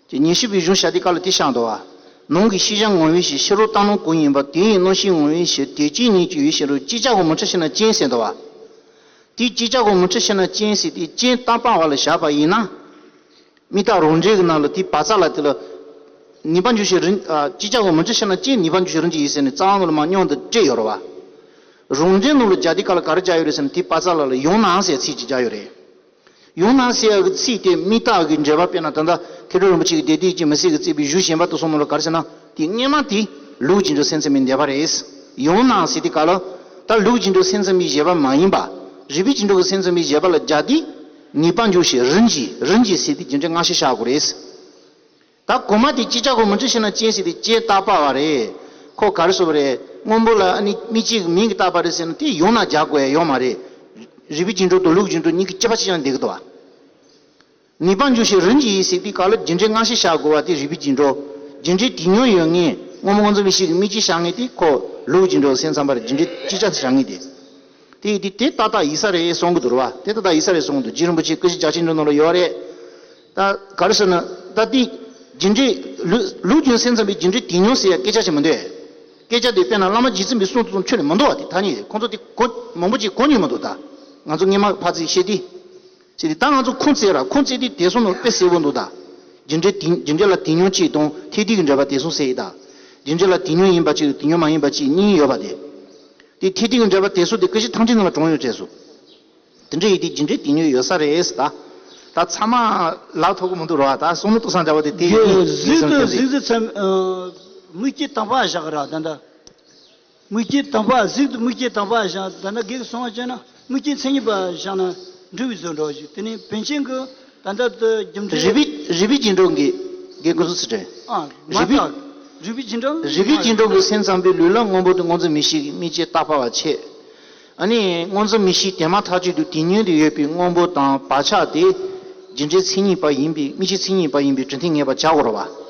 ཀྱི་ཉེར་ཞི་པའི་གཞུང་བཞག་དེ་ཀ་ལ་དེ་བཞག་འདུག་བ། ནང་གི་ཤེས་བྱ་ངོ་བོའི་གཞི་ཕྱི་རོལ་བཏང་སྣང་ཀུན་ཡིན་པ་དེ་ཡི་རྣམ་ཤེས་ངོ་བོའི་གཞི་དེ་ཅན་ཉིད་ཀྱི་ཡུལ་ཕྱི་རོལ་ཅིག་ཅར་གྱི་མུ་ཁྲི་ཕྱི་ན་རྐྱེན་ཟེར་འདུག་བ། དེ་ཅིག་ཅར་གྱི་མུ་ཁྲི་ཕྱི་ན་རྐྱེན་ཟེར་དེ་རྐྱེན་བཏགས་པ་བ་ལ་བཞག་པ་ཡིན་ན། དམིགས་རྟགས་རང་འགྲེལ་གྱི་ནང་ལ་དེ་བ་ཙ་ལ་དེ་ལ། ནུས་པ་འཇུག་བྱེད་རིན་ཨ། ཅིག་ཅར་གྱི་མུ་ཁྲི་ཕྱི་ན་རྐྱེན་ནུས་པ་འཇུག་བྱེད་རིན་གྱིས་ཡིན་ཟེར་ནས་རྩ་བ་ལ་མ་མཉམ་དུ་བྲིས་ཡོད་རེད་བ། རང་འགྲེལ་ནང་ལ་རྒྱ་དེ་ཀ་ལ་ག་རེ་བྱ་ཡོད་རེད་ཟེར་ན་དེ་བ་ཙ་ལ་ལ་ཡང་ན་ཟེར་ཚིག་ཅིག་བྱ་ཡོད་རེད། ཡང་ན་ཟེར་ཡག་གི་ཚིག་དེ་དམིགས་རྟགས་ཀྱི་འགྲེལ་པ་དཔེར་ན་ད་ལྟ་མཁས་གྲུབ་རིན་པོ་ཆེ་གི་སྡེ་བདུན་གྱི་མི་ཚེ་གི་རྩིས་པའི་གཞུང་གཞན་པ་དུ་སོང་ནོ་ལ་ག་རེ་ཟེར་ན་དེ་སྔོན་མ་དེ་ལུགས་ཀྱི་འགྲོ་སེམས་ཙམ་པའི་འདོད་པ་རེད། ཡང་ན་ཟེར་དེ་ག་ལ་ད་ལུགས་ཀྱི་འགྲོ་སེམས་ཙམ་པའི་བཞེད་པ་མ་ཡིན་པ། རིགས་པའི་ཀྱི་འགྲོ་གི་སེམས་ཙམ་པའི་བཞེད་པ་ལ་རྒྱ་དེ་ནུས་པ་འཇུག་བྱེད་རིན་གྱིས་རིན་གྱིས་ཟེར་དེ་རྒྱུ་འབྲས་སྔ་ཕྱི་བཞག་དགོས་རེད། ད་གོང་མ་དེ་ཅིག་ཅར་གྱི་མུ་ཁྲི་ཕྱི་ན་རྐྱེན་ཟེར་དེ་རྐྱེན་བཏགས་པ་བ་རེད། ཁོ་ག་རེ་ཟེར་བ་རེད། སྔོན་པོ་ལ་ཨ་ནི་དམིགས་བཅས་ཀྱི་མིང་གིས་བཏགས་པ་རེད་ཟེར་ན་དེ་ཡང་ན་རྒྱག་དགོས་ཡ་ཡོད་མ་རེད། རིགས་པའི་རྒྱུད་འགྲོ་དང་ལུགས་ཀྱི་རྒྱུད་འགྲོ་གཉིས་ཀྱི་དཔྱད་པ་གཅིག་ཀྱང་བསྡད་ཀྱི་འདུག་བ། ནུས་པ་འཇུག་བྱེད་རིན་གྱིས་ཟེར་དེ་ག་ལ་རྒྱུ་འབྲས་སྔ་ཕྱི་བཞག་དགོས་པ་དེ་རིགས་པའི་རྒྱུད་འགྲོ། རྒྱུ་འབྲས་དེ་ཉོན་ཡོད་ངེས་སྔོན་པོ་སྔོ་འཛིན་མིག་ཤེས་ཀྱི་དམིགས་བཅས་བཞག་ངེས་དེ་ཁོ་ལུགས་ཀྱི་འགྲོ་སེམས་ཙམ་པ་རེད། རྒྱུ་འབྲས་ཅིག་ཅར་དེ་བཞག་ངེས་དེ། དེ་དེ་དེ་ཏག་ཏག་ཡིན་ས་རེད་གསུང་གི་འདུག་རེད་བ། དེ་ཏག་ཏག་ཡིན་ས་རེད་གསུང་གི་འདུག་རྗེ་རིན་པོ་ཆེ་སྐུ་བཞི་རྒྱ་ཆེན་འགྲོ་ནང་ལ་ཡོད་རེད། ད་ག་རེ་ཟེར་ན་ད་དེ་རྒྱུ་འབྲས་ལུགས་ལུགས་ཀྱི་སེམས་ཙམ་པའི་རྒྱུ་འབྲས་དེ་ཉོན་ཟེར་ཡ་སྐད་ཆ་ཞིག་མི་འདུག་སྐད་ཆ་དེ་དཔེར་ན་བླ་མ་རྗེ་བཙུན་པའི་གསུང་དུ་ཆོས་ལས་མི་འདུག་བ། དེ་ཐ་སྙད་ཁོང་ཚོ་དེ་གོ་མང་པོ་ཅིག་གོ་མྱོང་མི་འདུག་ད་ང་ཚོ་སྔོན་མ་ཕར་ཚིག་བཤད་དེ། ཟེར་ཏེ་ད་ང་ཚོ་ཁུངས་བཙལ་ར་ཁུངས་བཙལ་དུས་དེ་གསུང་ནང་དཔེ་གསལ་པོ་འདུག་ད། རྒྱུ་འབྲས་དེ་རྒྱུ་འབྲས་ལ་དེ་ཉོན་གཅིག་དང་ཐེག་དེ་གི་འབྲེལ་བ་དེ་གསུང་གསལ་ཡིན་ད། རྒྱུ་འབྲས་ལ་དེ་ཉོན་ཡིན་པ་གཅིག་དང་དེ་ཉོན་མ་ཡིན་པ་གཅིག་གཉིས་ཡོད་པ་དེ། དེ་ཐེག་དེ་གི་འབྲེལ་བ་དེ་གསུང་དེ་སྐད་ཆ་ཐམས་ཅད་ནང་ལ་གྲངས་ཡོད་བྱས་སོ། དེ་འདྲ་ཡིན་དུས་རྒྱུ་འབྲས་དེ་ཉོན་ཡོད་ས་རེད་ད། ད་ཚང་མ་ལབ་ཐུབ་ཀྱི་མི་འདུག་ར་བ། ད་གསུང་ནོ་ཏོག་ཙམ་འདྲ་བ་དེ་དེ་ཡིན་གཟིགས་དང་གཟིགས་གཟིགས་ཙམ་དམིགས་བཅས་དམ་པ་བཞག་ར་ད་ད། དམིགས་བཅས་དམ་པ་གཟིགས་དང་དམིགས་བཅས་དམ་པ་བཞག་ད་ལྟ་གེགས་སོང་བ་བྱས་ན་དམིགས་བཅས་མཚན་ཉིད་པ་བཞག་ན་འགྲིག་པའི་བཟོ་འདྲ་ཞིག་དེ་ནས་བན་ཆེན་གྱི་ད་ལྟ་དུ་རྒྱུ་འབྲས། རིགས་པའི་རིགས་པའི་རྒྱུད་འགྲོ་གི་གེགས་ཀུན་སུ་ཚུལ་ཁྲིམས། ཨ་མ་རིགས་པའི་དག་རིགས་པའི་རྒྱུད་འགྲོ། རིགས་པའི་རྒྱུད་འགྲོ་གི་སེམས་ཙམ་པའི་ལུས་ལ་སྔོན་པོ་དང་སྔོ་འཛིན་མིག་ཤེས་ཀྱི་དམིགས་བཅས་བཏགས་པ་བ་ཆད། ཨ་ནི་སྔོ་འཛིན་མིག་ཤེས་དེ་མ་ཐག་ཆོད་དུ་དེ་ཉིད་དུ་ཡོད་པའི་སྔོན་པོ་དང་བག་ཆགས་དེ་རྒྱུ་འབྲས་མཚན་ཉིད་པ་ཡིན་པའི་དམིགས་བཅས་མཚན་ཉིད་པ་ཡིན་པའི་གྲུབ་མཐས་ངེས་པར་བྱ་དགོས་རེད་བ།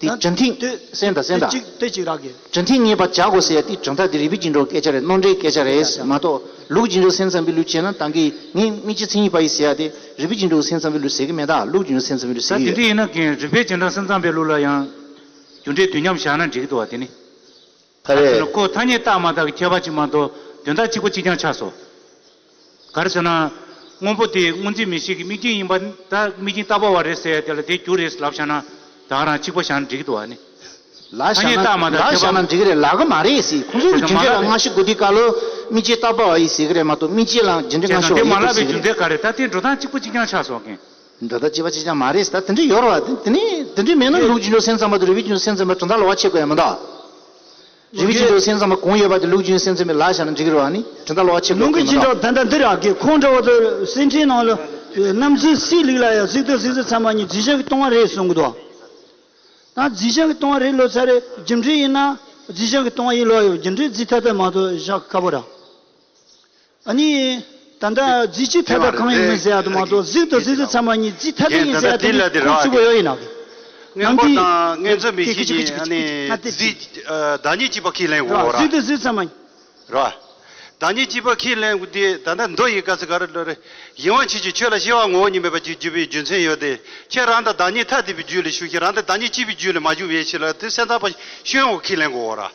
དེ་ད་གྲུབ་མཐས་དེ་གསན་དང་གསན་དེ་དང་གཅིག་དེ་གཅིག་རག་གི། གྲུབ་མཐས་ངེས་པར་བྱ་དགོས་ཟེར་ཡ་དེ་གྲུབ་མཐའ་དེ་རིགས་པའི་རྒྱུད་འགྲོ་སྐད་ཆ་རེད། རྣམ་འགྲེལ་སྐད་ཆ་རེད་མ་གཏོགས་ལུགས་རྒྱུད་འགྲོ་སེམས་ཙམ་པའི་ལུགས་བྱས་ན་ད་གིན་ངས་དམིགས་བཅས་མཚན་ཉིད་པ་ཡིན་ཟེར་ཡ་དེ་རིགས་པའི་རྒྱུད་འགྲོ་སེམས་ཙམ་པའི་ལུགས་ཟེར་གི་མེད་ད། ལུགས་རྒྱུད་འགྲོ་སེམས་ཙམ་པའི་ལུགས་ད་ཟེར་དེ་གི་ཡོད། འདྲ་ཡིན་ན་གིན་རིགས་པའི་རྒྱུད་འགྲོ་སེམས་ཙམ་པའི་ལུགས་ལ་ཡང་རྒྱུ་འབྲས་དུས་མཉམ་བཞག་ན་འགྲིག་གི་འདུག་བ། དེ་ནི། ག་རེ་ཟེར་ན་ཁོ་ཐ་སྙད་བཏགས་མ་བཏགས་ཀྱི་ཁྱད་པར་ཅིག་མ་གཏོགས་དོན་དག་གཅིག་པ་གཅིག་རྐྱང་ཆགས་སོ། ག་རེ་ཟེར་ན། སྔོན་པོ་དེ་སྔོ་འཛིན་མིག་ཤེས་ཀྱི་དམིགས་རྐྱེན་ཡིན་པ་ད་དམིགས་རྐྱེན་བཏགས་པ་བ་རེད་ཟེར་ཡ་དེ་ལ་དེ་རྒྱུ་རེད་ལབ་བཞག་ན་ད་ག་རང་གཅིག་པ་བཞག་ན་འགྲིག་གི་འདུག་བ་ནི། ལབ་ཐ་སྙད་བཞག་ན་བཏགས་མ་བཏགས་ལབ་ཁྱད་པར། བཞག་ན་འགྲིག་གི་རེད་ལབ་གི་མ་རེད་ཟེར། ཁོང་ཚོ་གི་རྒྱུ་འབྲས་ལ་སྔ་ཕྱི་དགོས་དུས་སྐབས་ལ་དམིགས་རྐྱེན་བཏགས་པ་བ་ཡིན་ཟེར་གི་རེད་མ་གཏོགས་དམིགས་རྐྱེན་ལ་རྒྱུ་འབྲས་སྔ་ཕྱི་བ་ཡོད་པ་ཟེར་གི་རེད། དེ་མ་ལབ་པའི་རྒྱུ་མཚན་ག་རེ་ད་དེ་འགྲོ་སྟངས་གཅིག་པ་གཅིག་རྐྱང་ཆགས་སོང་གི། འགྲོ་སྟངས་གཅིག་པ་གཅིག་རྐྱང་མ་རེད་ཟེར། ད་དེ་འདྲ་ཡོད་རེད་བ། དེ་དེ་ནས་དེ་འདྲ་མེད་ན་ལུགས་རྒྱུ་འབྲས་སེམས་ཙམ་པ་དང་རིགས་པའི་རྒྱུ་འབྲས་སེམས་ཙམ་པ་གྲུབ་མཐའ་ལ་བ་ཆད་དགོས་ཡ་མི་འདུག་རིགས་པའི་རྒྱུ་འབྲས་སེམས་ཙམ་པ་གང་ཡོད་པ་དེ་ལུགས་རྒྱུ་འབྲས་སེམས་ཙམ་པའི་ལ་བཞག་ན་འགྲིག་གི་རེད་བ། ནི་གྲུབ་མཐའ་ལ་བ་ཆད་དགོས་ལུང་གི་ཡ་མི་འདུག་སྦྱིན་གྲྭ་ད་ལྟ་འདི་རག་གི་ཁོང་འདྲ་བ་དུ་སེམས་ཁྲལ་ནང་ལ་རྣམ་འཛིན་སྲིད་ལུགས་ལ་ཡང་གཟིགས་དང་གཟིགས་གཟིགས་ཚང་མ་གཉིས་རྫས་གཞན་གྱིས་སྟོང་བ་རེད་གསུང་གི་འདུག་ད་རྫས་གཞན་གྱིས་སྟོང་བ་རེད་ལོ་ཚ་རེད། རྒྱུ་འབྲས་ཡིན་ན་རྫས་གཞན་གྱིས་སྟོང་བ་ཡིན་ལོ་ཡོད། རྒྱུ་འབྲས་རྫས་ཐ་དད་མ་གཏོགས་བཞག་དཀའ་པོ་ར། ཨ་ནི། ད་ལྟ་རྫས་གཅིག་ཐ་དད་གང་ཡིན་མིན་ཟེར་ཡ་དུ་མ་གཏོགས་གཟིགས་དང་གཟིགས་གཟིགས་ཚང་མ་གཉིས་རྫས་ཐ་དད་ཡིན་ཟེར་ཡ་དེ་ནི་ཁུངས་གཅིག་པོ་ཡོད་ཡིན་ནག་གི། སྔོན་པོ་དང་སྔོ་འཛིན་མིག་ཤེས་ཀྱི་ཨ་ནི་རྫས་བདག་ཉིད་གཅིག་པ་ཁས་ལེན་དགོས་ར། གཟིགས་དང་གཟིགས་ཚང་མ་གཉིས། ར། བདག་ཉིད་གཅིག་པ་ཁས་ལེན་དགོས་དེ་ད་ལྟ་མདོ་ཡི་སྐབས་སུ་ག་རེ་ལབ་རེད། གཞན་དབང་ཕྱིན་ཅི་ཆོས་ལ་སྐྱེ་བ་ངོ་བོ་ཉིད་མེད་པར་གྱུར་པའི་རྒྱུ་མཚན་ཡོད་དེ། ཁྱེད་རང་དང་བདག་ཉིད་ཐ་དད་པའི་རྒྱུད་ལ་ཞུགས་ཤིང་རང་དང་བདག་ཉིད་གཅིག་པའི་རྒྱུད་ལ་མ་ཞུགས་པའི་ཕྱིར་ལ་དེ་སེམས་ཙམ་པ་ཤེས་ཡོན་ཁས་ལེན་དགོས་ར།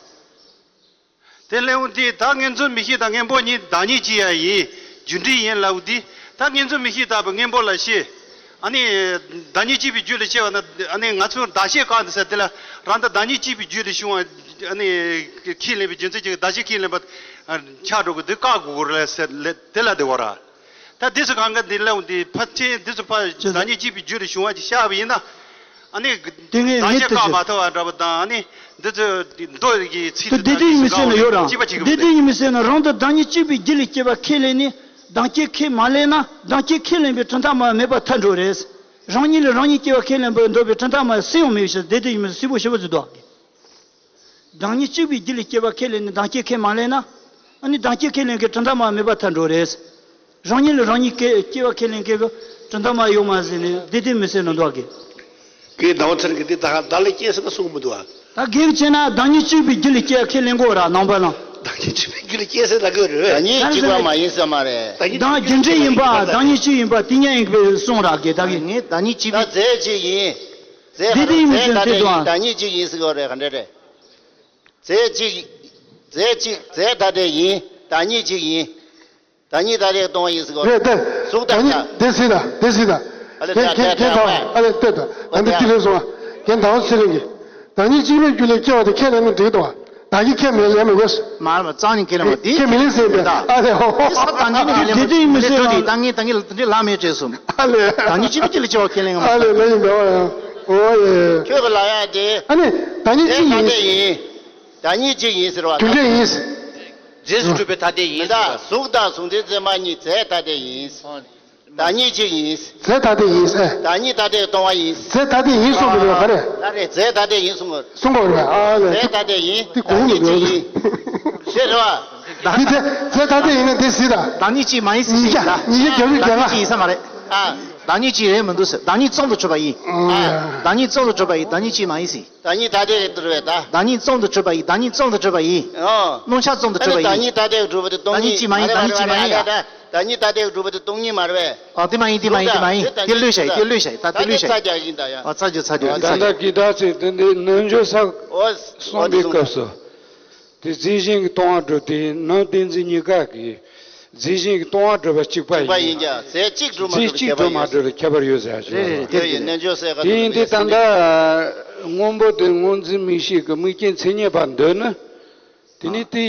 དེ་ལས་འོང་དེ་ད་སྔོ་འཛིན་མིག་ཤེས་དང་སྔོན་པོ་གཉིས་བདག་ཉིད་ཅིག་ཡང་ཡིན། རྒྱུ་འབྲས་ཡིན་ལབ་དེ་ད་སྔོ་འཛིན་མིག་ཤེས་ལྟ་བུ་སྔོན་པོ་ལ་ཤེས། ཨ་ནི་བདག་ཉིད་གཅིག་པའི་རྒྱུད་ལ་སྐྱེ་བ་ན་ཨ་ནི་ང་ཚོ་བདག་ཤེས་གང་དུ་ཟེར་དེ་ལ་རང་དང་བདག་ཉིད་གཅིག་པའི་རྒྱུད་ལ་བྱུང་བ་ཨ་ནི་ཁས་ལེན་པའི་རྒྱུ་མཚན་གཅིག་བདག་ཤེས་ཁས་ལེན་པ་ཆགས་འགྲོ་གི་དེ་བཀག་དགོས་རེད་ཟེར་དེ་ལ་དེ་བ་ར། ད་འདི་ཚོ་གང་ག་འདི་ལ་འདི་ཕ་ཆེན་འདི་ཚོ་ཕ་བདག་ཉིད་གཅིག་པའི་རྒྱུད་ལ་བྱུང་བ་ཅིག་བཤད་པ་ཡིན་ན། ཨ་ནི་དེ་ངས་བདག་ཉིད་བཀག་མ་ཐུབ་པ་འདྲ་པོ་དང་ཨ་ནི་འདི་ཚོ་མདོ་ཡི་ཚིག་དེ་དེ་དེ་ཡིན་མི་སྲིད་ན་ཡོད་རང་གཅིག་པ་གཅིག་དེ་དེ་ཡིན་མི་སྲིད་ན་རང་དང་བདག་ཉིད་གཅིག་པའི་རྒྱུད་ལ་སྐྱེ་བ་ཁས་ལེན་ནས་བདག་སྐྱེ་ཁས་མ་ལེན་ན་བདག་སྐྱེ་ཁས་ལེན་པའི་གྲུབ་མཐའ་མ་མེད་པར་ཐལ་འགྲོ་རེད། རང་ཉིད་ལ་རང་ཉིད་སྐྱེ་བ་ཁས་ལེན་པར་འདོད་པའི་གྲུབ་མཐའ་མ་སུ་ཡང་མེད་ཞེས་དེ་དེ་ཡིན་མི་སྲིད་པོ་ཞེ་པོ་ཅིག་འདུག་བདག་ཉིད་གཅིག་པའི་རྒྱུད་ལ་སྐྱེ་བ་ཁས་ལེན་ནས་བདག་སྐྱེ་ཁས་མ་ལེན་ན། ཨ་ནི་བདག་སྐྱེ་ཁས་ལེན་མཁན་གྲུབ་མཐའ་མ་མེད་པར་ཐལ་འགྲོ་རེད། རང་ཉིད་ལ་རང་ཉིད་སྐྱེ་སྐྱེ་བ་ཁས་ལེན་མཁན་གྱི་ གྲུབ་མཐའ་མ་ཡོང་མ་ཟིན་ནས་འདི་དེ་མི་སེར་ནང་འདུག་གི། ཀྱེ་ཟླ་བ་ཚེ་རིང་གིས་འདི་ད་བདག་ལ་སྐྱེས་ཟེར་ན་གསུང་གི་མི་འདུག་ཨ། ད་གེགས་ཆེ་ན་བདག་ཉིད་གཅིག་པའི་རྒྱུད་ལ་སྐྱེ་ཁས་ལེན་དགོས་ར་ནང་པ་ལ། བདག་ཉིད་གཅིག་པའི་རྒྱུད་ལ་སྐྱེས་ཟེར་ལབ་གི་རེད། བདག་ཉིད་གཅིག་པ་མ་ཡིན་ས་མ་རེད། བདག་ཉིད་གཅིག་པའི་རྒྱུད་ལ་སྐྱེས་ཟེར་ལབ་གི་རེད། བདག་རྒྱུ་འབྲས་ཡིན་པ་བདག་ཉིད་གཅིག་ཡིན་པ་དེ་ཉིད་ཡིན་པའི་གསུང་ར་གི་ད་གི། ད་རྫས་གཅིག་ཡིན། རྫས་དེ་དེ་ཡིན་མི་ཟེར་དེ་དང་། བདག་ཉིད་གཅིག་ཡིན་ཟེར་གི་རེད། ག་འདྲ་རེད། རྫས་གཅིག་རྫས་གཅིག་རྫས་ཐ་དད་ཡིན། བདག་ཉིད་གཅིག་ཡིན། བདག་ཉིད་ཐ་དད་སྟོང་པ་ཡིན་ཟེར་གོ། རེད་དེ། གཟུགས་དང་བདག་ཉིད་དེ་སྲིད་ད་དེ་སྲིད་ད། ཨ་ལས་གན་གན་གན་ད་ཨ་ལས་ལྟོས་ད། ད་འདི་ཅི་ལས་སོང་བ། གན་ད་བ་ཚེ་རིང་གིས། བདག་ཉིད་གཅིག་པའི་རྒྱུད་ལ་སྐྱེ་བ་དེ་ཁས་ལེན་ན་འགྲིག་ཏོ། བདག་གིས་ཁས་མི་ལེན་མི་དགོས། མ་མ་རྩ་ནས་ཁས་ལེན་མ་དེ་ཁས་མི་ལེན་ཟེར་བས། ཨ་ལས་ཧོ་ཧོ། ས་བདག་ཉིད་ནས་ལེན་མ་དེ་ཡིན་མི་ཟེར་ད་ངས་ད་ངས་ལ་དེ་འདྲའི་ལ་མེད་བྱས་སོང་། ཨ་ལས། བདག་ཉིད་གཅིག་པའི་རྒྱུད་ལ་སྐྱེ་བ་ཁས་ལེན་ཡང་མ། ཨ་ལས་ལས་ཡིན་པས་ཨོ་ཡེ། ཁྱོད་ཀྱི་ལ་ཡ་དེ། ཨ་ནི་བདག་ཉིད་གཅིག་ཡིན། བདག་ཉིད་གཅིག་ཡིན་ཟེར་བ། རྒྱུ་འབྲས་ཡིན། རྫས་སུ་གྲུབ་པའི་ཐ་དད་ཡིན། མི་ད་གཟུགས་དང་གཟུགས་འཛིན་མཚན་མ་གཉིས་རྫས་ཐ་དད་ཡིན། བདག་ཉིད་གཅིག་ཡིན། རྫས་ཐ་དད་ཡིན་ཨེ། བདག་ཉིད་ཐ་དད་སྟོང་པ་ཡིན། རྫས་ཐ་དད་ཡིན་གསུངས་པ་རེད་ག་རེ། ད་རེད་རྫས་ཐ་དད་ཡིན་གསུངས་པ། གསུངས་པ་རེད་ཨ་ལས། རྫས་ཐ་དད་ཡིན། དེ་གོང་ནས་བདག་ཉིད་གཅིག་ཡིན། ཤེས་རེད་བ། འདི་རྫས་རྫས་ཐ་དད་ཡིན་ན་འདི་སྲིད་ད། བདག་ཉིད་གཅིག་མ་ཡིན་ཟེར་ཉིས་བརྒྱ་ཉིས་བརྒྱ་བརྒྱད་ཅུ་གྱ་ལྔ། བདག་ཉིད་གཅིག་ཡིན་ས་མ་རེད། ཨ། བདག་ཉིད་གཅིག་རེད་མི་འདུག་ཟེར། བདག་ཉིད་ཙམ་དུ་གྲུབ་པ་ཡིན། ཨ། བདག་ཉིད་ཙམ་དུ་གྲུབ་པ་ཡིན། བདག་ཉིད་གཅིག་མ་ཡིན་ཟེར། བདག་ཉིད་ཐ་དད་ཀྱིས་གྲུབ་པའི་བདག་བདག་ཉིད་ཙམ་དུ་གྲུབ་པ་ཡིན། བདག་ཉིད་ཙམ་དུ་གྲུབ་པ་ཡིན། ཨོ། རྣམ་གཞག་ཙམ་དུ་གྲུབ་པ་ཡིན། བདག་ཉིད་ཐ་དད་ཀྱིས་གྲུབ་པ་དེ་སྟོང་ཉིད། བདག་ཉིད་གཅིག་མ་ཡིན། བདག་ཉིད་གཅིག་མ་ཡིན། བདག་ཉིད་ཐ་དད་ཀྱིས་གྲུབ་པ་དེ་སྟོང་ཉིད་མ་རེད་པས། ཨོ་དེ་མ་ཡིན་དེ་མ་ཡིན་དེ་མ་ཡིན། དེ་བློས་བྱས་དེ་བློས་བྱས་ད་དེ་བློས་བྱས། ད་དེ་ཚ་རྒྱག་བཞིན་ད་ཡ། ཨོ་ཚ་རྒྱུ་ཚ་རྒྱུ་ད་ཚ་ད་རྒྱུ། གི་ད་ཚེ་དེ་འདི་རྣལ་འབྱོར་ས་ཨོ། གསུངས་པའི་སྐབས་སུ། དེ་རྫས་གཞན་གྱི་སྟོང་པ་སྒྲུབ་དེ་ནང་བདེན་འཛིན་གཉིས་ཀ་གིས་རྫས་གཞན་གྱི་སྟོང་པ་སྒྲུབ་པ་གཅིག་པ་གཅིག་པ་ཡིན། ཡིན་ཀྱང་རྫས་གཅིག་སྒྲུབ་མ་རྫས་གཅིག་སྒྲུབ་པའི་སྒྲུབ་མ་ཁྱད་པར་ཡོད། སྒྲུབ་ལ་ཁྱད་པར་ཡོད་ཟེར་ཡ་ཞིག་རེད་རེད་རེད། དེ་ཡིན་ཡིན་དེ་ད་ལྟ་སྔོན་པོ་དེ་སྔོ་འཛིན་མིག་ཤེས་ཀྱི་དམིགས་རྐྱེན་མཚན་ཉིད་པ་འདོད་ན། དེ་ནི་དེ་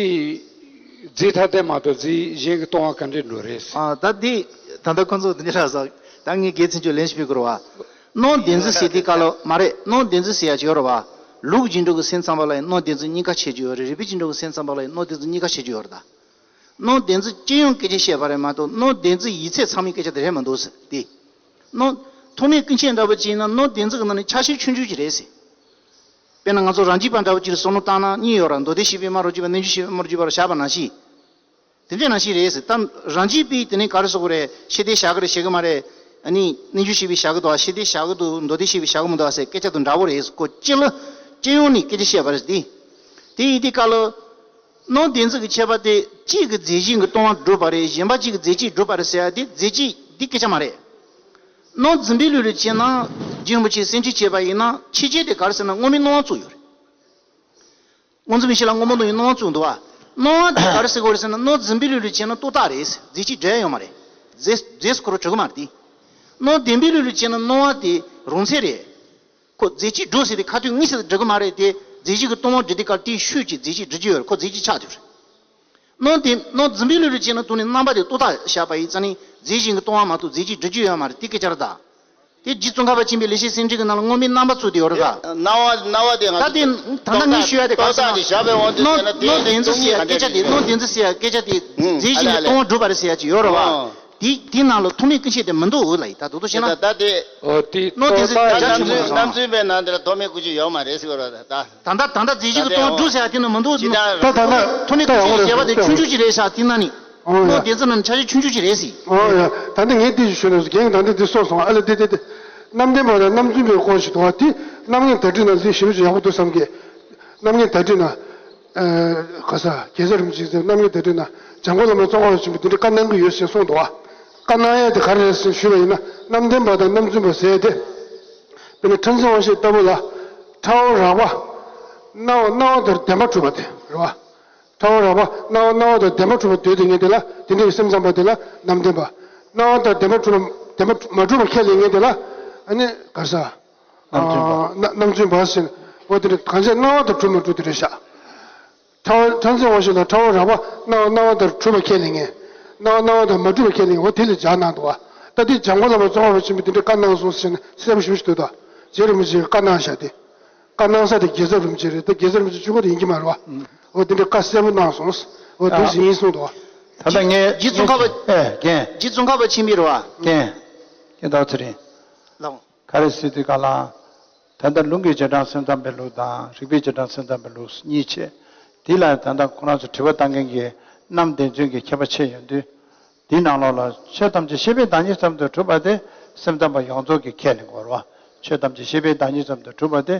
རྫས་ཐ་དད་མ་གཏོགས་རྫས་གཞན་གྱི་སྟོང་པ་ག་འདྲས་འགྲོ་རེད། ཨ་ད་འདི་ད་ལྟ་ཁོང་ཚོ་འདི་འདྲ་ལབ་ས་ད་ངས་དགེ་ཚན་ཆོས་ལན་ཞིག་ཕུལ་དགོས་རེད་བ། སྣང་བདེན་འཛིན་ཟེར་དེ་ག་ལ་མ་རེད། སྣང་བདེན་འཛིན་ཟེར་ཡ་ཅིག་ཡོད་རེད་བ། ལུགས་ཀྱི་འགྲོ་གི་སེམས་ཙམ་པ་ལ་ཡང་སྣང་བདེན་འཛིན་གཉིས་ཀ་བྱེད་རྒྱུ་ཡོད་རེད། རིགས་པའི་ཀྱི་འགྲོ་གི་སེམས་ཙམ་པ་ལ་ཡང་སྣང་བདེན་འཛིན་གཉིས་ཀ་བྱེད་རྒྱུ་ཡོད་རེད་ད། སྣང་བདེན་འཛིན་སྤྱི་ཡོངས་སྐད་ཆ་བཤད་པ་རེད་མ་གཏོགས་སྣང་བདེན་འཛིན་ཡིག་ཚད་ཚང་མའི་སྐད་ཆ་དེ་རེད་མ་འདུག་ཟེར་ཏེ། སྣང་། ཐོགས་མེད་ཀུན་མཁྱེན་འདྲ་པོ་ཅིག་ཡིན་ན་སྣང་བདེན་འཛིན་གྱི་ནང་ནས་ཆ་ཤས་ཆུང་ཆུང་ཅིག་རེད་ཟེར། དཔེར་ན་ང་ཚོ་རང་རྒྱུད་པ་འདྲ་པོ་ཅིག་ལ་བསམ་བློ་བཏང་ན་གཉིས་ཡོད་ར། མདོ་སྡེ་བཤད་པའི་སྨྲ་བརྗོད་པ། རྣལ་འབྱོར་བཤད་པའི་སྨྲ་བརྗོད་པ་ལ་བཞག་པ་ནང་བཞིན། དེ་འདྲ་ནང་བཞིན་རེད་ཟེར། ད་རང་རྒྱུད་པའི་དེ་ནས་ག་རེ་ཟེར་དགོས་རེད། ཤེས་ལྡན་བཞག་གི་རེད་བཞག་གི་མ་རེད། ཨ་ནི་རྣལ་འབྱོར་བཤད་པའི་བཞག་གི་འདུག་ཤེས་ལྡན་བཞག་གི་འདུག་མདོ་སྡེ་བཤད་པའི་བཞག་གི་མི་འདུག་ཟེར་སྐད་ཆ་དང་འདྲ་པོ་རེད་ཟེར། ཁོ་སྤྱི་ལ་སྤྱི་ཡོངས་ནས་སྐད་ཆ་བཤད་པ་རེད་དེ། དེ་ཡིན་དུས་སྐབས་ལ། སྣང་བདེན་འཛིན་གྱི་ཁྱད་པར་དེ་གཅིག་གིས་རྫས་གཞན་གྱི་སྟོང་པ་སྒྲུབ་པ་རེད། གཞན་པ་གཅིག་གིས་རྫས་གཅིག་སྒྲུབ་པ་རེད་ཟེར་ཡ་དེ་རྫས་གཅིག་འདི་སྐད་ཆ་མ་རེད། སྣང་འཛིན་པའི་ལུགས་ལ་བྱས་ན་རྗེ་རིན་པོ་ཆེས་སེམས་ཅན་བྱས་པ་ཡིན་ན་ཕྱི་རྒྱལ་དེ་ག་རེ་ཟེར་ན་དངོས་མེད་སྣང་བ་བཙུགས་ཡོད་རེད། སྔོ་འཛིན་མིག་ཤེས་ལ་དངོས་མ་སྟོང་ཉིད་སྣང་བ་བཙུགས་འདུག་བ། སྣང་བ་དེ་ག་རེ་ཟེར་དགོས་རེད་ཟེར་ན་སྣང་འཛིན་པའི་ལུགས་ལ་བྱས་ན་ཏོག་ཏག་རེད། རྫས་གཅིག་འབྲེལ་ཡོད་མ་རེད། རྫས་རྫས་སུ་ཁོ་རང་གྲུབ་ཀྱི་མ་རེད་དེ། སྣང་བདེན་པའི་ལུགས་ལ་བྱས་ན་སྣང་བ་དེ་རང་མཚན་རེད། ཁོ་རྫས་གཅིག་སྒྲུབ་ཟེར་ཏེ་ཁ་ཐུག་དངོས་སུ་སྒྲུབ་ཀྱི་མ་རེད་དེ། རྫས་གཅིག་གི་སྟོང་པ་སྒྲུབ་དུས་སྐབས་དེའི་ཤུགས་ཀྱིས་རྫས་གཅིག་སྒྲུབ་ཀྱི་ཡོད་རེད། ཁོ་རྫས་གཅིག་ཆགས་ཀྱི་རེད། སྣང་དེ་སྣང་འཛིན་པའི་ལུགས་ལ་བྱས་ན་དོན་ནི་རྣམ་པ་དེ་ཏོག་ཏག་བཞག་པ་ཡིན་ཙང་ནི་རྫས་གཞན་གྱི་སྟོང་པ་མ་གཏོགས་རྫས་གཅིག་སྒྲུབ་ཀྱི་ཡོད་མ་རེད། དེ་སྐད་ཆ་རེད་ད། དེ་རྗེ་ཙོང་ཁ་པ་ཆེན་པོས་ལེགས་བཤད་སེམས་འགྲེལ་གྱི་ནང་ལ་དངོས་མེད་རྣམ་པ་བཙུགས་ཏེ་ཡོད་རེད་ད། སྣང་བ་སྣང་བ་དེ་ང་ད་དེ་ད་ལྟ་ངས་ཞུ་ཡ་དེ་ག་རེ་ཟེར་ན། སྣང་སྣང་བདེན་འཛིན་ཟེར་ཡ་སྐད་ཆ་དེ་སྣང་བདེན་འཛིན་ཟེར་ཡ་སྐད་ཆ་དེ་རྫས་གཞན་གྱི་སྟོང་པ་སྒྲུབ་པ་རེད་ཟེར་ཡ་ཅིག་ཡོད་རེད་བ། དེ་དེའི་ནང་ལ་ཐོགས་མེད་ཀུན་མཁྱེན་དེ་མི་འདུག་འོ་ལ་ཡིན་ད་དུ་དུ་ཤེས་ན། ད་ལྟ་དེ། ཨོ་དེ་སྣང་བདེན་ཟེར་ད་རྒྱ་ཆུང་མོ་རྣམ་རྣམ་རྫུན་པའི་ནང་དེ་ལ་ཐོགས་མེད་ཀུན་མཁྱེན་ཡོད་མ་རེད་ཟེར་བ་རེད་ད། ད་ལྟ་ད་ལྟ་རྫས་གཞན་གྱི་སྟོང་པ་སྒྲུབ་ཟེར་ཡ་དེ་ནི་མི་འདུག་ད་ད་ད་ཐོགས་མེད་ཀུན་མཁྱེན་ཞེས་པ་དེ་ཆུང་ཆུང་ཅིག་རེད་ཟེར་དེ་ན་ནི། ཨོ་ཡ། སྣང་བདེན་ཟེར་ན་ཆ་ཤས་ཆུང་ཆུང་ཅིག་རེད་ཟེར། ཨོ་ཡ། ད་ལྟ་ངས་དེ་ཞིག་ཞུ་ན་རྒན་ད་ལྟ་འདི་སོགས་སོང་ཨ་ལ་དེ་དེ་དེ། རྣམ་བདེན་པ་དང་རྣམ་རྫུན་པའི་སྐོར་ཞིག་འདུག་བ། དེ་རྣམ་ངེས་བརྡ་སྤྲོད་ནང་ལས་ཞིབ་ཅིག་ཡག་པོ་འདུག་བསམ་གི། རྣམ་ངེས་བརྡ་སྤྲོད་ན། ཨ་ག་ས་རྒྱལ་ཚབ་རིན་པོ་ཆེ་ཟེར་རྣམ་ངེས་བརྡ་སྤྲོད་ན་འཇམ་མགོན་བླ་མ་ཙོང་ཁ་པ་ཆེན་པོས་དེ་འདྲའི་བཀའ་གནང་གི་ཡོད་ཞེས་གསུངས་འདུག་བ། བཀའ་གནང་ཡས་དེ་ག་རེ་རེད་ཟེར་ཞུས་པ་ཡིན་ན་རྣམ་བདེན་པ་དང་རྣམ་རྫུན་པ་ཟེར་ཡས་དེ། དཔེར་ན་ཁྲ་འཛིན་དབང་ཤེས་ལྟ་བུ་ལ། ཁྲ་བོ་རགས་པ། སྣང་བ་སྣང་བ་ལྟར་བདེན་པར་གྲུབ་པ་དེ་རེད་བ། ཁྲ་བོ་རགས་པ་སྣང་བ་སྣང་བ་ལྟར་བདེན་པར་གྲུབ་པ་འདོད་དེ་ངེས་དེ་ལ་དེ་འདྲའི་སེམས་ཙམ་པ་དེ་ལ་རྣམ་བདེན་པ། སྣང་བ་ལྟར་བདེན་པར་གྲུབ་པ་བདེན་པར་མ་གྲུབ་པ་ཁས་ལེན་ངེས་དེ་ལ་ཨ་ནི་ག་རེ་ཟ། རྣམ་རྫུན་པ། ཨ་རྣམ་རྣམ་རྫུན་པ་ཟེར་ནས་འོ་དེ་འདྲ་གང་ཟག་སྣང་བ་ལྟར་གྲུབ་མ་གྲུབ་དེ་རེད་ཤག་ཁྲ་བོ་ཁྲ་འཛིན་དབང་ཤེས་ལ་ཁྲ་བོ་རགས་པ་སྣང་བ་སྣང་བ་ལྟར་གྲུབ་པ་ཁས་ལེན་ངེས། སྣང་བ་སྣང་བ་ལྟར་མ་གྲུབ་པ་ཁས་ལེན་ངེས་འོ་དེ་ལ་སྦྱར་གནང་འདུག་བ། ད་དེ་འཇམ་མགོན་བླ་མ་ཙོང་ཁ་པ་ཆེན་པོས་དེ་འདྲའི་བཀའ་གནང་སོང་ཟེར་ནས་གསལ་པོ་ཞེ་པོ་ཞིག་འདུག་ད། རྗེ་རིན་པོ་ཆེས་བཀའ་གནང་བཞག་སྟེ། བཀའ་གནང་ས་དེ་རྒྱལ་ཚབ་རིན་པོ་ཆེ་རེད་དེ་རྒྱལ་ཚབ་རིན་པོ་ཆེ་གཅིག་པོ་དེ་ཡིན་གྱི་མ་རེད་བ། འོ་དེ་འདྲའི་བཀའ་གསལ་པོ་གནང་སོང་། འོ་དེ་ཨ་ཟིག་ཡིན་གསུངས་འདུག་བ། ད་ལྟ་ངས་རྗེ་ཙོང་ཁ་པ། ཨེ་རྒན། རྗེ་ཙོང་ཁ་པ་ཆེན་པོས་རེད་བ། རྒན། རྒན་ཟླ་བ་ཚེ་རིང་། ལགས། ག་རེ་ཟེར་དུས་ག་ལ། ད་ལྟ་ལུང་གི་རྗེས་འབྲང་སེམས་ཙམ་པའི་ལུགས་དང་རིགས་པའི་རྗེས་འབྲང་སེམས་ཙམ་པའི་ལུགས་གཉིས་ཕྱེ། དེ་ལ་ད་ལྟ་ཁོ་རང་ཚོ་དྲི་བ་བཏང་མཁན་གྱི་རྣམ་བདེན་རྫུན་གྱི་ཁྱད་པར་ཕྱེ་ཡོང་དུས། དེའི་ནང་ལོགས་ལ་ཆོས་ཐམས་ཅད་ཤེས་པས་བདག་ཉིད་ཙམ་དུ་གྲུབ་པ་དེ་ སེམས་ཙམ་པ་ཡོངས་རྫོགས་ཀྱིས་ཁས་ལེན་དགོས་རེད་བ། ཆོས་ཐམས་ཅད་ཤེས་པའི་བདག་ཉིད་ཙམ་དུ་གྲུབ་པ་དེ་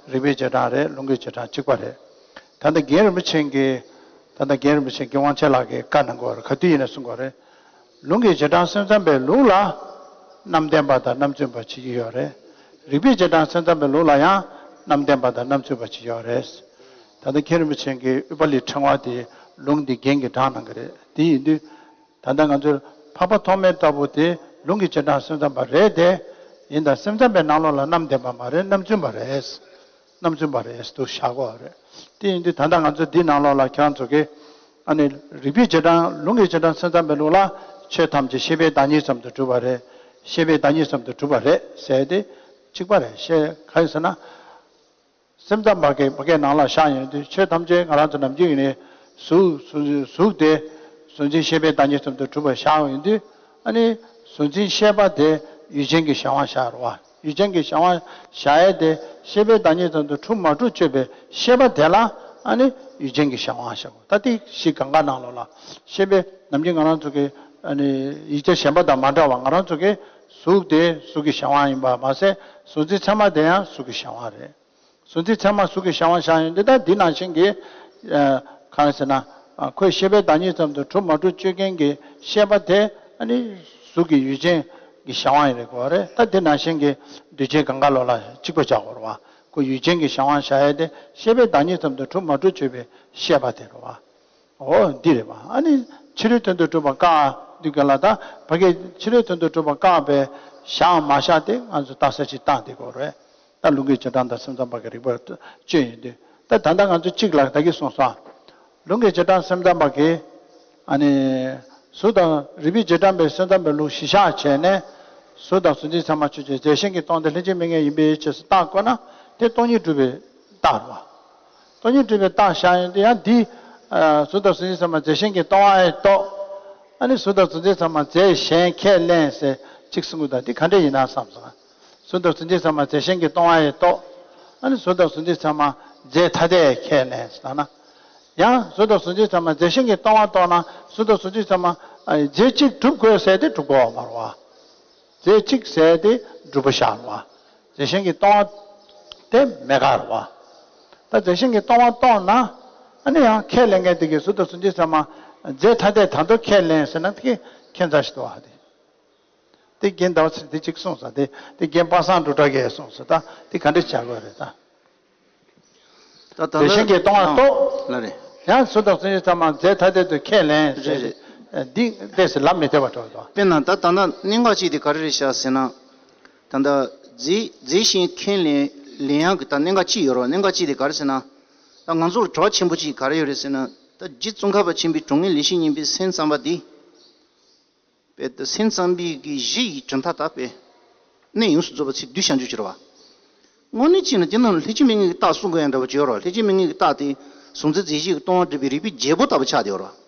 རིགས་པའི་རྗེས་འབྲང་རེད། ལུང་གི་རྗེས་འབྲང་གཅིག་པ་རེད། ད་ལྟ་རྒན་རིན་པོ་ཆེ་གིས་ད་ལྟ་རྒན་རིན་པོ་ཆེ་རྒན་དབང་ཆེན་ལགས་ཀྱིས་བཀའ་གནང་དགོས་རེད། ག་དུས་ཡིན་ན་གསུང་དགོས་རེད། ལུང་གི་རྗེས་འབྲང་སེམས་ཙམ་པའི་ལུགས་ལ་རྣམ་བདེན་པ་དང་རྣམ་རྫུན་པ་བྱེད་ཀྱི་ཡོད་རེད། རིགས་པའི་རྗེས་འབྲང་སེམས་ཙམ་པའི་ལུགས་ལ་ཡང་རྣམ་བདེན་པ་དང་རྣམ་རྫུན་པ་བྱེད་ཀྱི་ཡོད་རེད། ད་ལྟ་མཁན་རིན་པོ་ཆེ་གིས་ཨུཏྤ་ལའི་ཕྲེང་བ་དེ་ལུང་འདི་རྒན་གྱིས་དྲངས་གནང་གི་རེད། དེ་ཡིན་དུས། ད་ལྟ་ང་ཚོས་འཕགས་པ་ཐོགས་མེད་ལྟ་བུ་དེ་ལུང་གི་རྗེས་འབྲང་སེམས་ཙམ་པ་རེད་དེ། ཡིན་ད་སེམས་ཙམ་པའི་ནང་ལོགས་ལ་རྣམ་བདེན་པ་མ་རེད། རྣམ་རྫུན་པ་རེད། རྣམ་རྫུན་པ་རེད་འདུག་བཞག་དགོས་རེད། དེ་ཡིན་དུས་ད་ལྟ་ང་ཚོ་འདི་ནང་ལོགས་ལ་ཁྱེད་རང་ཚོ་གིས་ཨ་ནི་རིགས་པའི་རྗེས་འབྲང་ལུང་གི་རྗེས་འབྲང་སེམས་ཙམ་པའི་ལུགས་ལ་ཆོས་ཐམས་ཅད་ཤེས་པའི་བདག་ཉིད་ཙམ་དུ་གྲུབ་པ་རེད། ཤེས་པའི་བདག་ཉིད་ཙམ་དུ་གྲུབ་པ་རེད་ཟེར་ཏེ་གཅིག་པ་རེད། ཤེས་གང་ཡིན་ཟེར་ན། སེམས་ཙམ་པ་གི་བ་གའི་ནང་ལ་བཞག་ཡོང་དུས་ཆོས་ཐམས་ཅད་ང་རང་ཚོ་ནམ་རྒྱུན་ཡིན་ནའི་གཟུགས་གཟུགས་གཟུགས་དེ་གཟུགས་འཛིན་ཤེས་པའི་བདག་ཉིད་ཙམ་དུ་གྲུབ་པར་བཞག་ཡོང་དུས་ཨ་ནི་གཟུགས་འཛིན་ཤེས་པ་དེ་ཡུལ་ཅན་གྱི་གཞན་དབང་བཞག་རེད་བ། ཡུལ་ཅན་གྱི་གཞན་དབང་བཞག་ཡས་དེ་ཤེས་པའི་བདག་ཉིད་ཙམ་དུ་གྲུབ་མ་གྲུབ་དཔྱོད་པའི་ཤེས་པ་དེ་ལ་ཨ་ནི་ཡུལ་ཅན་གྱི་གཞན་དབང་བཞག་གོ། ད་དེ་གཞི་གང་ག་ནང་ལོགས་ལ་ཤེས་པའི་ནམ་རྒྱུན་ང་རང་ཚོ་གི་ཨ་ནི་ཡིག་ཆ་གཞན་པ་དང་མ་འདྲ་བ་ང་རང་ཚོ་གི་གཟུགས་དེ་གཟུགས་ཀྱི་གཞན་དབང་ཡིན་པ་མ་ཟད་གཟུགས་འཛིན་ཚད་མ་དེ་ཡང་གཟུགས་ཀྱི་གཞན་དབང་རེད། གཟུགས་འཛིན་ཚད་མ་གཟུགས་ཀྱི་གཞན་དབང་བཞག་ཡོང་དུས་ད་འདི་ནང་བཞིན་གྱི་ཨ་གང་ཟེར་ན་ཨ་ཁོའི་ཤེས་པའི་བདག་ཉིད་ཙམ་དུ་གྲུབ་མ་གྲུབ་དཔྱོད་མཁན་གྱི་ཤེས་པ་དེ་ཨ་ནི་གཟུགས་ཀྱི་ཡུལ་ཅན་གྱི་གཞན་དབང་ཡིན་རེད་གོ་རེད། ད་འདི་ནང་བཞིན་གྱི་འདུས་བྱས་གང་ག་ལོགས་ལ་གཅིག་པ་བཞག་དགོས་རེད་བ། ཁོ་ཡུལ་ཅན་གྱི་གཞན་དབང་བཞག་ཡས་དེ་ཤེས་པའི་བདག་ཉིད་ཙམ་དུ་གྲུབ་མ་གྲུབ་དཔྱོད་པའི་ཤེས་པ་དེ་རེད་བ། འོ་འདི་རེད་བ། ཨ་ནི་ཕྱི་རོལ་དོན་དུ་གྲུབ་པ་བཀག་དུས་ག་ལ་ད་ཕ་གིའི་ཕྱི་རོལ་དོན་དུ་གྲུབ་པ་བཀག་པའི་བཞག་མ་བཞག་དེ་ང་ཚོ་རྟགས་གསལ་ཅིག་བཏང་བསྡད་དགོས་རེད། ད་ལུང་གི་རྗེས་འབྲང་དང་སེམས་ཙམ་པ་གི་རིགས་པ་སྤྱོད་ཡོང་དུས་ད་ད་ལྟ་ང་ཚོ་གཅིག་ལ་ད་གིན་གསུངས་སོང་། ལུང་གི་རྗེས་འབྲང་སེམས་ཙམ་པ་གིས་ཨ་ནི་གཟུགས་དང་རིགས་པའི་རྗེས་འབྲང་པའི་སེམས་ཙམ་པའི་ལུགས་གཞི་བཞག་བྱས་ནས་གཟུགས་དང་གཟུགས་འཛིན་ཚད་མ་ཆོས་ཅན་རྫས་གཞན་གྱིས་སྟོང་སྟེ་ལྷན་ཅིག་དམིགས་ངེས་ཡིན་པའི་ཕྱིར་ཟེར་རྟགས་བཀོད་ན་དེ་སྟོང་ཉིད་སྒྲུབ་པའི་རྟགས་རེད་བ། སྟོང་ཉིད་སྒྲུབ་པའི་རྟགས་བཞག་ཡོང་དུས་ཡང་འདི་གཟུགས་དང་གཟུགས་འཛིན་ཚད་མ་རྫས་གཞན་གྱིས་སྟོང་པ་ཡིན་རྟོགས། ཨ་ནི་གཟུགས་དང་གཟུགས་འཛིན་ཚད་མ་རྫས་གཞན་ཁས་ལེན་ཟེར་གཅིག་གསུང་གི་འདུག་འདི་ག་འདྲ་ཡིན་ན་བསམ་སོང་། གཟུགས་དང་གཟུགས་འཛིན་ཚད་མ་རྫས་གཞན་གྱིས་སྟོང་པ་ཡིན་རྟོགས། ཨ་ནི་གཟུགས་དང་གཟུགས་འཛིན་ཚད་མ་རྫས་ཐ་དད་ཁས་ལེན་ཟེར་ན། ཡང་གཟུགས་དང་གཟུགས་འཛིན་ཚད་མ་རྫས་གཞན་གྱིས་སྟོང་པ་རྟོགས་ན་གཟུགས་དང་གཟུགས་འཛིན་ཚད་མ་རྫས་གཅིག་གྲུབ་དགོས་ཟེར་ཏེ་གྲུབ་དགོས་པ་མ་རེད་བ། རྫས་གཅིག་ཟེར་ཏེ་སྒྲུབ་པ་བཞག་རེད་བ། རྫས་གཞན་གྱིས་སྟོང་པ་དེ་མེད་ཀ་རེད་བ། ད་རྫས་གཞན་གྱིས་སྟོང་པ་རྟོགས་ན་ཨ་ནི་ཡང་ཁས་ལེན་མཁན་དེ་གིས་གཟུགས་དང་གཟུགས་འཛིན་ཚད་མ་རྫས་ཐ་དད་ད་དུང་ཁས་ལེན་ཟེར་ན་དེ་ཁྱད་མཚར་ཞིག་འདུག་བ་དེ། དེ་རྒན་ཟླ་བ་ཚེ་རིང་དེ་གཅིག་གསུངས་སོང་། དེ་དེ་རྒན་པ་སངས་འབྲུག་གྲགས་ཀྱིས་གསུངས་སོང་། ད་དེ་ག་འདྲ་བྱ་དགོས་རེད་ད། ད་ད་དེ་བཞིན་གྱི་སྟོང་པ་རྟོགས། ལ་རེད། ཡང་གཟུགས་དང་གཟུགས་འཛིན་ཚད་མ་རྫས་ཐ་དད་དུ་ཁས་ལེན་ཟེར། རེད་རེད། འདི་ཏོག་ཙམ་ལབ་མི་ཐེབས་པ་འགྲོ་འདུག་དཔེར་ན་ད་ད་ལྟ་གནད་འགག་གཅིག་དེ་ག་རེ་རེད་ཤག་ཟེར་ན། ད་ལྟ་རྫས་རྫས་གཞན་ཁས་ལེན་ལེན་ཡག་གི་ད་གནད་འགག་གཅིག་ཡོད་རེད་བ། གནད་འགག་གཅིག་དེ་ག་རེ་ཟེར་ན། ད་ང་ཚོ་ལ་གྲོགས་ཆེན་པོ་གཅིག་ག་རེ་ཡོད་རེད་ཟེར་ན། ད་རྗེ་ཙོང་ཁ་པ་ཆེན་པོའི་དྲང་ངེས་ལེགས་བཤད་སྙིང་པོའི་སེམས་ཙམ་པ་འདི། དཔེ་ད་སེམས་ཙམ་པའི་གི་གཞི་ཡི་གྲུབ་མཐའ་དག་པས། གནད་ཡོངས་སུ་རྫོགས་པ་ཚིག་བསྡུས་བྱང་ཆུབ་ཕྱིར་བ། དངོས་གནས་བྱས་ན་དེ་ནང་ལ་ལྷད་ཅིག་མེད་ངེས་ཀྱི་རྟགས་གསུང་དགོས་ཡ་འདྲ་བོ་ཅིག་ཡོད་རེད་བ། ལྷད་ཅིག་མེད་ངེས་ཀྱི་རྟགས་དེ་གཟུང་འཛིན་རྫས་གཞན་གྱིས་སྟོང་པར་སྒྲུབ་པའི་རིགས་པའི་རྒྱལ་པོ་ལྟ་བུ་ཆགས་བསྡད་ཡོད་རེད་བ།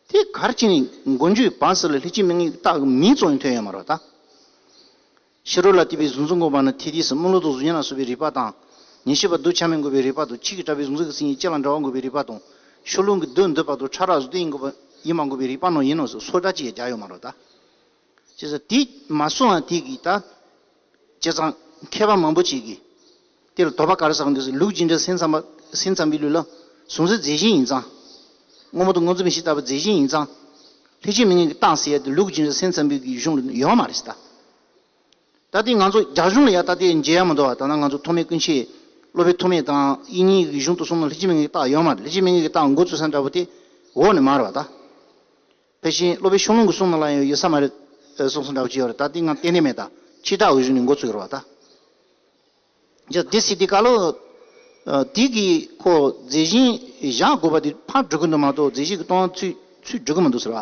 དེ་གར་ཅིག་ནས་མགོ་མཇུག་བར་གསུམ་ལ་ལྷད་ཅིག་མེད་ངེས་ཀྱི་རྟགས་ཀྱི་མིང་ཙམ་ཡང་ཐོན་ཡོད་མ་རེད་བ་ད། ཕྱི་རོལ་ལ་བལྟས་པའི་གཟུང་འཛིན་འགོག་པ་ནི་ཐེ་ཐེ་སི་རྨུ་ལོ་དང་གཟུགས་བརྙན་ལ་སོགས་པའི་རིག་པ་དང་། ཉན་ཤེས་པ་གདུལ་བྱ་མིན་འགོག་པའི་རིག་པ་དང་། ཆོས་ཀྱི་གྲགས་པའི་གཟུང་འཛིན་གྱི་མཚན་ཉིད་ཅན་ལ་འབྲེལ་བ་འགོག་པའི་རིག་པ་དང་། ཕྱོགས་ལྷུང་གི་རྡུལ་འདུས་པ་དང་ཕྲ་རགས་གཟུགས་བརྙན་འགོག་པ་ཡིན་པ་འགོག་པའི་རིག་པ་རྣམས་ཡིན་ནོ་ཟེར་སོ་སྒྲ་གཅིག་ཡང་རྒྱག་ཡོད་མ་རེད་ད། བྱས་ཙང་དེ་མ་སོང་བ་དེ་གིས་ད། བྱས་ཙང་མཁས་པ་མང་པོ་ཅིག་གིས། དེ་ལ་དོགས་པ་ག་རེ་ཟ་གི་འདུག་ཟེར་ལུགས་ཀྱི་འདྲ་སེམས་ཙམ་པ་སེམས་ཙམ་པའི་ལུགས་ལ། གཟུང་འཛིན་རྫས་གཞན་ཡིན་ཙང་། སྔོན་མ་དང་སྔོ་འཛིན་མིག་ཤེས་ལྟ་བུ་རྫས་གཞན་ཡིན་ཙང་། ལྷད་ཅིག་མེད་ངེས་ཀྱི་རྟགས་ཟེར་ཡ་དེ་ལུགས་ཀྱི་འདྲ་སེམས་ཙམ་པའི་གི་གཞུང་ལ་ཡོད་མ་རེད་ཟེར་ད། ད་ལྟའི་ང་ཚོ་རྒྱ་གཞུང་ལ་ཡ་ད་ལྟའི་མཇལ་ཡ་མི་འདུག་བ། ད་ནང་ང་ཚོ་ཐོགས་མེད་ཀུན་ཤེས་སློབ་དཔོན་ཐོགས་མེད་དང་དབྱིག་གཉེན་གྱི་གཞུང་དུ་སོང་ན་ལྷད་ཅིག་མེད་ངེས་ཀྱི་རྟགས་ཡོད་མ་རེད། ལྷད་ཅིག་མེད་ངེས་ཀྱི་རྟགས་མགོ་ཚོས་ས་འདྲ་པོ་དེ་འོག་ནས་མ་རེད་བ་ད། ཕལ་ཆེར་སློབ་དཔོན་ཤོ་ལོ་ཀའི་གསུང་ནང་ལ་ཡང་ཡོད་ས་མ་རེད་གསུང་ས་འདྲ་པོ་ཅིག་ཡོད་རེད། ད་ལྟའི་ང་ཏན་ཏན་མེད་ད། ཕྱི་རྟགས་འོས་གཞུང་ནས་མགོ་ཚོས་ཡོད་རེད་བ་ད། ཡ་དེ་སྲིད་དེ་ག་ལོ། དེ་གི་ཁོ་རྫས་གཞན་བཞག་དགོས་པ་དེ་ཕར་འགྲོ་གི་འདུག་མ་གཏོགས་རྫས་གཞན་གྱི་སྟོང་པ་ཚུར་ཚུར་འགྲོ་གི་མི་འདུག་ཟེར་བ།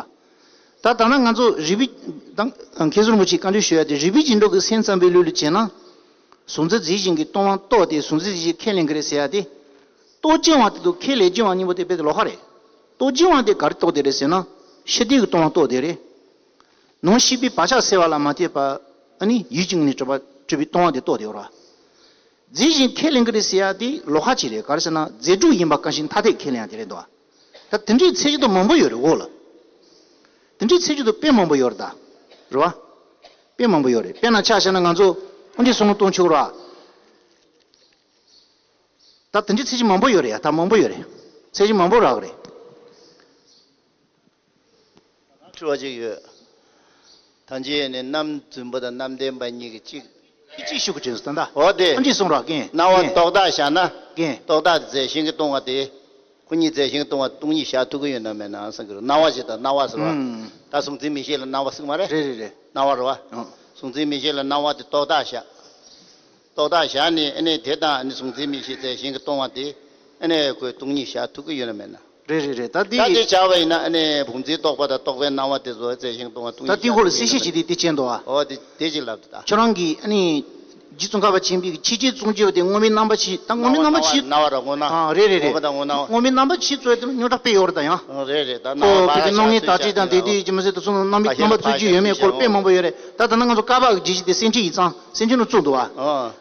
ད་ད་ནང་ང་ཚོ་རིགས་པའི་དང་མཁན་ཟུར་རིན་པོ་ཆེས་བཀའ་འདྲི་ཞུ་ཡ་དེ་རིགས་པའི་རྗེས་འགྲོ་གི་སེམས་ཙམ་པའི་ལུགས་ལ་བྱས་ན། གཟུང་འཛིན་རྫས་གཞན་གྱི་སྟོང་པ་རྟོགས་ཏེ་གཟུང་འཛིན་རྫས་གཞན་ཁས་ལེན་གི་རེད་ཟེར་ཡ་དེ། རྟོགས་བྱ་དེ་དང་ཁས་ལེན་བྱ་གཉིས་པོ་དེ་དཔེ་དེ་ལོགས་ཀ་རེད། རྟོགས་བྱ་དེ་ག་རེ་རྟོགས་དེ་རེད་ཟེར་ན། ཤེས་འདོད་ཀྱི་སྟོང་པ་རྟོགས་དེ་རེད། ནང་ཤེས་པའི་བག་ཆགས་སེལ་བ་ལ་མ་ལྟོས་པ། ཨ་ནི་ཡུལ་གྱི་ངོས་ནས་གྲུབ་པ་གྲུབ་པའི་སྟོང་པ་དེ་རྟོགས་དེ་ཡོད་ར། རྫས་གཞན་ཁས་ལེན་གི་རེད་ཟེར་ཡ་དེ་ལོགས་ཀ་ཅིག་རེད། ག་རེ་ཟེར་ན་རྫས་གྲུབ་ཡིན་པ་གང་ཞིག་ཐ་དད་ཁས་ལེན་ཡ་དེ་རེད་འདུག་ད་དེ་འདྲའི་ཚད་གཞི་དང་མང་པོ་ཡོད་རེད་འོ་ལ། དེ་འདྲའི་ཚད་གཞི་དང་དཔེ་མང་པོ་ཡོད་རེད་ད། རེད་བ། དཔེ་མང་པོ་ཡོད་རེད། དཔེར་ན་ཆ་བཞག་ན་ང་ཚོ་ཨ་འདྲས་བསམ་བློ་གཏོང་ཆོག་ར། ད་དེ་འདྲའི་ཚིག་གཅིག་མང་པོ་ཡོད་རེད་ཡ། ད་མང་པོ་ཡོད་རེད། ཚིག་གཅིག་མང་པོ་རག་རེད། དྲི་བ་གཅིག་ཡོད། ཐམས་ཅད་ནི་རྣམ་རྫུན་པ་དང་རྣམ་བདེན་པ་གཉིས་ཀྱི་གཅིག་གཅིག་ཞུ་གི་བྱོས་སོ་ད་ལྟ། འོ་དེ། ཨ་འདྲས་གསུང་རོགས་རྒན། སྣང་བ་རྒན། རྟོག་བཏགས་བཞག་ན། རྒན། རྟོག་བཏགས་དེ་རྫས་གཞན་གྱིས་སྟོང་བ་དེ། ཁོ་གཉིས་རྫས་གཞན་གྱིས་སྟོང་བ་སྟོང་ཉིད་བཞག་ཐུབ་ཀྱི་ཡོད་ན་མེད་ན་བསམ་གྱི་རེད། སྣང་བ་ཞིག་དང་སྣང་བ་ཟེར་བ། ཨང་། ད་གཟུང་འཛིན་མིག་ཤེས་ལ་སྣང་བ་ཟེར་མ་རེད། རེད་རེད་རེད། སྣང་བ་རེད་བ། ཨང་། གཟུང་འཛིན་མིག་ཤེས་ལ་སྣང་བ་དེ་རྟོག་བཏགས་བཞག་རྟོག་བཏགས་བཞག་ནས་ཨ་ནི་དེ་དང་ཨ་ནི་གཟུང་འཛིན་མིག་ཤེས་རྫས་གཞན་གྱིས་སྟོང་བ་དེ་ཨ་ནི་ཁོས་སྟོང་ཉིད་བཞག་ཐུབ་ཀྱི་ཡོད་ན་མེད་ན། རེད་རེད་རེད། ད་ད་འདི། དེ་བྱ་བ་ཡིན་ན་ཨ་ནི་བུམ་འཛིན་རྟོག་པ་དང་རྟོག་པའི་སྣང་བ་དེ་ཚོ་རྫས་གཞན་གྱིས་སྟོང་བ་སྟོང་ཉིད་ད་འདི་སྐོར་ལ་བཞག་གསལ་བཤད་ཅིག་དེ་དེ་བྱས་འདུག་ཨ། འོ་དེ་དེ་ཅིག་ལབ་ད། ཁྱོད་རང་གིས་ཨ་ནི་རྗེ་ཙོང་ཁ་པ་ཆེན་པོའི་ཕྱི་རྒྱལ་གསུང་བྱས་པ་དེ་དངོས་མེད་རྣམ་པ་ཕྱི། ད་དངོས་མེད་རྣམ་པ་ཕྱི། སྣང་བ་རང་ངོ་ན། ཨ་རེད་རེད་རེད། ངོ་བོ་དང་ངོ་ན། དངོས་མེད་རྣམ་པ་ཕྱི་གཙོ་བོ་དེ་རྙོག་དྲ་དཔེ་ཡོད་རེད་ད་ཡང་། ཨ་རེད་རེད། ད་ཁོ་སྣང་བ་གི་ནང་ངེས་བརྟག་དཔྱད་དང་དེ་དེ་ཅི་མི་ཟེར་དུ་སོང་རྣམ་པའི་རྣམ་པ་གཙོ་ཆེ་ཡོད་མེད་སྐོར་དཔེ་མང་པོ་ཡོད་རེད། ད་ད་ནང་ང་ཚོ་ཀ་པ་གི་རྗེས་གཞི་དེ་སེམས་ཅན་ཡིག་ཚང་སེམས་ཅན་ནང་བཙུགས་འདུག་བ། ཨ།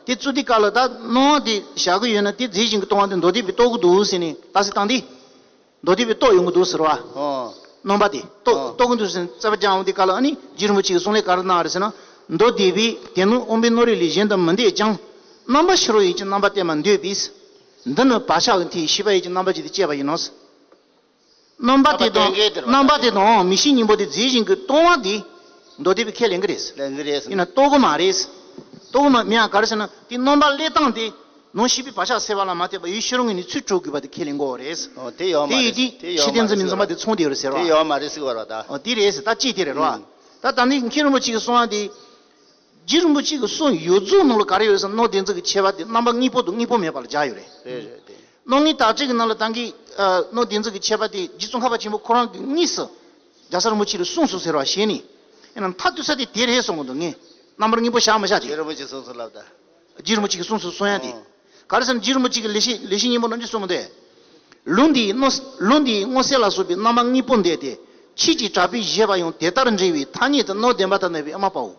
དེ་བཙུགས་དུས་སྐབས་ལ་ད་སྣང་བ་དེ་བཞག་གི་ཡོད་ན་དེ་རྫས་གཞན་གྱིས་སྟོང་བ་དེ་མདོ་སྡེ་པས་རྟོགས་ཀྱི་འདུག་ཟེར་ནས་ད་སེ་བཏང་དུས། མདོ་སྡེ་པས་རྟོགས་ཡོང་གི་འདུག་ཟེར་བ། ཨོ། རྣམ་པ་དེ་རྟོགས། ཨོ། རྟོགས་ཀྱི་འདུག་ཟེར་ནས་རྩོད་པ་རྒྱག་འོང་དུས་སྐབས་ལ་ཨ་ནི་རྗེ་རིན་པོ་ཆེ་གིས་གསུང་ལས་ག་རེ་གནང་རེད་ཟེར་ན། མདོ་སྡེ་པས་དེ་ནི་དབང་པོའི་རྣོ་རིག་ལས་གཞན་དུ་མི་འདོད་ཀྱང་། རྣམ་པ་ཕྱི་རོལ་ཡིད་ཀྱི་རྣམ་པ་བསྟན་པར་འདོད་པས། འདི་ནི་བག་ཆགས་ཀྱི་མཐའི་ཤེས་པ་ཡིད་ཀྱི་རྣམ་པ་ཅན་དུ་བྱས་པ་ཡིན་ནོ། རྣམ་པ་དེ་དང་། རྣམ་པ་དེ་དང་མིག་ཤེས་གཉིས་པོ་དེ་རྫས་གཞན་གྱིས་སྟོང་བ་དེ་མདོ་སྡེ་པས་ཁས་ལེན་གྱི་རེད། ལེན་གྱི་རེད། ཡིན་ན་རྟོགས་ཀྱི་མ་རེད། རྟོགས་ཀྱི་མ་མིན་ཡང་ག་རེ་ཟེར་ན་དེ་རྣམ་པ་བློས་བཏང་སྟེ། ནང་ཤེས་པའི་བག་ཆགས་སེལ་བ་ལ་མ་ལྟོས་པར་ཡུལ་ཕྱི་རོལ་ངོས་ནས་ཚུར་གྲུབ་དགོས་པ་དེ་ཁས་ལེན་དགོས་པ་རེད། ཨོ་དེ་ཡོད་མ་རེད། དེ་ཡི་དེ་དེ་ཡོད་མ་རེད། ཕྱི་རྟེན་རྫུན་མིན་འཛིན་པ་དེ་ཚོང་དེ་ཡོད་རེད་ཟེར་བ། དེ་ཡོད་མ་རེད་ཟེར་བ་རེད་ད། ཨོ་དེ་རེད་ཟེར། ད་ཅི་དེ་རེད་རོ། ཨུམ། ད་ད་ནི་མཁན་རིན་པོ་ཆེ་གིས་གསུང་བ་དེ། རྗེ་རིན་པོ་ཆེ་གི་གསུང་ཡོངས་རྫོགས་ནང་ལ་ག་རེ་ཡོད་ཟེར་ན་སྣང་བདེན་འཛིན་གྱི་ཁྱད་པར་དེ་རྣམ་པ་དངོས་པོ་དང་དངོས་པོ་མེད་པ་ལ་སྦྱར་ཡོད་རེད། རེད་རེད་དེ། སྣང་ངེས་བརྟག་དཔྱད་ཀྱི་ནང་ལ་ད་གིན་སྣང་བདེན་འཛིན་གྱི་ཁྱད་པར་དེ་རྗེ་ཙོང་ཁ་པ་ཆེན་པོ་ཁོ་རང་གིས་དངོས་སུ་རྒྱལ་སྲས་རིན་པོ་ཆེ་ལ་གསུངས་སོང་ཟེར་བ་ཞེས་ནས། ཡིན་ནའང་མཐའ་གཏུགས་ས་དེ་དེ་རེད་གསུང་གི་འདུག་ངས། རྣམ་པར་དངོས་པོ་བཞག་མ་བཞག་དེ། རྗེ་རིན་པོ་ཆེས་གསུངས་སོང་ལབ་ད། རྗེ་རིན་པོ་ཆེ་གིས་གསུངས་སོང་གསུང་ཡ་དེ། ཨོ། ག་རེ་ཟེར་ན་རྗེ་རིན་པོ་ཆེ་གིས་ལེགས་བཤད་ལེགས་བཤད་སྙིང་པོ་ནང་ཅི་གསུངས་མི་འདུག་ལུང་འདིའི་སྣང་ལུང་འདིའི་སྣང་གསལ་ལ་སོགས་པའི་རྣམ་པ་དངོས་པོ་འདས་ཏེ། ཆོས་ཀྱི་གྲགས་པས་བཞེད་པ་ཡང་དེ་ལྟར་འབྲེལ་བའི་ཐ་སྙད་དུ་སྣང་བདེན་པ་དང་ལྡན་པའི་དབུ་མ་པའོ།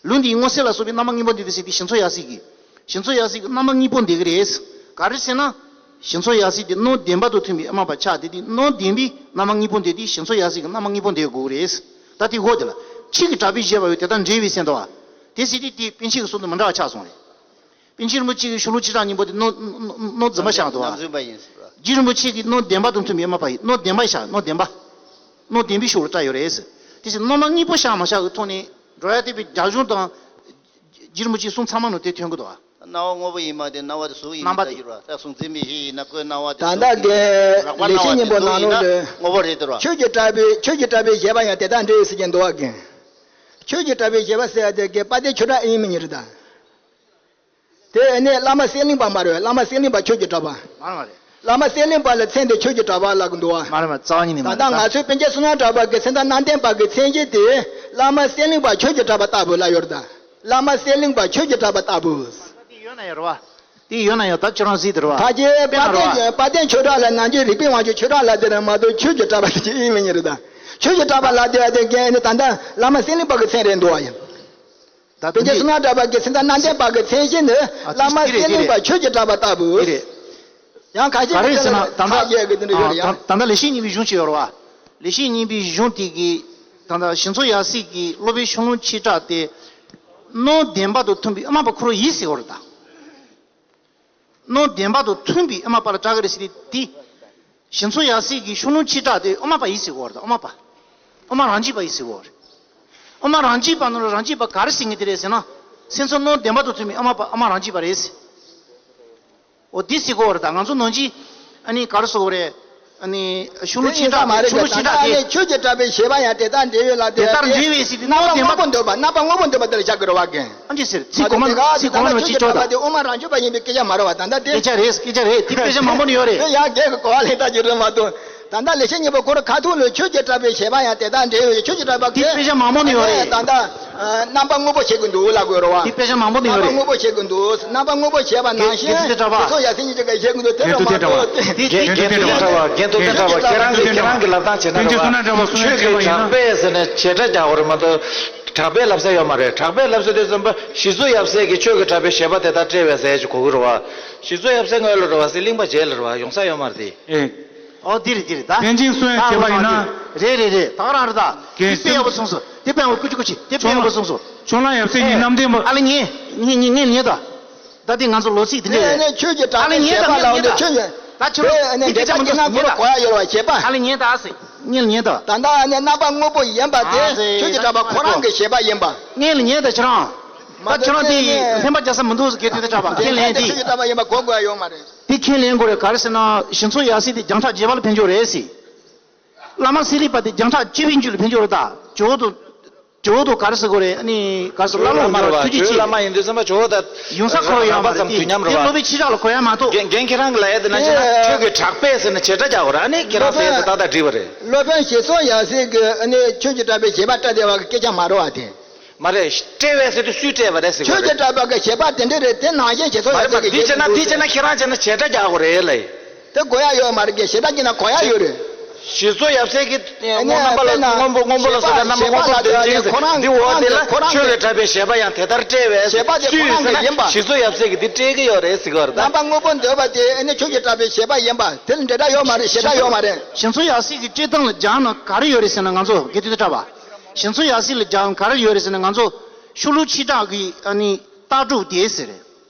ལུང་འདིའི་སྣང་གསལ་ལ་སོགས་པའི་རྣམ་པ་དངོས་པོ་འདས་ཏེ་ཟེར་དུས་ཞི་འཚོ་ཡབ་སྲས་ཀྱིས། ཞི་འཚོ་ཡབ་སྲས་ཀྱིས་རྣམ་པ་དངོས་པོ་འདས་ཀྱི་རེད། ག་རེ་ཟེར་ན། ཞི་འཚོ་ཡབ་སྲས་དེ་སྣང་བདེན་པ་དང་མཐུན་པའི་དབུ་མ་པ་ཆགས་ཏེ་དེ་སྣང་བདེན་པས་རྣམ་པ་དངོས་པོ་འདས་ཏེ་ཞི་འཚོ་ཡབ་སྲས་ཀྱིས་རྣམ་པ་དངོས་པོ་འདས་དགོས་ཀྱི་རེད། ད་དེ་འོ་དེ་ལ་ཆོས་ཀྱི་གྲགས་པས་བཞེད་པ་ཡང་དེ་ལྟར་འབྲེལ་བའི་ཟེར་འདུག་བ། དེ་ཟེར་དུས་དེ་པཎ་ཆེན་གྱི་གསུང་དང་མི་འདྲ་བ་ཆགས་སོང་རེད། པཎ་ཆེན་རིན་པོ་ཆེ་གིས་ཤོ་ལོ་ཀ་བཅུ་ཕྲག་གཉིས་པོ་དེ་སྣང་སྣང་སྣང་རྫུན་པ་བཞག་འདུག་བ། སྣང་རྫུན་པ་ཡིན་ཟེར་བ། རྗེ་རིན་པོ་ཆེ་གིས་སྣང་བདེན་པ་དང་མཐུན་པའི་དབུ་མ་པ་ཡིན། སྣང་བདེན་པ་བཞག་སྣང་བདེན་པ། སྣང་བདེན་པའི་ཕྱོགས་ལ་བཀྲལ་ཡོད་རེད། དེ་བཞིན་རྣམ་པ་དངོས་པོ་བཞག་མ་བཞག་གི་ཐོག་ནས་འགྲོ་ཡ་དེ་པའི་རྒྱ་གཞུང་དང་། རྗེ་རིན་པོ་ཆེའི་གསུང་ཚང་མ་ནང་དེ་ཐོན་གྱི་འདུག་བ། སྣང་བ་དངོས་པོ་ཡིན་པ་དེ་སྣང་བ་དེ་གཟུགས་ཡིན་མིན་ལྟ་རྒྱུ་རེད་བ། ད་གཟུང་འཛིན་མིག་ཤེས་ཡིན་ན་ཁོའི་སྣང་བ་དེ་ད་ལྟ་གཟུགས་ཡིན། གི་རགས་པ་ལེགས་བཤད་སྣང་བ་དེ་སྙིང་པོ་གཟུགས་ནང་ཡིན་ན་ལོགས་ལ། དངོས་པོ་རེད་དེ་ར། ཆོས་ཀྱི་གྲགས་པས་ཆོས་ཀྱི་གྲགས་པས་བཞེད་པ་ཡང་དེ་དང་འབྲེལ་ཡོད་ཟེར་གྱི་འདུག་བ་གི། ཆོས་ཀྱི་གྲགས་པས་བཞེད་པ་ཟེར་ཡ་དེ་གི་དཔལ་ལྡན་ཆོས་གྲགས་ཨེ་ཡིན་མིན་ཉིད་རེད་ད། དེ་ནས་བླ་མ་གསེར་གླིང་པ་མ་རེད། བླ་མ་གསེར་གླིང་པ་ཆོས་ཀྱི་གྲགས་པ། མ་རེད་མ་རེད། བླ་མ་གསེར་གླིང་པ་ལ་མཚན་དེ་ཆོས་ཀྱི་གྲགས་པ་ལབ་ཀྱི་འདུག་བ། མ་རེད་མ་རེད། རྩ་བ་ཉིད་ནས་མ་རེད་ད། ད་ལྟ་ང་ཚོའི་པཎ་ཆེན་བསོད་ནམས་གྲགས་པ་གི་མཚན་རྟགས་རྣམ་བདེན་པ་གི་མཚན་གཞི་དེ་བླ་མ་གསེར་གླིང་པ་ཆོས་ཀྱི་གྲགས་པ་ལྟ་བུ་ལབ་ཡོད་རེད་ད། བླ་མ་གསེར་གླིང་པ་ཆོས་ཀྱི་གྲགས་པ་ལྟ་བུ། དེ་ཡོད་ན་ཡོད་རེད་བ། དེ་ཡོད་ན་ཡོད། ད་ཁྱོད་རང་གཟིགས་དེ་རེད་བ། ཕལ་ཆེར་དཔལ་ལྡན་དཔལ་ལྡན་ཆོས་གྲགས་ལ་ནང་ཆོས་རིག་པའི་དབང་ཕྱུག་ཆོས་གྲགས་ལབ་དེ་རེད་མ་གཏོགས་ཆོས་ཀྱི་གྲགས་པ་དེ་ཅིག་ཡིན་མིན་ཉིད་རེད་ད། ཆོས་ཀྱི་གྲགས་པ་ལབ་དེ་དེ་གན་ནི་ད་ལྟ་བླ་མ་གསེར་གླིང་པ་གི་མཚན་རེད་འདུག་བ་ཡིན། ད་པཎ་ཆེན་བསོད་ནམས་གྲགས་པ་གི་མཚན་རྟགས་རྣམ་བདེན་པ་གི་མཚན་གཞི་ནི་ཨ་བླ་མ་གསེར་གླིང་པ་ཆོས་ཀྱི་གྲགས་པ་ལྟ་བུ། དེ་རེད། ཡང་ཁ་ཤས་ག་རེ་ཟེར་ན་ད་ལྟ་ཁ་གྱེས་ཀྱི་དེ་འདྲ་ཡོད་རེད་ཡ། ད་ད་ལྟ་ལེགས་བཤད་སྙིང་པོའི་གཞུང་ཅིག་ཡོད་རེད་བ། ལེགས་བཤད་སྙིང་པོའི་གཞུང་དེ་གི་ད་ལྟ་ཞི་འཚོ་ཡབ་སྲས་ཀྱི་སློབ་དཔོན་ཤོ་ལོ་ཀ་བཅུ་ཕྲག་དེ། སྣང་བདེན་པ་དང་མཐུན་པའི་དབུ་མ་པ་ཁོ་རང་ཡིན་ཟེར་བ་རེད་ད། སྣང་བདེན་པ་དང་མཐུན་པའི་དབུ་མ་པ་ལ་གྲགས་ཀྱི་རེད་ཟེར་དུས་དེ། ཞི་འཚོ་ཡབ་སྲས་ཀྱི་ཤོ་ལོ་ཀ་བཅུ་ཕྲག་དེ་དབུ་མ་པ་ཡིན་ཟེར་བ་རེད་ད། དབུ་མ་པ། དབུ་མ་རང་རྒྱུད་པ་ཡིན་ཟེར་བ་རེད། དབུ་མ་རང་རྒྱུད་པ་ནང་ལ་རང་རྒྱུད་པ་ག་རེ་ཟེར་མཁན་དེ་རེད་ཟེར་ན། སེམས་ཙམ་སྣང་བདེན་པ་དང་མཐུན་པའི་དབུ་མ་པ་དབུ་མ་རང་རྒྱུད་པ་རེད་ཟེར། འོ་འདི་ཟེར་གོ་བ་རེད་ད། ང་ཚོ་ནང་ཆོས་ཨ་ནི་ག་རེ་ཟེར་གོ་རེད། ཨ་ནི་ཤོ་ལོ་ཀ་བཅུ་ཕྲག་དེ་ཤོ་ལོ་ཀ་བཅུ་ཕྲག་དེ། ཆོས་ཀྱི་གྲགས་པས་བཞེད་པ་ཡང་དེ་ལྟར་འབྲེལ་ཡོད་ལ་དེ་ལྟར་འབྲེལ་བའི་ཟེར་དུས་རྣམ་པ་དངོས་པོ་འདོད་པ་རྣམ་པ་དངོས་པོ་འདོད་པ་དེ་ལ་བཞག་གི་རེད་བ་གན། ཨ་ཅེ་ཟེར་ཚིག་གོ་མ་ཚིག་གོ་མ་ནས་ཅིག་ཆོག་ད། དབུ་མ་རང་རྒྱུད་པ་ཡིན་པའི་སྐད་ཆ་མ་རེད་བ་ད་ལྟ་དེ། སྐད་ཆ་རེད་སྐད་ཆ་རེད། དེ་དཔེ་ཆ་མང་པོ་ནས་ཡོད་རེད། དེ་ཡང་རྒན་གྱི་གོ་བ་ལེན་ལྟ་རྒྱུ་རེད་མ་གཏོགས། ད་ལྟ་ལེགས་བཤད་སྙིང་པོ་ཁོ་རང་ཁ་ཐུག་ལ་ཆོས་ཀྱི་གྲགས་པས་བཞེད་པ་ཡང་དེ་ལྟར་འབྲེལ་ཡོད། ཆོས་ཀྱི་གྲགས་པ་དེ་དཔེ་ཆ་མང་པོ་ནས་ཡོད་རེད། ད་ལྟ་རྣམ་པ་དངོས་པོ་བྱེད་ཀྱི་འདུག་ལབ་དགོས་རེད་བ། དེ་དཔེ་ཆ་མང་པོ་ནས་ཡོད་རེད། རྣམ་པ་དངོས་པོ་བྱེད་ཀྱི་འདུག་རྣམ་པ་དངོས་པོ་བྱེད་པ་ནང་བཞིན་དགེ་ཚུལ་ཐེག་པ། དེ་ཚོ་ཡ་སེ་ཉིད་ཀྱི་ག་ཤེས་ཀྱི་འདུག་དེ་རེད་མ་གཏོགས་དེ། དགེ་ཚུལ་ཐེག་པ། དགེ་ཚུལ་ཐེག་པ་ཁྱེད་རང་གི་ཁྱེད་རང་གི་ལབ་སྟངས་བྱས་ན་རེད་བ། ཆོས་ཀྱི་གྲགས་པས་ཟེར་ནས་བྱེ་བྲག་རྒྱག་དགོས་རེད་མ་གཏོགས་གྲགས་པའི་ལབ་ས་ཡོད་མ་རེད། གྲགས་པའི་ལབ་ས་དེ་ཙམ་པ་ཞི་འཚོ་ཡབ་སྲས་ཀྱིས་ཆོས་ཀྱི་གྲགས་པས་བཞེད་པ་དེ་ལྟར་བཀྲལ་བས་ཟེར་གྱི་གོ་གི་རེད་བ། ཞི་འཚོ་ཡབ་སྲས་སྔོན་ལ་རེད་བ། གསེར་གླིང་པ་རྗེས་ལ་རེད་བ། ཡོང་ས་ཡོད་མ་རེད་དེ། ཨེ། ཨོ་འདི་རེད་འདི་རེད་ད། བསྟན་ཅིང་གསུང་ཡང་བྱེད་པ་ཡིན་ན། རེད་རེད་རེད། ད་ག་རང་རེད་ད། དེ་དཔེ་ཡག་པོ་གསུངས་སོང་། དེ་དཔེ་ཡག་པོ། ཀུ་ཅི་ཀུ་ཅི། དེ་དཔེ་ཡག་པོ་གསུངས་སོང་། ཁྱོད་རང་ཡབ་སྲས་ཀྱི་རྣམ་ལྡན་པ། ཨ་ལེ་ཉན་ཉན་ཉན་ད། ད་དེ་ང་ཚོ་ལོ་ཚིགས་དེ་འདྲས་རེད། ཆོས་ཀྱི་གྲགས་པས་བྱེད་པ་ལ་འོང་དུ་ཆོས་ཀྱི། ད་ཁྱོད་རང་དེ་སྐད་ཆ་མི་འདུག་ཉན་ད། ཨ་ལེ་ཉན་ད་ཨ་སེ། ཉན་ཉན་ད། ད་ལྟ་ནི་རྣམ་པ་དངོས་པོ་ཡིན་པ་དེ་ཆོས་ཀྱི་གྲགས་པ་ཁོ་རང་གི་བྱེད་པ་ཡིན་པ། ཉན་ལ་ཉན་ད་ཁྱོད་རང་། ད་ཁྱོད་རང་དེ་ལྷན་པ་རྒྱག་ས་མི་འདུག་ཟེར་གི་དུས་དེ་གྲགས་པ་ཁས་ལེན་དེ། ཆོས་ཀྱི་གྲགས་པ་ཡིན་པ་གོ་དགོས་ཡ་ཡོད་མ་རེད། དེ་ཁས་ལེན་དགོས་རེད། ག་རེ་ཟེར་ན་ཞི་འཚོ་ཡབ་སྲས་དེ་བརྒྱ་ཕྲག་བརྒྱད་པ་ལ་ཕན་ཆོག་རེད་ཟེར། བླ་མ་སེ་རི་པ་དེ་བརྒྱ་ཕྲག་བཅུ་པའི་མཇུག་ལ་ཕན་ཆོག་རེད་ད། ཇོ་བོ་དང་། ཇོ་བོ་དང་ག་རེ་ཟེར་དགོས་རེད། ཨ་ནི་ག་རེ་ཟེར། བླ་མ་རེད་བ། ཐུགས་རྗེ་ཆེ། བླ་མ་ཡིན་དུས་ཙམ་པ་ཇོ་བོ་དང་། ཡོང་ས་ཁོ་རང་ཡོད་མ་རེད། དེ་དེ་སློབ་དཔོན་ཆེ་ཕྲ་ལ་གོ་ཡ་མ་གཏོགས། རྒན་རྒན་ཁྱེད་རང་གི་ལ་ཡ་དེ་ན་ཆེ་ན་ཆོས་ཀྱི་གྲགས་པས་ཟེར་ན་བྱེ་བྲག་རྒྱག་དགོས་རེད། ཨ་ནི་ཁྱེད་རང་ཟེར་ཡ་དེ་ཏག་ཏག་འགྲིག་པ་རེད། སློབ་དཔོན་ཞི་འཚོ་ཡབ་སྲས་ཀྱི་ཨ་ནི་ཆོས་ཀྱི་གྲགས་པས་བྱེད་པ་སྤྲད་བསྡད་པ་གི་སྐད་ཆ་མ་རེད་བ་དེ། མ་རེད། སྤྲད་པས་ཟེར་དུས་སུས་སྤྲད་པ་རེད་ཟེར་དགོས་རེད། ཆོས་ཀྱི་གྲགས་པ་གི་བྱེད་པ་དེ་འདྲ་རེད། དེ་ནང་བཞིན་ཞི་འཚོ་མ་ཡབ་རེད་པ། སྲས་ཀྱི་འདི་བྱས་ན་འདི་བྱས་ན་ཁྱེད་རང་བྱས་ན་བྱེ་བྲག་རྒྱག་དགོས་རེད་ལ། དེ་དགོས་ཡ་ཡོད་མ་རེད། གི་བྱེ་བྲག་གི་ན་གོ་ཡ་ཡོད་རེད། ཞི་འཚོ་ཡབ་སྲས་ཀྱི་སྔོན་རྣམ་པ་ལ་སྔོན་པོ་སྔོན་པོ་ལ་སོགས་པའི་རྣམ་པ་སྔོན་པོ་དོན་ཅན་ཟེར་འདི་འོག་དེ་ལ་ཆོས་ཀྱི་གྲགས་པའི་བྱེད་པ་ཡང་དེ་ལྟར་སྤྲད་པས་སུས་ཟེར་ན་ཞི་འཚོ་ཡབ་སྲས་ཀྱིས་འདི་སྤྲད་ཀྱི་ཡོད་རེད་ཟེར་གི་ཡོད་རེད་ད། རྣམ་པ་སྔོན་པོ་འདོད་པ་དེ་ཨ་ནི་ཆོས་ཀྱི་གྲགས་པའི་བྱེད་པ་ཡིན་པ་དེ་ལ་འབྲེལ་སྒྲ་ཡོད་མ་རེད། བྱེ་བྲག་ཡོད་མ་རེད། ཞི་འཚོ་ཡབ་སྲས་ཀྱི་སྤྱིར་བཏང་ལ་སྦྱངས་ན་ག་རེ་ཡོད་རེད་ཟེར་ན། ང་ཚོ་དགེ་ཐོས་དེ་གྲགས་པ། ཞི་འཚོ་ཡབ་སྲས་ལ་སྦྱངས་ག་རེ་ཡོད་རེད་ཟེར་ན། ང་ཚོ་ཤོ་ལོ་ཆོས་གྲགས་ཀྱི་ཨ་ནི་ལྟ་གྲུབ་དེ་ཟེར་རེད།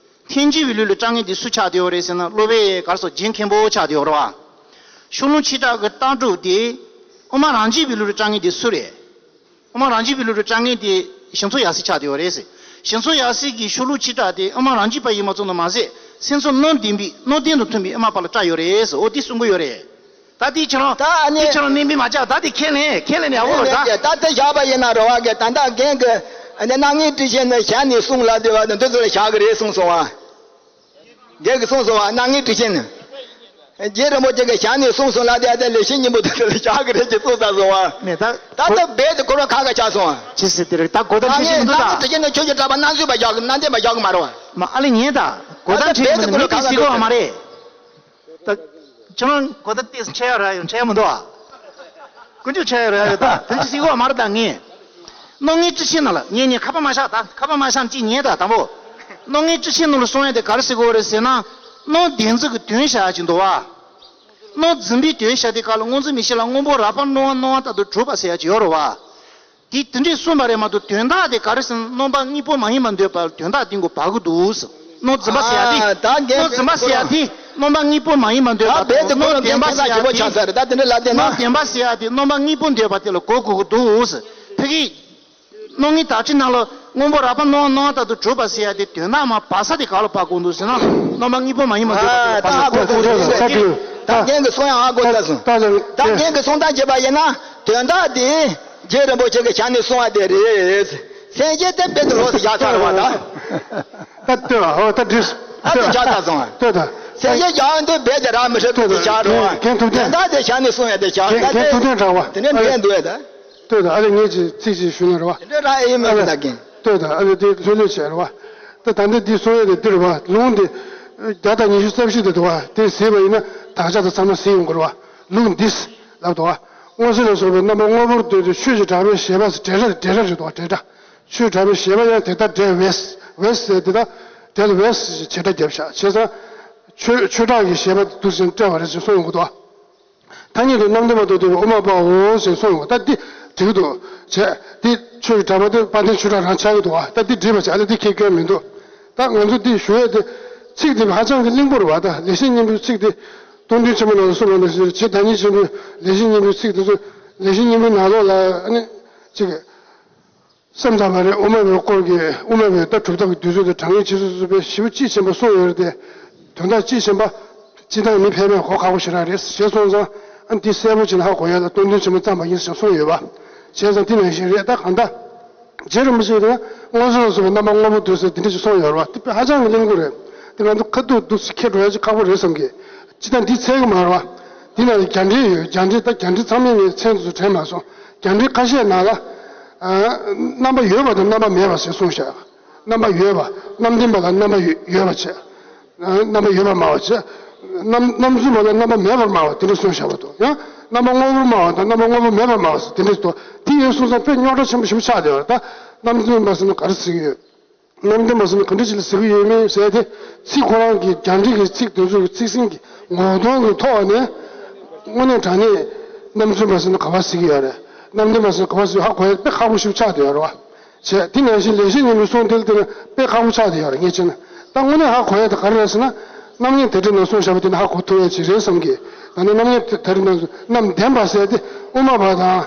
ཐེག་མཆོག་གི་ལུགས་ལ་སྤྲང་མཁན་དེ་སུ་ཆགས་བསྡད་ཡོད་རེད་ཟེར་ན། སློབ་དཔོན་ག་རེ་ཟེར། རྒྱན་མཁན་པོ་ཆགས་བསྡད་ཡོད་རེད་བ། ཤོ་ལོ་ཆོས་གྲགས་ཀྱི་ལྟ་གྲུབ་དེ་དབུ་མ་རང་རྒྱུད་པའི་ལུགས་ལ་སྤྲང་མཁན་དེ་སུ་རེད། དབུ་མ་རང་རྒྱུད་པའི་ལུགས་ལ་སྤྲང་མཁན་དེ་ཞི་འཚོ་ཡབ་སྲས་ཆགས་བསྡད་ཡོད་རེད་ཟེར། ཞི་འཚོ་ཡབ་སྲས་ཀྱི་ཤོ་ལོ་ཆོས་གྲགས་དེ་དབུ་མ་རང་རྒྱུད་པ་ཡིན་པ་ཙམ་དུ་མ་ཟད། སེམས་ཚོར་སྣང་ལྡན་པའི་སྣང་ལྡན་དང་མཐུན་པའི་དབུ་མ་པ་ལ་གྲགས་ཡོད་རེད་ཟེར། འོ་དེ་གསུང་གི་ཡོད་རེད། ད་དེ་ཁྱེད་རང་ད་ཨ་ནི་དེ་ཁྱེད་རང་གནོན་པ་མ་བྱ། ད་དེ་ཁས་ལེན་ཁས་ལེན་ནས་ཨ་འོ་ལ་ད། ད་དེ་བཞག་པ་ཡིན་ན་རེད་བ། གི་ད་ལྟ་རྒན་གྱི་ཨ་ནི་སྣང་ངེ་ཊཱིཀ་ཆེན་ནི་ཞལ་ནས་གསུངས་ལབ་བསྡད་པ་དང་འདི་ཚོ་ལ་བཞག་གི་རེད་གསུངས་སོང་བ། རྒན་གྱིས་གསུངས་སོང་བ། སྣང་ངེ་ཊཱིཀ་ཆེན་ནི། རྗེ་རིན་པོ་ཆེ་གི་ཞལ་ནས་གསུངས་སོང་ལབ་བསྡད་དེ་ལེགས་བཤད་སྙིང་པོ་དེ་ཚོ་ལ་བཞག་གི་རེད་ཅེས་གསུངས་ཚར་སོང་བ། མེད་ད། ད་ལྟ་རྦད་དེ་ཁོ་རང་ཁ་ཁ་ཆགས་སོང་བ། ཅི་ཟེར་དེ་རེད། ད་གོ་ད་ཊཱིཀ་ཆེན་མི་འདུག་ད། སྣང་ངེ་ཊཱིཀ་ཆེན་ནི་ཆོས་ཀྱི་གྲགས་པ་རྣམ་བཅུ་པ་བཞག་གི། རྣམ་ལྡན་པ་བཞག་གི་མ་རེད་བ། མ་ཨ་ལེ་ཉན་ད། གོ་ད་ཊཱིཀ་ཆེན་མི་འདུག་མི་དེ་གཟིགས་དགོས་བ་མ་རེད། ད། ཁྱོད་རང་གོ་ད་ཏིས་འཆད་ཡ་ར་ཡོད་འཆད་ཡ་མི་འདུག་ཨ། ཀུན་སྤྱོད་འཆད་ཡ་ར་ཡོད་ད། དེ་ཅི་སྲིད་གོ་མ་རེད་ད་ངས། སྣང་ངེ་ཊཱིཀ་ཆེན་ནང་ལ་ཉན་ཉན། ཁ་པར་མ་བཞག་ད། ཁ་པར་མ་བཞག་ཅིག་ཉན་ད་དང་པོ། སྣང་ངེ་ཊཱིཀ་ཆེན་ནང་ལ་གསུང་ཡ་དེ་ག་རེ་ཟེར་གོ་རེད་ཟེར་ན། སྣང་ལྡན་ཚིག་གི་དོན་བྱ་ཡ་ཅིག་འདུག་བ། སྣང་འཛིན་པའི་དོན་བྱ་དེ་ག་ལ་སྔོ་འཛིན་མིག་ཤེས་ལ་སྔོན་པོ་རབ་དཔལ་སྣང་བ་སྣང་བ་ལྟར་དུ་གྲུབ་པ་ཟེར་ཡ་ཅིག་ཡོད་རེད་བ། དེ་དེ་འདྲས་གསུངས་པ་རེད་མ་གཏོགས་དོན་དག་དེ་ག་རེ་ཟེར་ན། རྣམ་པ་དངོས་པོ་མ་ཡིན་པར་འདོད་པ་ལ་དོན་དག་དེ་མགོ་བར་གི་འདུག་ཟེར། སྣང་འཛིན་པ་ཟེར་ཡ་དེ། ཨ་ད་རྒན་སྣང་འཛིན་པ་ཟེར་ཡ་དེ་རྣམ་པ་དངོས་པོ་མ་ཡིན་པར་འདོད་པ་དང་། ད་རྦད་དེ་ཁོ་རང་རྒན་ཁ་ཁ་ཞིག་པོ་ཆགས་ཚར་རེད་ད། དེ་འདྲ་ལབ་བསྡད་ན། སྣང་ལྡན་པ་ཟེར་ཡ་དེ་རྣམ་པ་དངོས་པོ་འདོད་པ་དེ་ལ་གོ་དགོས་ཀྱི་འདུག་ཟེར། ཕ་གི་སྣང་ངེ་ཊཱིཀ་ཆེན་ནང་ལ་སྔོན་པོ་རབ་དཔལ་སྣང་བ་སྣང་བ་ལྟར་དུ་གྲུབ་པ་ཟེར་ཡ་དེ་དོན་དག་མ་བར་ས་དེ་ག་ལ་བར་དགོས་འདུག་ཟེར་ན། རྣམ་པ་དངོས་པོ་མ་ཡིན་པར་འདོད་པ་དེ་ལ་བར་དགོས་འདུག་ཟེར། ད་རྒན་གྱི་གསུང་ཡ་ཧ་གོ་ཚར་སོང་། ད་རྒན་གྱི་གསུང་སྟངས་བྱས་པ་ཡིན་ན་དོན་དག་དེ་རྗེ་རིན་པོ་ཆེ་གི་ཞལ་ནས་གསུངས་པ་དེ་རེད། སེམས་ཅན་དེ་རྦད་དེ་ལོགས་སུ་བཞག་ཚར་བ་ད། ད་ལྟོས་ཨོ་ད་འགྲིག་ད་དེ་བཞག་ཚར་སོང་། ལྟོས་ད། སེམས་ཅན་བཞག་འདོད་རྦད་དེ་རག་མི་སྲིད་དུ་དེ་བཞག་རོགས། རྒན་ཐུབ་བསྟན། དོན་དག་དེ་ཞལ་ནས་གསུངས་ཡ་དེ་བཞག་རྒན་ད་རྒན་ཐུབ་བསྟན་དྲག་པ། དེ་འདྲ་འདྲ་འདུག་ད། ལྟོས་ད། ཨ་ལེ་ངས་ཅིག་ཚིག་ཅིག་ཞུ་ན་རེད་བ། དེ་འདྲ་རག་ཨེ་ཡིན་མ་ཨ་ལེ་གི་ད་རྒན། ལྟོས་ད། ཨ་ལེ་དེ་ལྷོད་ལྷོད་བྱས་རེད་བ། ད་ད་འདི་འདི་གསུང་ཡ་དེ་འདི་རེད་བ། ལུང་དེ་བརྒྱ་དང་ཉི་ཤུ་རྩ་བཞི་དེ་འདུག་བ། དེ་གཟིགས་པ་ཡིན་ན་དག་ཆ་དང་ཚང་མ་གཟིགས་ཡོང་གི་རེད་བ། ལུང་འདིས་ལབ་འདུག་བ། སྔོ་འཛིན་ལ་སོགས་པའི་རྣམ་པ་དངོས་པོར་ལྟོས་ཏེ་ཆོས་ཀྱི་གྲགས་པས་བྱས་པ་ཟེར་འབྲེལ་སྒྲ་འབྲེལ་སྒྲ་རེད་འདུག་བ། འབྲེལ་སྒྲ། ཆོས་གྲགས་པས་བྱས་པ་ཡང་དེ་ལྟར་འབྲེལ་བས། བས་ཟེར་དེ་དག་འབྲེལ་བས་ཟེར་བྱེད་སྒྲ་བརྒྱབ་བཞག་བྱས་ཙང་། ཆོས་ཆོས་གྲགས་ཀྱིས་བྱས་པ་འདུག་ཟེར་བཀྲལ་བ་རེད་ཟེར་གསུངས་ཡོང་གི་འདུག་བ། ཐ་སྙད་དུ་རྣམ་བདེན་པ་དང་ལྡན་པའི་དབུ་མ་པའོ་ཞེས་གསུངས་ཡོད། ད་འདི་འགྲིག་འདུག་བྱས། འདི་ཆོས་ཀྱི་གྲགས་པ་དེ་དཔལ་ལྡན་ཆོས་གྲགས་རང་ཆགས་ཀྱི་འདུག་བ། ད་འདི་འགྲིག་པ་བྱས། ད་འདི་ཁྱད་སྐྱོན་མི་འདུག་ད་ང་ཚོ་འདི་ཞུ་ཡས་དེ་ཚིག་འདི་ཧ་ཅང་གི་བརླིང་པོ་རེད་བ། ད་ལེགས་བཤད་སྙིང་པོའི་ཚིག་དེ་སྟོང་ཐུན་ཆེན་མོ་ནང་ལ་གསུངས་པ་ནང་བཞིན་རྗེ་བདག་ཉིད་ཆེན་པོའི་ལེགས་བཤད་སྙིང་པོའི་ཚིག་དེ་ཚོ་ལེགས་བཤད་སྙིང་པོའི་ནང་ལོགས་ལ་ཨ་ནི་ཅིག་སེམས་ཙམ་པ་རེད། དབུ་མ་པའི་སྐོར་གྱི་དབུ་མ་པའི་ད་གྲུབ་མཐའ་གྱི་བསྡུས་ཚུལ་དང་དྲང་ངེས་འཆད་རྩོད་སོགས་པའི་ཞེ་པོ་དཔྱིས་ཕྱིན་པ་གསུངས་ཡོད་རེད་དེ། དོན་དག་དཔྱིས་ཕྱིན་པ་སྤྱིར་བཏང་མི་ཕལ་པས་གོ་ཁག་པོ་ཞེ་དྲག་རེད་ཞེས་གསུངས་ཙང་། ཨ་འདི་གསལ་པོ་བྱས་ན་ཧ་གོ་ཡ་ལ་སྟོང་ཐུན་ཆེན་མོ་བརྩམས་པ་ཡིན་ཞེས་གསུངས་ཡོད་པ། བྱས་ཙང་འདི་ནང་བཞིན་རེད། ད་གང་ལྟར། རྗེ་རིན་པོ་ཆེ་ཡིན་ན་སྔོ་འཛིན་ལ་སོགས་པའི་རྣམ་པ་དངོས་པོ་འདོད་ཟེར་འདི་འདྲ་ཞིག་གསུངས་ཡོད་རེད་བ། དེ་དཔེ་ཧ་ཅང་གི་བརླིང་པོ་རེད། དེ་ང་ཚོ་ཁ་ཐུག་འདུག་སེ་ཁྱེར་འགྲོ་ཡ་ཅིག་ཁག་པོ་རེད་བསམ་གི། སྤྱིར་བཏང་འདི་འཚལ་གི་མ་རེད་བ། འདི་ནང་ལ་རྒྱ་འགྲེལ་ཡོད། རྒྱ་འགྲེལ་ད་རྒྱ་འགྲེལ་ཚང་མའི་ངས་མཚན་དུ་དྲན་མ་སོང་། རྒྱ་འགྲེལ་ཁ་ཤས་ནང་ལ། ཨ། རྣམ་པ་ཡོད་པ་དང་རྣམ་པ་མེད་པ་ཞེས་གསུངས་བཞག་རྣམ་པ་ཡོད་པ། རྣམ་བདེན་པ་ལ་རྣམ་པ་ཡོད་པ་བྱས། རྣམ་པ་ཡོད་པར་སྨྲ་བ་བྱས། རྣམ་རྣམ་རྫུན་པ་ལ་རྣམ་པ་མེད་པར་སྨྲ་བ་དེ་འདྲ་གསུངས་བཞག་པ་འདུག་ཡང་རྣམ་པ་དངོས་པོར་སྨྲ་བ་དང་རྣམ་པ་དངོས་པོ་མེད་པར་སྨྲ་བ་ཟེར་དེ་འདྲ་འདུག་དེ་ཡིན་སོང་ཙང་དཔེ་རྙོག་དྲ་ཆེན་པོ་ཞེ་པོ་ཆགས་བསྡད་པ་རེད་ད། རྣམ་རྫུན་པ་ཟེར་ན་ག་རེ་ཟེར་གྱི་ཡོད། རྣམ་བདེན་པ་ཟེར་ན་ག་འདྲ་ཅིག་ལ་ཟེར་གྱི་ཡོད་མེད་ཟེར་ཏེ། ཚིག་ཁོ་རང་གི་རྒྱ་འགྲེལ་གྱི་ཚིག་དེ་ཚོ་གི་ཚིག་ཟིན་གྱི་ངོ་གདོང་གི་ཐོག་ནས། དངོས་གནས་དྲང་གནས་རྣམ་རྫུན་པ་ཟེར་ན་ག་པར་ཟེར་གྱི་ཡོད་རེད། རྣམ་བདེན་པ་ཟེར་ན་ག་པར་ཟེར་ཧ་གོ་ཡ་དཔེ་ཁག་པོ་ཞིག་ཆགས་བསྡད་ཡོད་རེད་བ། བྱས་དེ་ནང་བཞིན་ལེགས་བཤད་སྙིང་པོའི་གསུང་དེ་ལ་བལྟས་ན་དཔེ་ཁག་པོ་ཆགས་བསྡད་ཡོད་རེད་ངས་བྱས་ན། ད་དངོས་གནས་ཧ་གོ་ཡ་དེ་ག་རེ་རེད་ཟེར་ན། རྣམ་ངེས་དེ་འདྲ་ནང་གསུངས་བཞག་པ་དེ་ནི་ཧ་གོ་ཐུབ་ཡ་ཅིག་རེད་བསམ་གི། ད་ནི་རྣམ་ངེས་དེ་འདྲ་ནང་གསུངས་རྣམ་བདེན་པ་ཟེར་དེ་དབུ་མ་པ་དང་།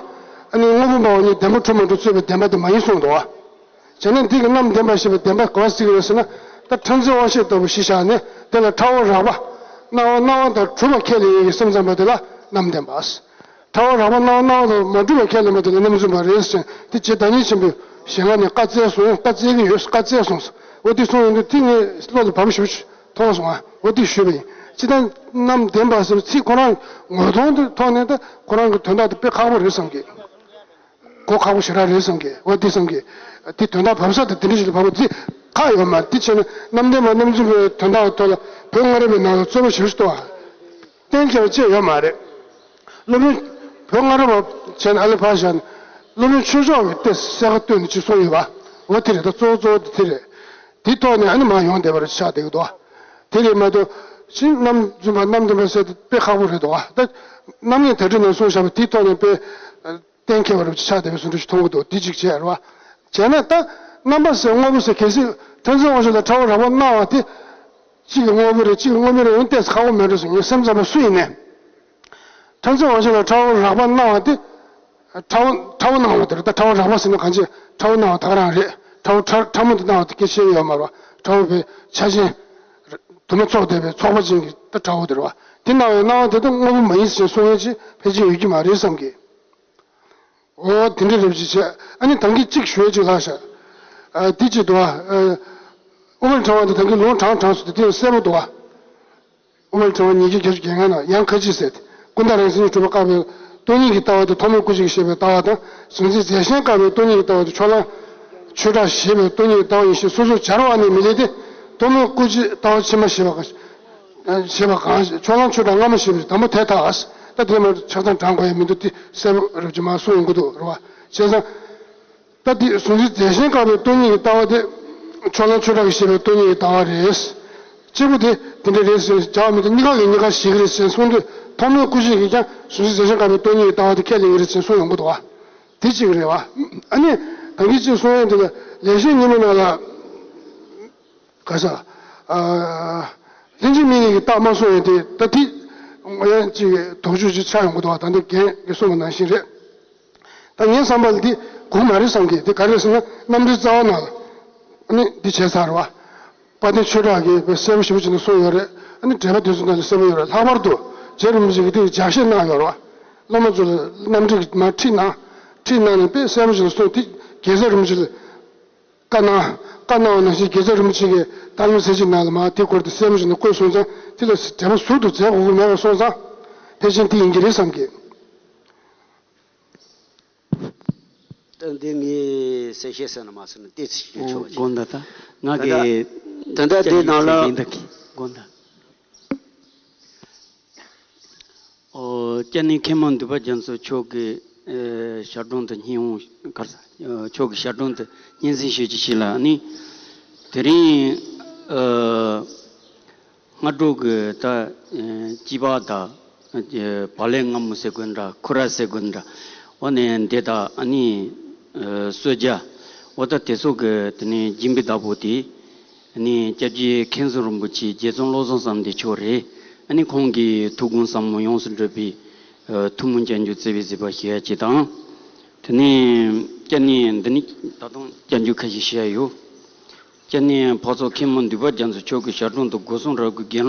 ཨ་ནི་དངོས་པོ་སྨྲ་བ་གཉིས་བདེན་པ་འཁྲུལ་མ་འཁྲུལ་རྩོད་པའི་བདེན་པ་དེ་མ་ཡིན་གསུངས་འདུག་བ། བྱས་ན་འདི་གི་རྣམ་བདེན་པ་ཞེས་པའི་བདེན་པ་ག་པར་ཟེར་གྱི་རེད་ཟེར་ན། ད་ཕྲེང་མཛེས་དབང་ཤེས་ལྟ་བུ་གཞི་བཞག་ནས་དེ་ལ་ཕྲ་བ་རགས་པ། སྣང་བ་སྣང་བ་དང་གྲུབ་པ་ཁས་ལེན་ཡས་ཀྱི་སེམས་ཙམ་པ་དེ་ལ་རྣམ་བདེན་པ། ཕྲ་བ་རགས་པ་སྣང་བ་སྣང་བ་དང་མ་གྲུབ་པ་ཁས་ལེན་པ་དེ་ལ་རྣམ་རྫུན་པ་རེད་ཟེར་དེ་རྗེ་བདག་ཉིད་ཆེན་པོས་ཞལ་སྔ་ནས་བཀའ་སྩལ་སོང་། བཀའ་སྩལ་གྱི་ཡོད། བཀའ་སྩལ་སོང་། འོ་དེ་གསུངས་ཡོང་དུས་དེ་ངས་བློ་ལ་བབས་ཞེ་པོ་ཅིག་མཐོང་སོང་ང་། འོ་དེ་ཞུས་པ་ཡིན། སྤྱིར་བཏང་རྣམ་བདེན་པ་ཟེར་བའི་ཚིག་ཁོ་རང་ངོ་གདོང་དུ་མཐོང་ནས་ད་ཁོ་རང་གི་དོན་དག་དེ་དཔེ་ཁག་པོ་རེད་བསམ་གི། གོ་ཁག་པོ་ཞེ་དྲག་རེད་བསམ་གི། འོ་དེ་བསམ་གི། དེ་དོན་དག་བབས་ས་དང་དེ་འདྲ་ཞིག་ལ་བབས་པ་དེ་ཁག་ཡོད་མ་རེད། དེ་བྱས་ན་རྣམ་བདེན་པ་རྣམ་རྫུན་པའི་དོན་དག་ཐོག་ལ་བོད་སྔ་རབས་པའི་ནང་ལ་རྩོད་པ་ཞེ་པོ་ཞིག་གཏོང་བ། གཏན་འཁེལ་བ་ཅི་ཡོད་མ་རེད། སློབ་དཔོན་བོད་སྔ་རབས་པ་བྱས་ན་ཨ་ལེ་ཕ་བཞག་ན་སློབ་དཔོན་ཆོས་མཆོག་གིས་དེ་གསལ་ཁ་བཏོན་ནས་ཅིག་གསུངས་ཡོད་པ། འོ་དེ་རེད། ད་གཙོ་བོ་གཙོ་བོ་དེ་དེ་རེད། དེ་ཐོག་ནས་ཨ་ནི་མར་ཡོང་བསྡད་པ་རེད་ཆགས་བསྡད་ཀྱི་འདུག་བ། དེ་རེད་མ་གཏོགས་ཕྱིན་རྣམ་རྫུན་པ་རྣམ་བདེན་པ་ཟེར་དེ་དཔེ་ཁག་པོ་རེད་འདུག་བ། ད་རྣམ་ངེས་དེ་འདྲ་ནས་གསུངས་བཞག་པ་དེའི་ཐོག་ནས་དཔེ་གཏན་འཁེལ་བ་རེད་ཆགས་བསྡད་པའི་བཟོ་འདྲ་ཞིག་མཐོང་གི་འདུག་དེ་གཅིག་བྱས་རེད་བ། བྱས་ན་ད་རྣམ་པ་ཟེར་དངོས་པོ་ཟེར་གལ་སྲིད་ཕྲེང་མཛེས་དབང་ཤེས་ལ་ཕྲ་བ་རགས་པ་སྣང་བ་དེ། གཅིག་གི་དངོས་པོ་རེད། གཅིག་གི་དངོས་མེད་རེད། འོན་ཏེ་ཁག་པོ་མེད་འགྲོ་ཟེར། ངའི་སེམས་ཙམ་པ་སུ་ཡིན་ནའི། ཕྲེང་མཛེས་དབང་ཤེས་ལ་ཕྲ་བ་རགས་པ་སྣང་བ་དེ། ཕྲ་བ་ཕྲ་བ་སྣང་བ་དེ་རེད། ད་ཕྲ་བ་རགས་པ་ཟེར་ན་གང་ཅི། ཕྲ་བ་སྣང་བ་ད་ག་རང་རེད། ཕྲ་བ་ཕྲ་ཕྲ་མོ་དེ་སྣང་བ་དེ་སྐད་ཆ་ཡོད་མ་རེད། ཕྲ་བ་བའི་ཆ་ཅན། དུ་མ་ཚོགས་བསྡད་པའི་ཚོགས་པ་ཅན་གྱི་ད་ཕྲ་བ་དེ་རེད་བ། དེ་སྣང་བའི་སྣང་བ་དེ་ད་དངོས་པོ་མ་ཡིན་ཟེར་གསུང་ཡས་ཅིག་ཕལ་ཆེར་ཡོད་ཀྱི་མ་རེད་བསམ་གི། འོ་དེ་འདྲ་རེད་ཅེས་བྱས། ཨ་ནི་ད་གིན་གཅིག་ཞུ་ཡ་ཅིག་ལྷག་ཤག་ཨ་དེ་ཅིག་འདུག་ཨ། དབུ་མའི་ཕྲེང་བ་དེ་ད་གིན་ལུང་དྲངས་དྲངས་སོང་དེ་དེ་གསལ་པོ་འདུག་ཨ། དབུ་མའི་ཕྲེང་བ་ཉིས་བརྒྱ་བརྒྱད་ཅུ་གྱ་ལྔ་ནང་ཡང་ཁ་ཅིག་ཟེར་ཏེ། ཀུན་བརྟགས་རང་མཚན་གྱིས་གྲུབ་པ་བཀག་པའི་སྟོང་ཉིད་ཀྱི་ལྟ་བ་དེ་ཐོགས་མེད་སྐུ་མཆེད་ཀྱིས་བཤད་པའི་ལྟ་བ་དང་། གཟུང་འཛིན་རྫས་གཞན་བཀག་པའི་སྟོང་ཉིད་ཀྱི་ལྟ་བ་དེ་ཕྱོགས་གླང་ཆོས་གྲགས་ཞེས་པའི་སྟོང་ཉིད་ཀྱི་ལྟ་བ་ཡིན་ཞེས་སོ་སོར་སྦྱར་བ་ནི་མི་ལེགས་ཏེ། ཐོགས་མེད་སྐུ་མཆེད་ལྟ་བ་ཕྱི་མ་ཞེས་པ། ཞེས་པ་གང་། ཕྱོགས་གླང་ཆོས་གྲགས་སྔ་མ་ཞེས་པའི་དང་པོ་དེ་དག་ད་དེ་མ་ཆ་ཚང་དྲང་དགོས་ཡ་མི་འདུག་དེ་གསལ་པོ་རབ་ཀྱི་མ་གསུངས་ཡོང་གི་འདུག་རེད་བ། བྱས་ཙང་། ད་དེ་གཟུང་འཛིན་རྫས་གཞན་བཀག་པའི་སྟོང་ཉིད་ཀྱི་ལྟ་བ་དེ། ཕྱོགས་གླང་ཆོས་གྲགས་ཀྱིས་བཤད་པའི་སྟོང་ཉིད་ཀྱི་ལྟ་བ་རེད། གཅིག་པུ་དེ་དེ་འདྲ་རེད་ཟེར་བྱ་བ་མི་འདུག་གཉིས་ཀ་གིས་གཉིས་ཀ་བཞེད་ཀྱི་རེད་ཟེར་གསུངས་དུས་ཐོགས་མེད་སྐུ་མཆེད་ཀྱིས་ཀྱང་གཟུང་འཛིན་རྫས་གཞན་བཀག་པའི་སྟོང་ཉིད་ཀྱི་ལྟ་བ་དེ་ཁས་ལེན་གྱི་རེད་ཟེར་གསུངས་ཡོང་གི་འདུག་བ། དེ་གཅིག་རེད་བ། ཨ་ནི་ད་གིན་གཅིག་གསུང་ཡ་འདི་ལ་ལེགས་བཤད་སྙིང་པོ་ནང་ལ། ག་ས། ཨ། ལྷན་ཅིག་དམིགས་ངེས་ཀྱི་རྟགས་མ་གསུངས་ཡོད་དེ་ད་དེ། ཡང་ཅིག་དོགས་གཅོད་ཅིག་ཆགས་ཡོང་གི་འདུག་བ། ད་འདི་རྒན་གྱིས་གསུངས་པ་ནང་བཞིན་རེད། ད་ངའི་བསམ་པ་ལ་འདི་དགོས་མ་རེད་བསམ་གི། དེ་ག་རེ་ཟེར་ན་རྣམ་འགྲེལ་རྩ་བ་ནང་ལ། ཨ་ནི་འདི་བྱས་ཚར་བ། དཔལ་ལྡན་ཆོས་གྲགས་ཀྱིས་དཔེ་གསལ་པོ་ཞེ་པོ་ཅིག་ནས་གསུངས་ཡོད་རེད། ཨ་ནི་འགྲེལ་པ་དེ་ཚོ་ནང་ལ་གསལ་པོ་ཡོད་རེད། ལྷག་པར་དུ་རྗེ་རིན་པོ་ཆེ་གིས་དེ་ལྗགས་བཤད་གནང་ཡོད་རེད་བ། སློབ་མ་ཚོ་ལ་རྣམ་འགྲེལ་གྱི་མར་ཁྲིད་གནང་། ཁྲིད་གནང་ནས་དཔེ་གསལ་པོ་ཞིག་ལ་གསུངས་དེ་རྒྱལ་སྲས་རིན་པོ་ཆེ་ལ་བཀའ་གནང་། བཀའ་གནང་བ་ནང་བཞིན་རྒྱལ་སྲས་རིན་པོ་ཆེ་གིས་ཏཱ་ལའི་ཚེ་གཅིག་ནང་ལ་མར་དེ་སྐོར་དུ་གསལ་པོ་ཞིག་ནས་བཀོད་སོང་ཙང་དེ་ལ་འགྲེལ་པ་ཟུར་དུ་མཛད་དགོས་ཀྱི་མེད་པ་སོང་ཙང་ཕལ་ཆེར་དེ་ཡིན་གྱི་རེད་བསམ་གི། ད་འདི་ངས་གསལ་བཤད་ཟེར་ན་མ་ཟེར་ན་ཏོག་ཙམ་ཞིག་ཆོག་ཅིག་དགོངས་དག་ད་ང་གི་ད་ལྟ་དེ་ནང་ལ་དགོངས་དག་ཨོ། སྐྱབས་གནས་མཁན་པོ་འདུས་པ་རྒྱ་མཚོ་མཆོག་གི་ཨེ་ཞབས་དྲུང་དུ་སྙན་དབང་གར་ས་ཨེ་མཆོག་གི་ཞབས་དྲུང་དུ་སྙན་གསན་ཞུ་རྒྱུ་ཞིག་ལ་ནི། དེ་རིང་ཨེ་སྔ་དྲོ་གི་ད་ཨེ་སྐྱིད་པ་དང་ཨེ་བག་ལེབ་མངར་མོ་ཟེར་དགོས་འདྲ། ཁུ་ར་ཟེར་དགོས་འདྲ། འོ་ནས་འདི་དག་ཨ་ནི་ཨེ་གསོལ་ཇ། འོ་ད་དེ་ཚོ་གི་དེ་ནས་སྦྱིན་པའི་བདག་པོ་དེ། ཨ་ནི་སྐྱབས་རྗེ་མཁན་ཟུར་རིན་པོ་ཆེ་རྗེ་བཙུན་བློ་བཟང་བསམ་གཏན་མཆོག་རེད། ཨ་ནི་ཁོང་གི་ཐུགས་དགོངས་ཟབ་མོ་ཡོངས་སུ་འགྲུབ་པའི་ཨ་ཐུགས་སྨོན་སྐྱབས་འཇུག་བརྩེ་བའི་བཟོད་པ་ཞུ་ཡ་གཅིག་དང་། དེ་ནས་སྐྱབས་གནས་འདི་ནི་ད་དུང་སྐྱབས་འཇུག་ཁ་ཤས་ཞུ་ཡ་ཡོད། སྐྱབས་གནས་འཕགས་ཚོགས་མཁན་པོ་འདུས་པ་རྒྱ་མཚོ་མཆོག་གི་ཞབས་དྲུང་དུ་སྒོ་གསུམ་རབ་དགའི་དགེ་སློང་